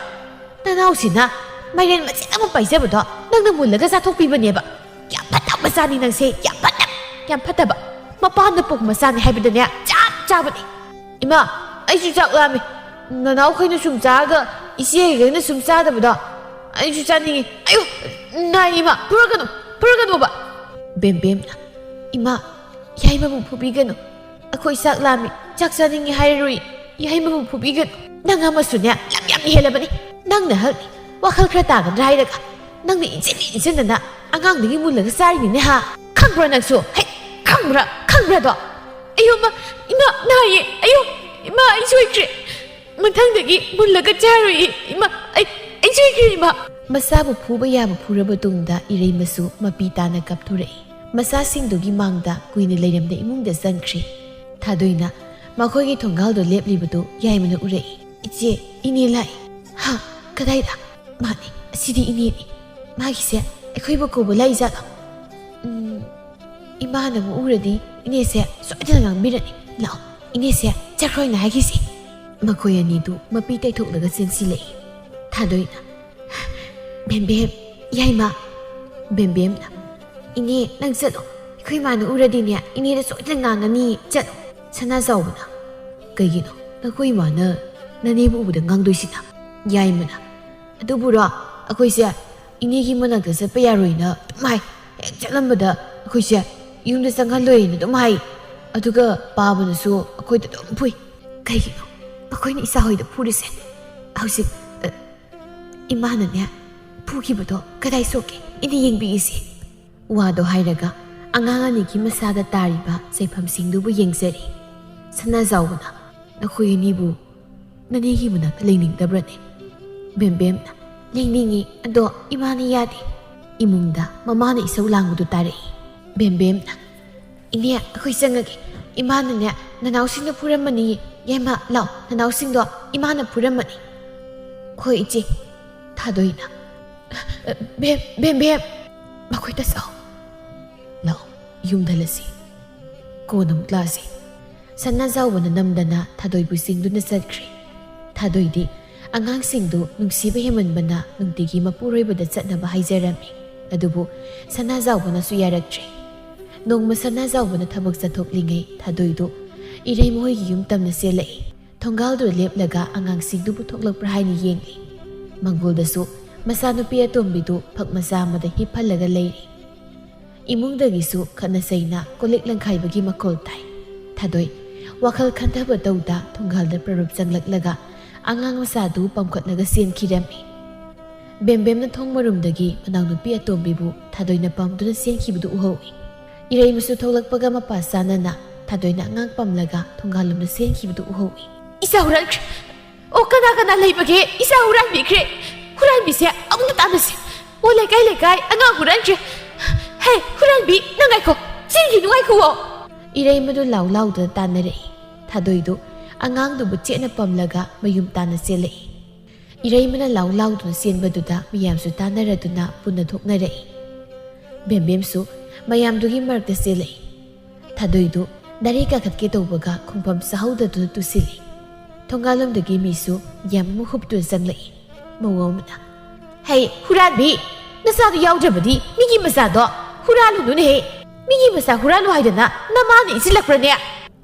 ꯅꯅꯥꯎꯁꯤꯅ ꯃꯥꯏꯔꯦꯟ ꯃꯆꯦꯠ ꯑꯃ ꯄꯥꯏꯖꯕꯗꯣ ꯅꯪꯅ ꯃꯨꯜꯂꯒ ꯆꯥꯊꯣꯛꯄꯤꯕꯅꯦꯕ꯫ ꯌꯥꯝ ꯐꯠꯇꯕ ꯃꯆꯥꯅꯤ ꯅꯪꯁꯦ, ꯌꯥꯝ ꯐꯠꯇꯕ, ꯌꯥꯝ ꯐꯠꯇꯕ꯫ ꯃꯄꯥꯅ ꯄꯣꯛꯄ ꯃꯆꯥꯅꯤ ꯍꯥꯏꯕꯗꯅꯦ ꯆꯞ ꯆꯥꯕꯅꯤ꯫ ꯏꯃꯥ, ꯑꯩꯁꯨ ꯆꯥꯛ ꯂꯥꯝꯃꯤ꯫ ꯅꯅꯥꯎꯈꯩꯅ ꯁꯨꯝ ꯆꯥꯔꯒ ꯏꯆꯦꯈꯩꯅ ꯁꯨꯝ ꯆꯥꯗꯕꯗꯣ ꯑꯩꯁꯨ ꯆꯥꯅꯤꯡꯉꯤ꯫ ꯑꯌꯨ, ꯅꯥꯏ ꯏꯃꯥ, ꯐꯨꯔꯛꯀꯅꯨ, ꯐꯨꯔꯛꯀꯅꯣꯕ꯫" ꯕꯦꯝꯕꯦꯝꯅ, "ꯏꯃꯥ, ꯌꯥꯏꯃꯕꯨ ꯐꯨꯕꯤꯒꯅꯨ꯫ ꯑꯩꯈꯣꯏ ꯆꯥꯛ ꯂꯥꯝꯃꯤ, ꯆꯥꯛ ꯆꯥꯅꯤꯡꯉꯤ ꯍꯥꯏꯔꯔꯣꯏ꯫ ꯌꯥꯏꯃꯕꯨ ꯐꯨꯕꯤꯒꯅꯨ꯫ ꯅꯪ ꯑꯃꯁꯨꯅꯦ ꯂꯝ ꯌꯥꯝ ꯍꯦꯜꯂꯕꯅꯤ꯫ ꯅꯪꯅ ꯍꯜꯂꯤ꯫ ꯋꯥꯈꯜ ꯈꯔ ꯇꯥꯒꯗ꯭ꯔꯥ ꯍꯥꯏꯔꯒ ꯅꯪꯅ ꯏꯟꯁꯤꯟ ꯏꯟꯁꯤꯟꯗꯅ ꯑꯉꯥꯡꯗꯒꯤ ꯃꯨꯜꯂꯒ ꯆꯥꯔꯤꯅꯤꯅꯦ ꯍꯥ? ꯈꯪꯕ꯭ꯔꯥ ꯅꯪꯁꯨ? ꯍꯩ, ꯈꯪꯕ꯭ꯔꯥ? ꯈꯪꯕ꯭ꯔꯥꯗꯣ?" "ꯑꯌꯣ, ꯏꯃꯥ, ꯏꯃꯥ, ꯅꯥꯏꯌꯦ꯫ ꯑꯌꯣ, ꯏꯃꯥ, ꯑꯩ ꯁꯣꯏꯈ꯭ꯔꯦ꯫ ꯃꯊꯪꯗꯒꯤ ꯃꯨꯜꯂꯒ ꯆꯥꯔꯣꯏꯌꯦ꯫ ꯏꯃꯥ, ꯑꯩ, ꯑꯩ ꯁꯣꯏꯈ꯭ꯔꯦ, ꯏꯃꯥ꯫" ꯃꯆꯥꯕꯨ ꯐꯨꯕ ꯌꯥꯕ ꯐꯨꯔꯕ ꯇꯨꯡꯗ ꯏꯔꯩꯃꯁꯨ ꯃꯄꯤ ꯇꯥꯅ ꯀꯞꯊꯣꯔꯛꯏ꯫ ꯃꯆꯥꯁꯤꯡꯗꯨꯒꯤ ꯃꯥꯡꯗ ꯀꯨꯏꯅ ꯂꯩꯔꯝꯗ ꯏꯃꯨꯡꯗ ꯆꯪꯈ꯭ꯔꯤ꯫ ꯊꯥꯗꯣꯏꯅ ꯃꯈꯣꯏꯒꯤ ꯊꯣꯡꯒꯥꯜꯗ ꯂꯦꯞꯂꯤꯕꯗꯨ ꯌꯥꯏꯃꯅ ꯎꯔꯛꯏ꯫ "ꯏꯆꯦ, ꯏꯅꯦ ꯂꯥꯛꯏ꯫" "ꯍꯥ? ꯀꯗꯥꯏꯗ?" "ꯃꯥꯅꯤ, ꯑꯁꯤꯗꯤ ꯏꯅꯦꯅꯤ꯫ ꯃꯥꯒꯤꯁꯦ ꯑꯩꯈꯣꯏꯕꯨ ꯀꯧꯕ ꯂꯥꯛꯏꯖꯥꯠꯂꯣ? ꯎꯝ, ꯏꯃꯥꯅ ꯑꯃꯨꯛ ꯎꯔꯗꯤ ꯏꯅꯦꯁꯦ ꯁꯣꯏꯗꯅ ꯉꯥꯡꯕꯤꯔꯅꯤ꯫ ꯂꯥꯛꯑꯣ, ꯏꯅꯦꯁꯦ ꯆꯠꯈ꯭ꯔꯣ ꯍꯥꯏꯅ ꯍꯥꯏꯈꯤꯁꯤ꯫" ꯃꯈꯣꯏ ꯑꯅꯤꯗꯨ ꯃꯄꯤ ꯇꯩꯊꯣꯛꯂꯒ ꯆꯦꯟꯁꯤꯜꯂꯛꯏ꯫ ꯊꯥꯗꯣꯏꯅ, "ꯕꯦꯝꯕꯦꯝ, ꯌꯥꯏꯃ!" ꯕꯦꯝꯕꯦꯝꯅ, "ꯏꯅꯦ, ꯅꯪ ꯆꯠꯂꯣ꯫ ꯑꯩꯈꯣꯏ ꯏꯃꯥꯅ ꯎꯔꯗꯤꯅꯦ, ꯏꯅꯦꯗ ꯁꯣꯏꯗꯅ ꯉꯥꯡꯒꯅꯤ꯫ ꯆꯠꯂꯣ!" ꯁꯅꯥꯖꯥꯎꯕꯅ, "ꯀꯩꯒꯤꯅꯣ ꯅꯈꯣꯏ ꯏꯃꯥꯅ ꯅꯅꯦꯕꯨ ꯎꯕꯗ ꯉꯥꯡꯗꯣꯏꯁꯤꯅ?" ꯌꯥꯏꯃꯅ, "ꯑꯗꯨꯕꯨꯔꯣ, ꯑꯩꯈꯣꯏꯁꯦ ꯏꯅꯦꯒꯤ ꯃꯅꯥꯛꯇ ꯆꯠꯄ ꯌꯥꯔꯣꯏꯅ ꯑꯗꯨꯝ ꯍꯥꯏ꯫ ꯍꯦꯛ ꯆꯠꯂꯝꯕꯗ ꯑꯩꯈꯣꯏꯁꯦ ꯌꯨꯝꯗ ꯆꯪꯍꯜꯂꯣꯏꯅ ꯑꯗꯨꯝ ꯍꯥꯏ꯫ ꯑꯗꯨꯒ ꯄꯥꯕꯅꯁꯨ ꯑꯩꯈꯣꯏꯗ ꯑꯗꯨꯝ ꯐꯨꯏ꯫ ꯀꯩꯒꯤꯅꯣ ꯃꯈꯣꯏꯅ ꯏꯆꯥ ꯍꯣꯏꯗ ꯐꯨꯔꯤꯁꯦ? ꯍꯧꯖꯤꯛ, ꯑ, ꯏꯃꯥꯅꯅꯦ ꯐꯨꯈꯤꯕꯗꯣ ꯀꯗꯥꯏ ꯁꯣꯛꯀꯦ? ꯏꯅꯦ ꯌꯦꯡꯕꯤꯒꯤꯁꯦ꯫" ꯋꯥꯗꯣ ꯍꯥꯏꯔꯒ ꯑꯉꯥꯡ ꯑꯅꯤꯒꯤ ꯃꯁꯥꯗ ꯇꯥꯔꯤꯕ ꯆꯩꯐꯝꯁꯤꯡꯗꯨꯕꯨ ꯌꯦꯡꯖꯔꯤ꯫ ꯁꯅꯥꯖꯥꯎꯕꯅ, "ꯅꯈꯣꯏ ꯑꯅꯤꯕꯨ ꯅꯅꯦꯒꯤ ꯃꯅꯥꯛꯇ ꯂꯩꯅꯤꯡꯗꯕ꯭ꯔꯅꯦ?" ꯕꯦꯝꯕꯦꯝꯅ, "ꯂꯩꯅꯤꯡꯉꯤ, ꯑꯗꯣ ꯏꯃꯥꯅ ꯌꯥꯗꯦ꯫" ꯏꯃꯨꯡꯗ ꯃꯃꯥꯅ ꯏꯁꯧ ꯂꯥꯡꯕꯗꯨ ꯇꯥꯔꯛꯏ꯫ ꯕꯦꯝꯕꯦꯝꯅ, "ꯏꯅꯦ, ꯑꯩꯈꯣꯏ ꯆꯪꯉꯒꯦ꯫ ꯏꯃꯥꯅꯅꯦ ꯅꯅꯥꯎꯁꯤꯡꯗ ꯐꯨꯔꯝꯃꯅꯤ꯫ ꯌꯥꯏꯃ, ꯂꯥꯎ, ꯅꯅꯥꯎꯁꯤꯡꯗꯣ ꯏꯃꯥꯅ ꯐꯨꯔꯝꯃꯅꯤ꯫" "ꯍꯣꯏ, ꯏꯆꯦ꯫" ꯊꯥꯗꯣꯏꯅ, "ꯕꯦꯝ, ꯕꯦꯝ, ꯕꯦꯝ, ꯃꯈꯣꯏꯗ ꯆꯥꯎ꯫ ꯂꯥꯎ, ꯌꯨꯝꯗ ꯍꯜꯂꯁꯤ꯫ ꯀꯣꯟꯅ ꯑꯃꯨꯛ ꯂꯥꯛꯑꯁꯤ꯫" ꯁꯅꯥꯖꯥꯎꯕꯅ ꯅꯝꯗꯅ ꯊꯥꯗꯣꯏꯕꯨ ꯆꯤꯡꯗꯨꯅ ꯆꯠꯈ꯭ꯔꯦ꯫ ꯊꯥꯗꯣꯏꯗꯤ ꯑꯉꯥꯡꯁꯤꯡꯗꯨ ꯅꯨꯡꯁꯤꯕ ꯍꯦꯟꯃꯟꯕꯅ ꯅꯨꯡꯇꯤꯒꯤ ꯃꯄꯨꯔꯣꯏꯕꯗ ꯆꯠꯅꯕ ꯍꯥꯏꯖꯔꯝꯃꯤ꯫ ꯑꯗꯨꯕꯨ ꯁꯅꯥꯖꯥꯎꯕꯅꯁꯨ ꯌꯥꯔꯛꯇ꯭ꯔꯦ꯫ ꯅꯣꯡꯃ ꯁꯅꯥꯖꯥꯎꯕꯅ ꯊꯕꯛ ꯆꯠꯊꯣꯛꯂꯤꯉꯩ ꯊꯥꯗꯣꯏꯗꯨ ꯏꯔꯩ ꯃꯈꯣꯏꯒꯤ ꯌꯨꯝ ꯇꯝꯅ ꯆꯦꯜꯂꯛꯏ꯫ ꯊꯣꯡꯒꯥꯜꯗꯨꯗ ꯂꯦꯞꯂꯒ ꯑꯉꯥꯡꯁꯤꯡꯗꯨꯕꯨ ꯊꯣꯛꯂꯛꯄ꯭ꯔꯥ ꯍꯥꯏꯅ ꯌꯦꯡꯂꯤ꯫ ꯃꯪꯒꯣꯜꯗꯁꯨ ꯃꯆꯥꯅꯨꯄꯤ ꯑꯇꯣꯝꯕꯤꯗꯨ ꯐꯛ ꯃꯆꯥ ꯑꯃꯗ ꯍꯤꯞꯍꯜꯂꯒ ꯂꯩꯔꯤ꯫ ꯏꯃꯨꯡꯗꯒꯤꯁꯨ ꯈꯠꯅ ꯆꯩꯅ, ꯀꯣꯜꯂꯤꯛ ꯂꯪꯈꯥꯏꯕꯒꯤ ꯃꯈꯣꯜ ꯇꯥꯏ꯫ ꯊꯥꯗꯣꯏ ꯋꯥꯈꯜ ꯈꯟꯊꯕ ꯇꯧꯗ ꯊꯣꯡꯒꯥꯜꯗ ꯄ꯭ꯔꯔꯨꯞ ꯆꯪꯂꯛꯂꯒ ꯑꯉꯥꯡ ꯃꯆꯥꯗꯨ ꯄꯝꯈꯠꯂꯒ ꯆꯦꯟꯈꯤꯔꯝꯃꯤ꯫ ꯕꯦꯝꯕꯦꯝꯅ ꯊꯣꯡ ꯃꯔꯨꯝꯗꯒꯤ ꯃꯅꯥꯎꯅꯨꯄꯤ ꯑꯇꯣꯝꯕꯤꯕꯨ ꯊꯥꯗꯣꯏꯅ ꯄꯝꯗꯨꯅ ꯆꯦꯟꯈꯤꯕꯗꯨ ꯎꯍꯧꯏ꯫ ꯏꯔꯩꯃꯁꯨ ꯊꯣꯛꯂꯛꯄꯒ ꯃꯄꯥ ꯆꯥꯅꯅ ꯊꯥꯗꯣꯏꯅ ꯑꯉꯥꯡ ꯄꯝꯂꯒ ꯊꯣꯡꯒꯥꯜꯂꯣꯝꯗ ꯆꯦꯟꯈꯤꯕꯗꯨ ꯎꯍꯧꯏ꯫ "ꯏꯆꯥ ꯍꯨꯔꯥꯟꯈ꯭ꯔꯦ! ꯑꯣ, ꯀꯅꯥ ꯀꯅꯥ ꯂꯩꯕꯒꯦ? ꯏꯆꯥ ꯍꯨꯔꯥꯟꯕꯤꯈ꯭ꯔꯦ! ꯍꯨꯔꯥꯟꯕꯤꯁꯦ ꯑꯃꯨꯛꯇ ꯇꯥꯟꯅꯁꯤ! ꯑꯣ, ꯂꯩꯀꯥꯏ ꯂꯩꯀꯥꯏ ꯑꯉꯥꯡ ꯍꯨꯔꯥꯟꯈ꯭ꯔꯦ! ꯍꯦ, ꯍꯨꯔꯥꯟꯕꯤ, ꯅꯪ ꯉꯥꯏꯈꯣ! ꯆꯦꯟꯈꯤꯅꯨ, ꯉꯥꯏꯈꯨꯑꯣ!" ꯏꯔꯩꯃꯗꯨ ꯂꯥꯎ ꯂꯥꯎꯗꯨꯅ ꯇꯥꯟꯅꯔꯛꯏ꯫ ꯊꯥꯗꯣꯏꯗꯨ ꯑꯉꯥꯡꯗꯨꯕꯨ ꯆꯦꯠꯅ ꯄꯝꯂꯒ ꯃꯌꯨꯝ ꯇꯥꯟꯅ ꯆꯦꯜꯂꯛꯏ꯫ ꯏꯔꯩꯃꯅ ꯂꯥꯎ ꯂꯥꯎꯗꯨꯅ ꯆꯦꯟꯕꯗꯨꯗ ꯃꯤꯌꯥꯝꯁꯨ ꯇꯥꯟꯅꯔꯗꯨꯅ ꯄꯨꯟꯅ ꯊꯣꯛꯅꯔꯛꯏ꯫ ꯕꯦꯝꯕꯦꯝꯁꯨ ꯃꯌꯥꯝꯗꯨꯒꯤ ꯃꯔꯛꯇ ꯆꯦꯜꯂꯛꯏ꯫ ꯊꯥꯗꯣꯏꯗꯨ ꯗꯥꯏꯔꯦꯛ ꯀꯥꯈꯠꯀꯦ ꯇꯧꯕꯒ ꯈꯣꯡꯐꯝ ꯆꯥꯍꯧꯗꯗꯨꯅ ꯇꯨꯁꯤꯜꯂꯤ꯫ ꯊꯣꯡꯒꯥꯜꯂꯣꯝꯗꯒꯤ ꯃꯤꯁꯨ ꯌꯥꯝ ꯑꯃ ꯍꯨꯞꯇꯨꯅ ꯆꯪꯂꯛꯏ꯫ ꯃꯧ ꯑꯃꯅ, "ꯍꯩ, ꯍꯨꯔꯥꯟꯕꯤ! ꯅꯆꯥꯗꯣ ꯌꯥꯎꯗ꯭ꯔꯕꯗꯤ ꯃꯤꯒꯤ ꯃꯆꯥꯗꯣ ꯍꯨꯔꯥꯜꯂꯨꯅꯨꯅꯦꯍꯦ! ꯃꯤꯒꯤ ꯃꯆꯥ ꯍꯨꯔꯥꯜꯂꯨ ꯍꯥꯏꯗꯅ ꯅꯃꯥꯅ ꯏꯟꯁꯤꯜꯂꯛꯄ꯭ꯔꯅꯦ?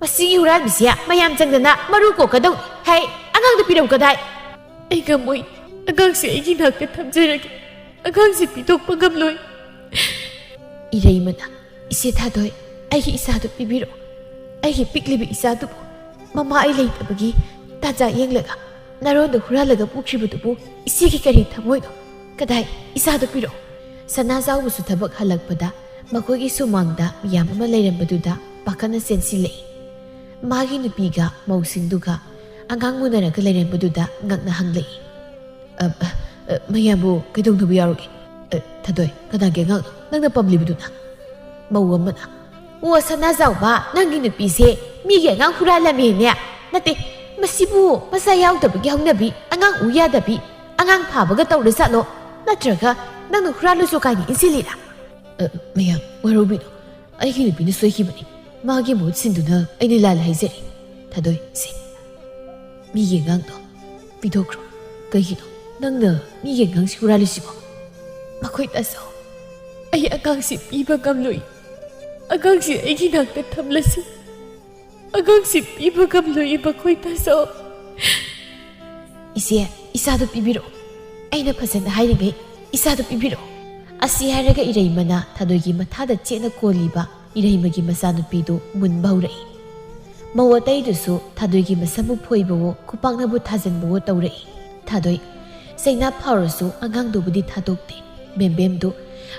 ꯃꯁꯤꯒꯤ ꯍꯨꯔꯥꯟꯕꯤꯁꯦ ꯃꯌꯥꯝ ꯆꯪꯗꯅ ꯃꯔꯨ ꯀꯣꯛꯀꯗꯧꯅꯤ꯫ ꯍꯩ, ꯑꯉꯥꯡꯗꯣ ꯄꯤꯔꯛꯎ ꯀꯗꯥꯏ?" "ꯑꯩ ꯉꯝꯃꯣꯏ꯫ ꯑꯉꯥꯡꯁꯦ ꯑꯩꯒꯤ ꯅꯥꯛꯇ ꯊꯝꯖꯔꯒꯦ꯫ ꯑꯉꯥꯡꯁꯦ ꯄꯤꯊꯣꯛꯄ ꯉꯝꯂꯣꯏ꯫" ꯏꯔꯩꯃꯅ, "ꯏꯆꯦ ꯊꯥꯗꯣꯏ, ꯑꯩꯒꯤ ꯏꯆꯥꯗꯨ ꯄꯤꯕꯤꯔꯛꯑꯣ꯫ ꯑꯩꯒꯤ ꯄꯤꯛꯂꯤꯕ ꯏꯆꯥꯗꯨꯕꯨ ꯃꯃꯥ ꯑꯩ ꯂꯩꯇꯕꯒꯤ ꯇꯥꯟꯖꯥ ꯌꯦꯡꯂꯒ ꯅꯔꯣꯟꯗ ꯍꯨꯔꯥꯜꯂꯒ ꯄꯨꯈ꯭ꯔꯤꯕꯗꯨꯕꯨ ꯏꯆꯦꯒꯤ ꯀꯔꯤ ꯊꯃꯣꯏꯅꯣ? ꯀꯗꯥꯏ, ꯏꯆꯥꯗꯨ ꯄꯤꯔꯛꯑꯣ꯫" ꯁꯅꯥꯖꯥꯎꯕꯁꯨ ꯊꯕꯛ ꯍꯜꯂꯛꯄꯗ ꯃꯈꯣꯏꯒꯤ ꯁꯨꯃꯥꯡꯗ ꯃꯤꯌꯥꯝ ꯑꯃ ꯂꯩꯔꯝꯕꯗꯨꯗ ꯄꯥꯈꯠꯅ ꯆꯦꯟꯁꯤꯜꯂꯛꯏ꯫ ꯃꯥꯒꯤ ꯅꯨꯄꯤꯒ ꯃꯧꯁꯤꯡꯗꯨꯒ ꯑꯉꯥꯡ ꯃꯨꯟꯅꯔꯒ ꯂꯩꯔꯝꯕꯗꯨꯗ ꯉꯛꯅ ꯍꯪꯂꯛꯏ꯫ "ꯑ, ꯑ, ꯑ, ꯃꯌꯥꯝꯕꯨ ꯀꯩꯗꯧꯅꯕ ꯌꯥꯎꯔꯒꯦ? ꯑ, ꯊꯥꯗꯣꯏ, ꯀꯅꯥꯒꯤ ꯑꯉꯥꯡꯅꯣ ꯅꯪꯅ ꯄꯝꯂꯤꯕꯗꯨꯅ?" ꯃꯧ ꯑꯃꯅ, "ꯑꯣ, ꯁꯅꯥꯖꯥꯎꯕ, ꯅꯪꯒꯤ ꯅꯨꯄꯤꯁꯦ ꯃꯤꯒꯤ ꯑꯉꯥꯡ ꯍꯨꯔꯥꯜꯂꯝꯃꯦꯅꯦ? ꯅꯠꯇꯦ, ꯃꯁꯤꯕꯨ ꯃꯆꯥ ꯌꯥꯎꯗꯕꯒꯤ ꯍꯧꯅꯕꯤ, ꯑꯉꯥꯡ ꯎ ꯌꯥꯗꯕꯤ, ꯑꯉꯥꯡ ꯐꯥꯕꯒ ꯇꯧꯔ ꯆꯠꯂꯣ? ꯅꯠꯇ꯭ꯔꯒ ꯅꯪꯅ ꯍꯨꯔꯥꯜꯂꯨꯁꯨ ꯀꯥꯏꯅ ꯏꯟꯁꯤꯜꯂꯤꯔꯥ?" "ꯑ, ꯃꯌꯥꯝ, ꯋꯥꯔꯧꯕꯤꯅꯣ꯫ ꯑꯩꯒꯤ ꯅꯨꯄꯤꯅ ꯁꯣꯏꯈꯤꯕꯅꯤ꯫ ꯃꯥꯒꯤ ꯃꯍꯨꯠ ꯁꯤꯟꯗꯨꯅ ꯑꯩꯅ ꯂꯥꯜꯂꯦ ꯍꯥꯏꯖꯔꯤ꯫ ꯊꯥꯗꯣꯏ, ꯁꯦ, ꯃꯤꯒꯤ ꯑꯉꯥꯡꯗꯣ ꯄꯤꯊꯣꯛꯈ꯭ꯔꯣ꯫ ꯀꯩꯒꯤꯅꯣ ꯅꯪꯅ ꯃꯤꯒꯤ ꯑꯉꯥꯡꯁꯤ ꯍꯨꯔꯥꯜꯂꯤꯁꯤꯕꯣ?" "ꯃꯈꯣꯏ ꯇꯥꯆꯧ, ꯑꯩ ꯑꯉꯥꯡꯁꯤ ꯄꯤꯕ ꯉꯝꯂꯣꯏ꯫ ꯑꯉꯥꯡꯁꯤ ꯑꯩꯒꯤ ꯅꯥꯛꯇ ꯊꯝꯂꯁꯤ꯫ ꯑꯉꯥꯡꯁꯤ ꯄꯤꯕ ꯉꯝꯂꯣꯏ, ꯃꯈꯣꯏ ꯇꯥꯆꯧ꯫" "ꯏꯆꯦ, ꯏꯆꯥꯗꯨ ꯄꯤꯕꯤꯔꯛꯑꯣ꯫ ꯑꯩꯅ ꯐꯖꯅ ꯍꯥꯏꯔꯤꯉꯩ ꯏꯆꯥꯗꯨ ꯄꯤꯕꯤꯔꯛꯑꯣ꯫" ꯑꯁꯤ ꯍꯥꯏꯔꯒ ꯏꯔꯩꯃꯅ ꯊꯥꯗꯣꯏꯒꯤ ꯃꯊꯥꯗ ꯆꯦꯠꯅ ꯀꯣꯜꯂꯤꯕ ꯏꯔꯩꯃꯒꯤ ꯃꯆꯥꯅꯨꯄꯤꯗꯨ ꯃꯨꯟꯕ ꯍꯧꯔꯛꯏ꯫ ꯃꯧ ꯑꯇꯩꯗꯨꯁꯨ ꯊꯥꯗꯣꯏꯒꯤ ꯃꯁꯝꯕꯨ ꯐꯣꯏꯕꯋꯣ, ꯈꯨꯄꯥꯛꯅꯕꯨ ꯊꯥꯖꯤꯟꯕꯋꯣ ꯇꯧꯔꯛꯏ꯫ ꯊꯥꯗꯣꯏ, ꯆꯩꯅꯥ ꯐꯥꯎꯔꯁꯨ ꯑꯉꯥꯡꯗꯨꯕꯨꯗꯤ ꯊꯥꯗꯣꯛꯇꯦ꯫ ꯕꯦꯝꯕꯦꯝꯗꯨ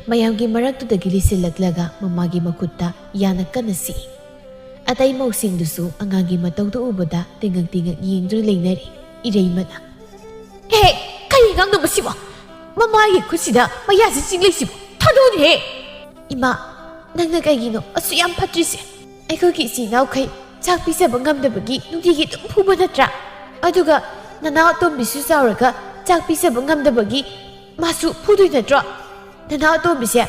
ꯃꯌꯥꯝꯒꯤ ꯃꯔꯛꯇꯨꯗꯒꯤ ꯂꯤꯁꯤꯜꯂꯛꯂꯒ ꯃꯃꯥꯒꯤ ꯃꯈꯨꯠꯇ ꯌꯥꯅ ꯀꯟꯅ ꯁꯤꯛꯏ꯫ ꯑꯇꯩ ꯃꯧꯁꯤꯡꯗꯨꯁꯨ ꯑꯉꯥꯡꯒꯤ ꯃꯇꯧꯗꯨ ꯎꯕꯗ ꯇꯤꯡꯉꯛ ꯇꯤꯡꯉꯛ ꯌꯦꯡꯗꯨꯅ ꯂꯩꯅꯔꯤ꯫ ꯏꯔꯩꯃꯅ, "ꯍꯦ, ꯀꯔꯤ ꯑꯉꯥꯡꯅꯣ ꯃꯁꯤꯕꯣ? ꯃꯃꯥꯒꯤ ꯈꯨꯠꯁꯤꯗ ꯃꯌꯥꯁꯤ ꯆꯤꯡꯂꯛꯏꯁꯤꯕꯣ? ꯊꯥꯗꯣꯛꯑꯣꯅꯦꯍꯦ!" "ꯏꯃꯥ, ꯅꯪꯅ ꯀꯩꯒꯤꯅꯣ ꯑꯁꯨꯛ ꯌꯥꯝ ꯐꯠꯇ꯭ꯔꯤꯁꯦ? ꯑꯩꯈꯣꯏꯒꯤ ꯏꯆꯤꯟ ꯏꯅꯥꯎꯈꯩ ꯆꯥꯛ ꯄꯤꯖꯕ ꯉꯝꯗꯕꯒꯤ ꯅꯨꯡꯇꯤꯒꯤ ꯑꯗꯨꯝ ꯐꯨꯕ ꯅꯠꯇ꯭ꯔꯥ? ꯑꯗꯨꯒ ꯅꯅꯥꯎ ꯑꯇꯣꯝꯕꯤꯁꯨ ꯆꯥꯎꯔꯒ ꯆꯥꯛ ꯄꯤꯖꯕ ꯉꯝꯗꯕꯒꯤ ꯃꯥꯁꯨ ꯐꯨꯗꯣꯏ ꯅꯠꯇ꯭ꯔꯣ? ꯅꯅꯥꯎ ꯑꯇꯣꯝꯕꯤꯁꯦ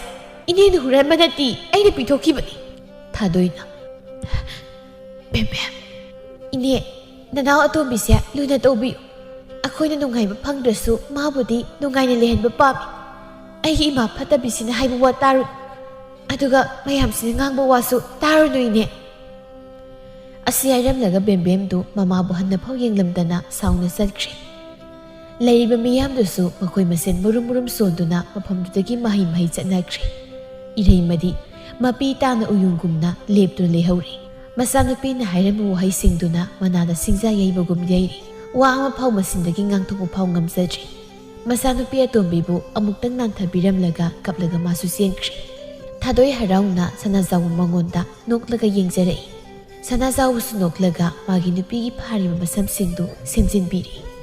ꯏꯅꯦꯅ ꯍꯨꯔꯥꯟꯕ ꯅꯠꯇꯦ, ꯑꯩꯅ ꯄꯤꯊꯣꯛꯈꯤꯕꯅꯤ꯫" ꯊꯥꯗꯣꯏꯅ, "ꯕꯦꯝꯕꯦꯝ, ꯏꯅꯦ, "ꯅꯅꯥꯎ ꯑꯇꯣꯝꯕꯤꯁꯦ ꯂꯨꯅ ꯇꯧꯕꯤꯌꯨ꯫ ꯑꯩꯈꯣꯏꯅ ꯅꯨꯡꯉꯥꯏꯕ ꯐꯪꯗ꯭ꯔꯁꯨ ꯃꯥꯕꯨꯗꯤ ꯅꯨꯡꯉꯥꯏꯅ ꯂꯩꯍꯟꯕ ꯄꯥꯝꯃꯤ꯫ ꯑꯩꯒꯤ ꯏꯃꯥ ꯐꯠꯇꯕꯤꯁꯤꯅ ꯍꯥꯏꯕ ꯋꯥ ꯇꯥꯔꯨ꯫ ꯑꯗꯨꯒ ꯃꯌꯥꯝꯁꯤꯅ ꯉꯥꯡꯕ ꯋꯥꯁꯨ ꯇꯥꯔꯨꯅꯨ, ꯏꯅꯦ"꯫ ꯑꯁꯤ ꯍꯥꯏꯔꯝꯂꯒ ꯕꯦꯝꯕꯦꯝꯗꯨ ꯃꯃꯥꯕꯨ ꯍꯟꯅꯐꯥꯎ ꯌꯦꯡꯂꯝꯗꯅ ꯁꯥꯎꯅ ꯆꯠꯈ꯭ꯔꯦ꯫ ꯂꯩꯔꯤꯕ ꯃꯤꯌꯥꯝꯗꯨꯁꯨ ꯃꯈꯣꯏ ꯃꯁꯦꯟ ꯃꯨꯔꯨꯝ ꯃꯨꯔꯨꯝ ꯁꯣꯟꯗꯨꯅ ꯃꯐꯝꯗꯨꯗꯒꯤ ꯃꯍꯩ ꯃꯍꯩ ꯆꯠꯅꯈ꯭ꯔꯦ꯫ ꯏꯔꯩꯃꯗꯤ ꯃꯄꯤ ꯇꯥꯅ ꯎꯌꯨꯡꯒꯨꯝꯅ ꯂꯦꯞꯇꯨꯅ ꯂꯩꯍꯧꯔꯦ꯫ ꯃꯆꯥꯅꯨꯄꯤꯅ ꯍꯥꯏꯔꯝꯕ ꯋꯥꯍꯩꯁꯤꯡꯗꯨꯅ ꯃꯅꯥꯗ ꯁꯤꯡꯖꯥ ꯌꯩꯕꯒꯨꯝ ꯌꯩꯔꯦ꯫ ꯋꯥ ꯑꯃ ꯐꯥꯎ ꯃꯆꯤꯟꯗꯒꯤ ꯉꯥꯡꯊꯣꯛꯄ ꯐꯥꯎ ꯉꯝꯖꯗ꯭ꯔꯦ꯫ ꯃꯆꯥꯅꯨꯄꯤ ꯑꯇꯣꯝꯕꯤꯕꯨ ꯑꯃꯨꯛꯇꯪ ꯅꯥꯟꯊꯕꯤꯔꯝꯂꯒ ꯀꯞꯂꯒ ꯃꯥꯁꯨ ꯆꯦꯟꯈ꯭ꯔꯦ꯫ ꯊꯥꯗꯣꯏ ꯍꯔꯥꯎꯅ ꯁꯅꯥꯖꯥꯎꯕ ꯃꯉꯣꯟꯗ ꯅꯣꯛꯂꯒ ꯌꯦꯡꯖꯔꯛꯏ꯫ ꯁꯅꯥꯖꯥꯎꯕꯁꯨ ꯅꯣꯛꯂꯒ ꯃꯥꯒꯤ ꯅꯨꯄꯤꯒꯤ ꯐꯥꯔꯤꯕ ꯃꯁꯝꯁꯤꯡꯗꯨ ꯁꯦꯝꯖꯤꯟꯕꯤꯔꯤ꯫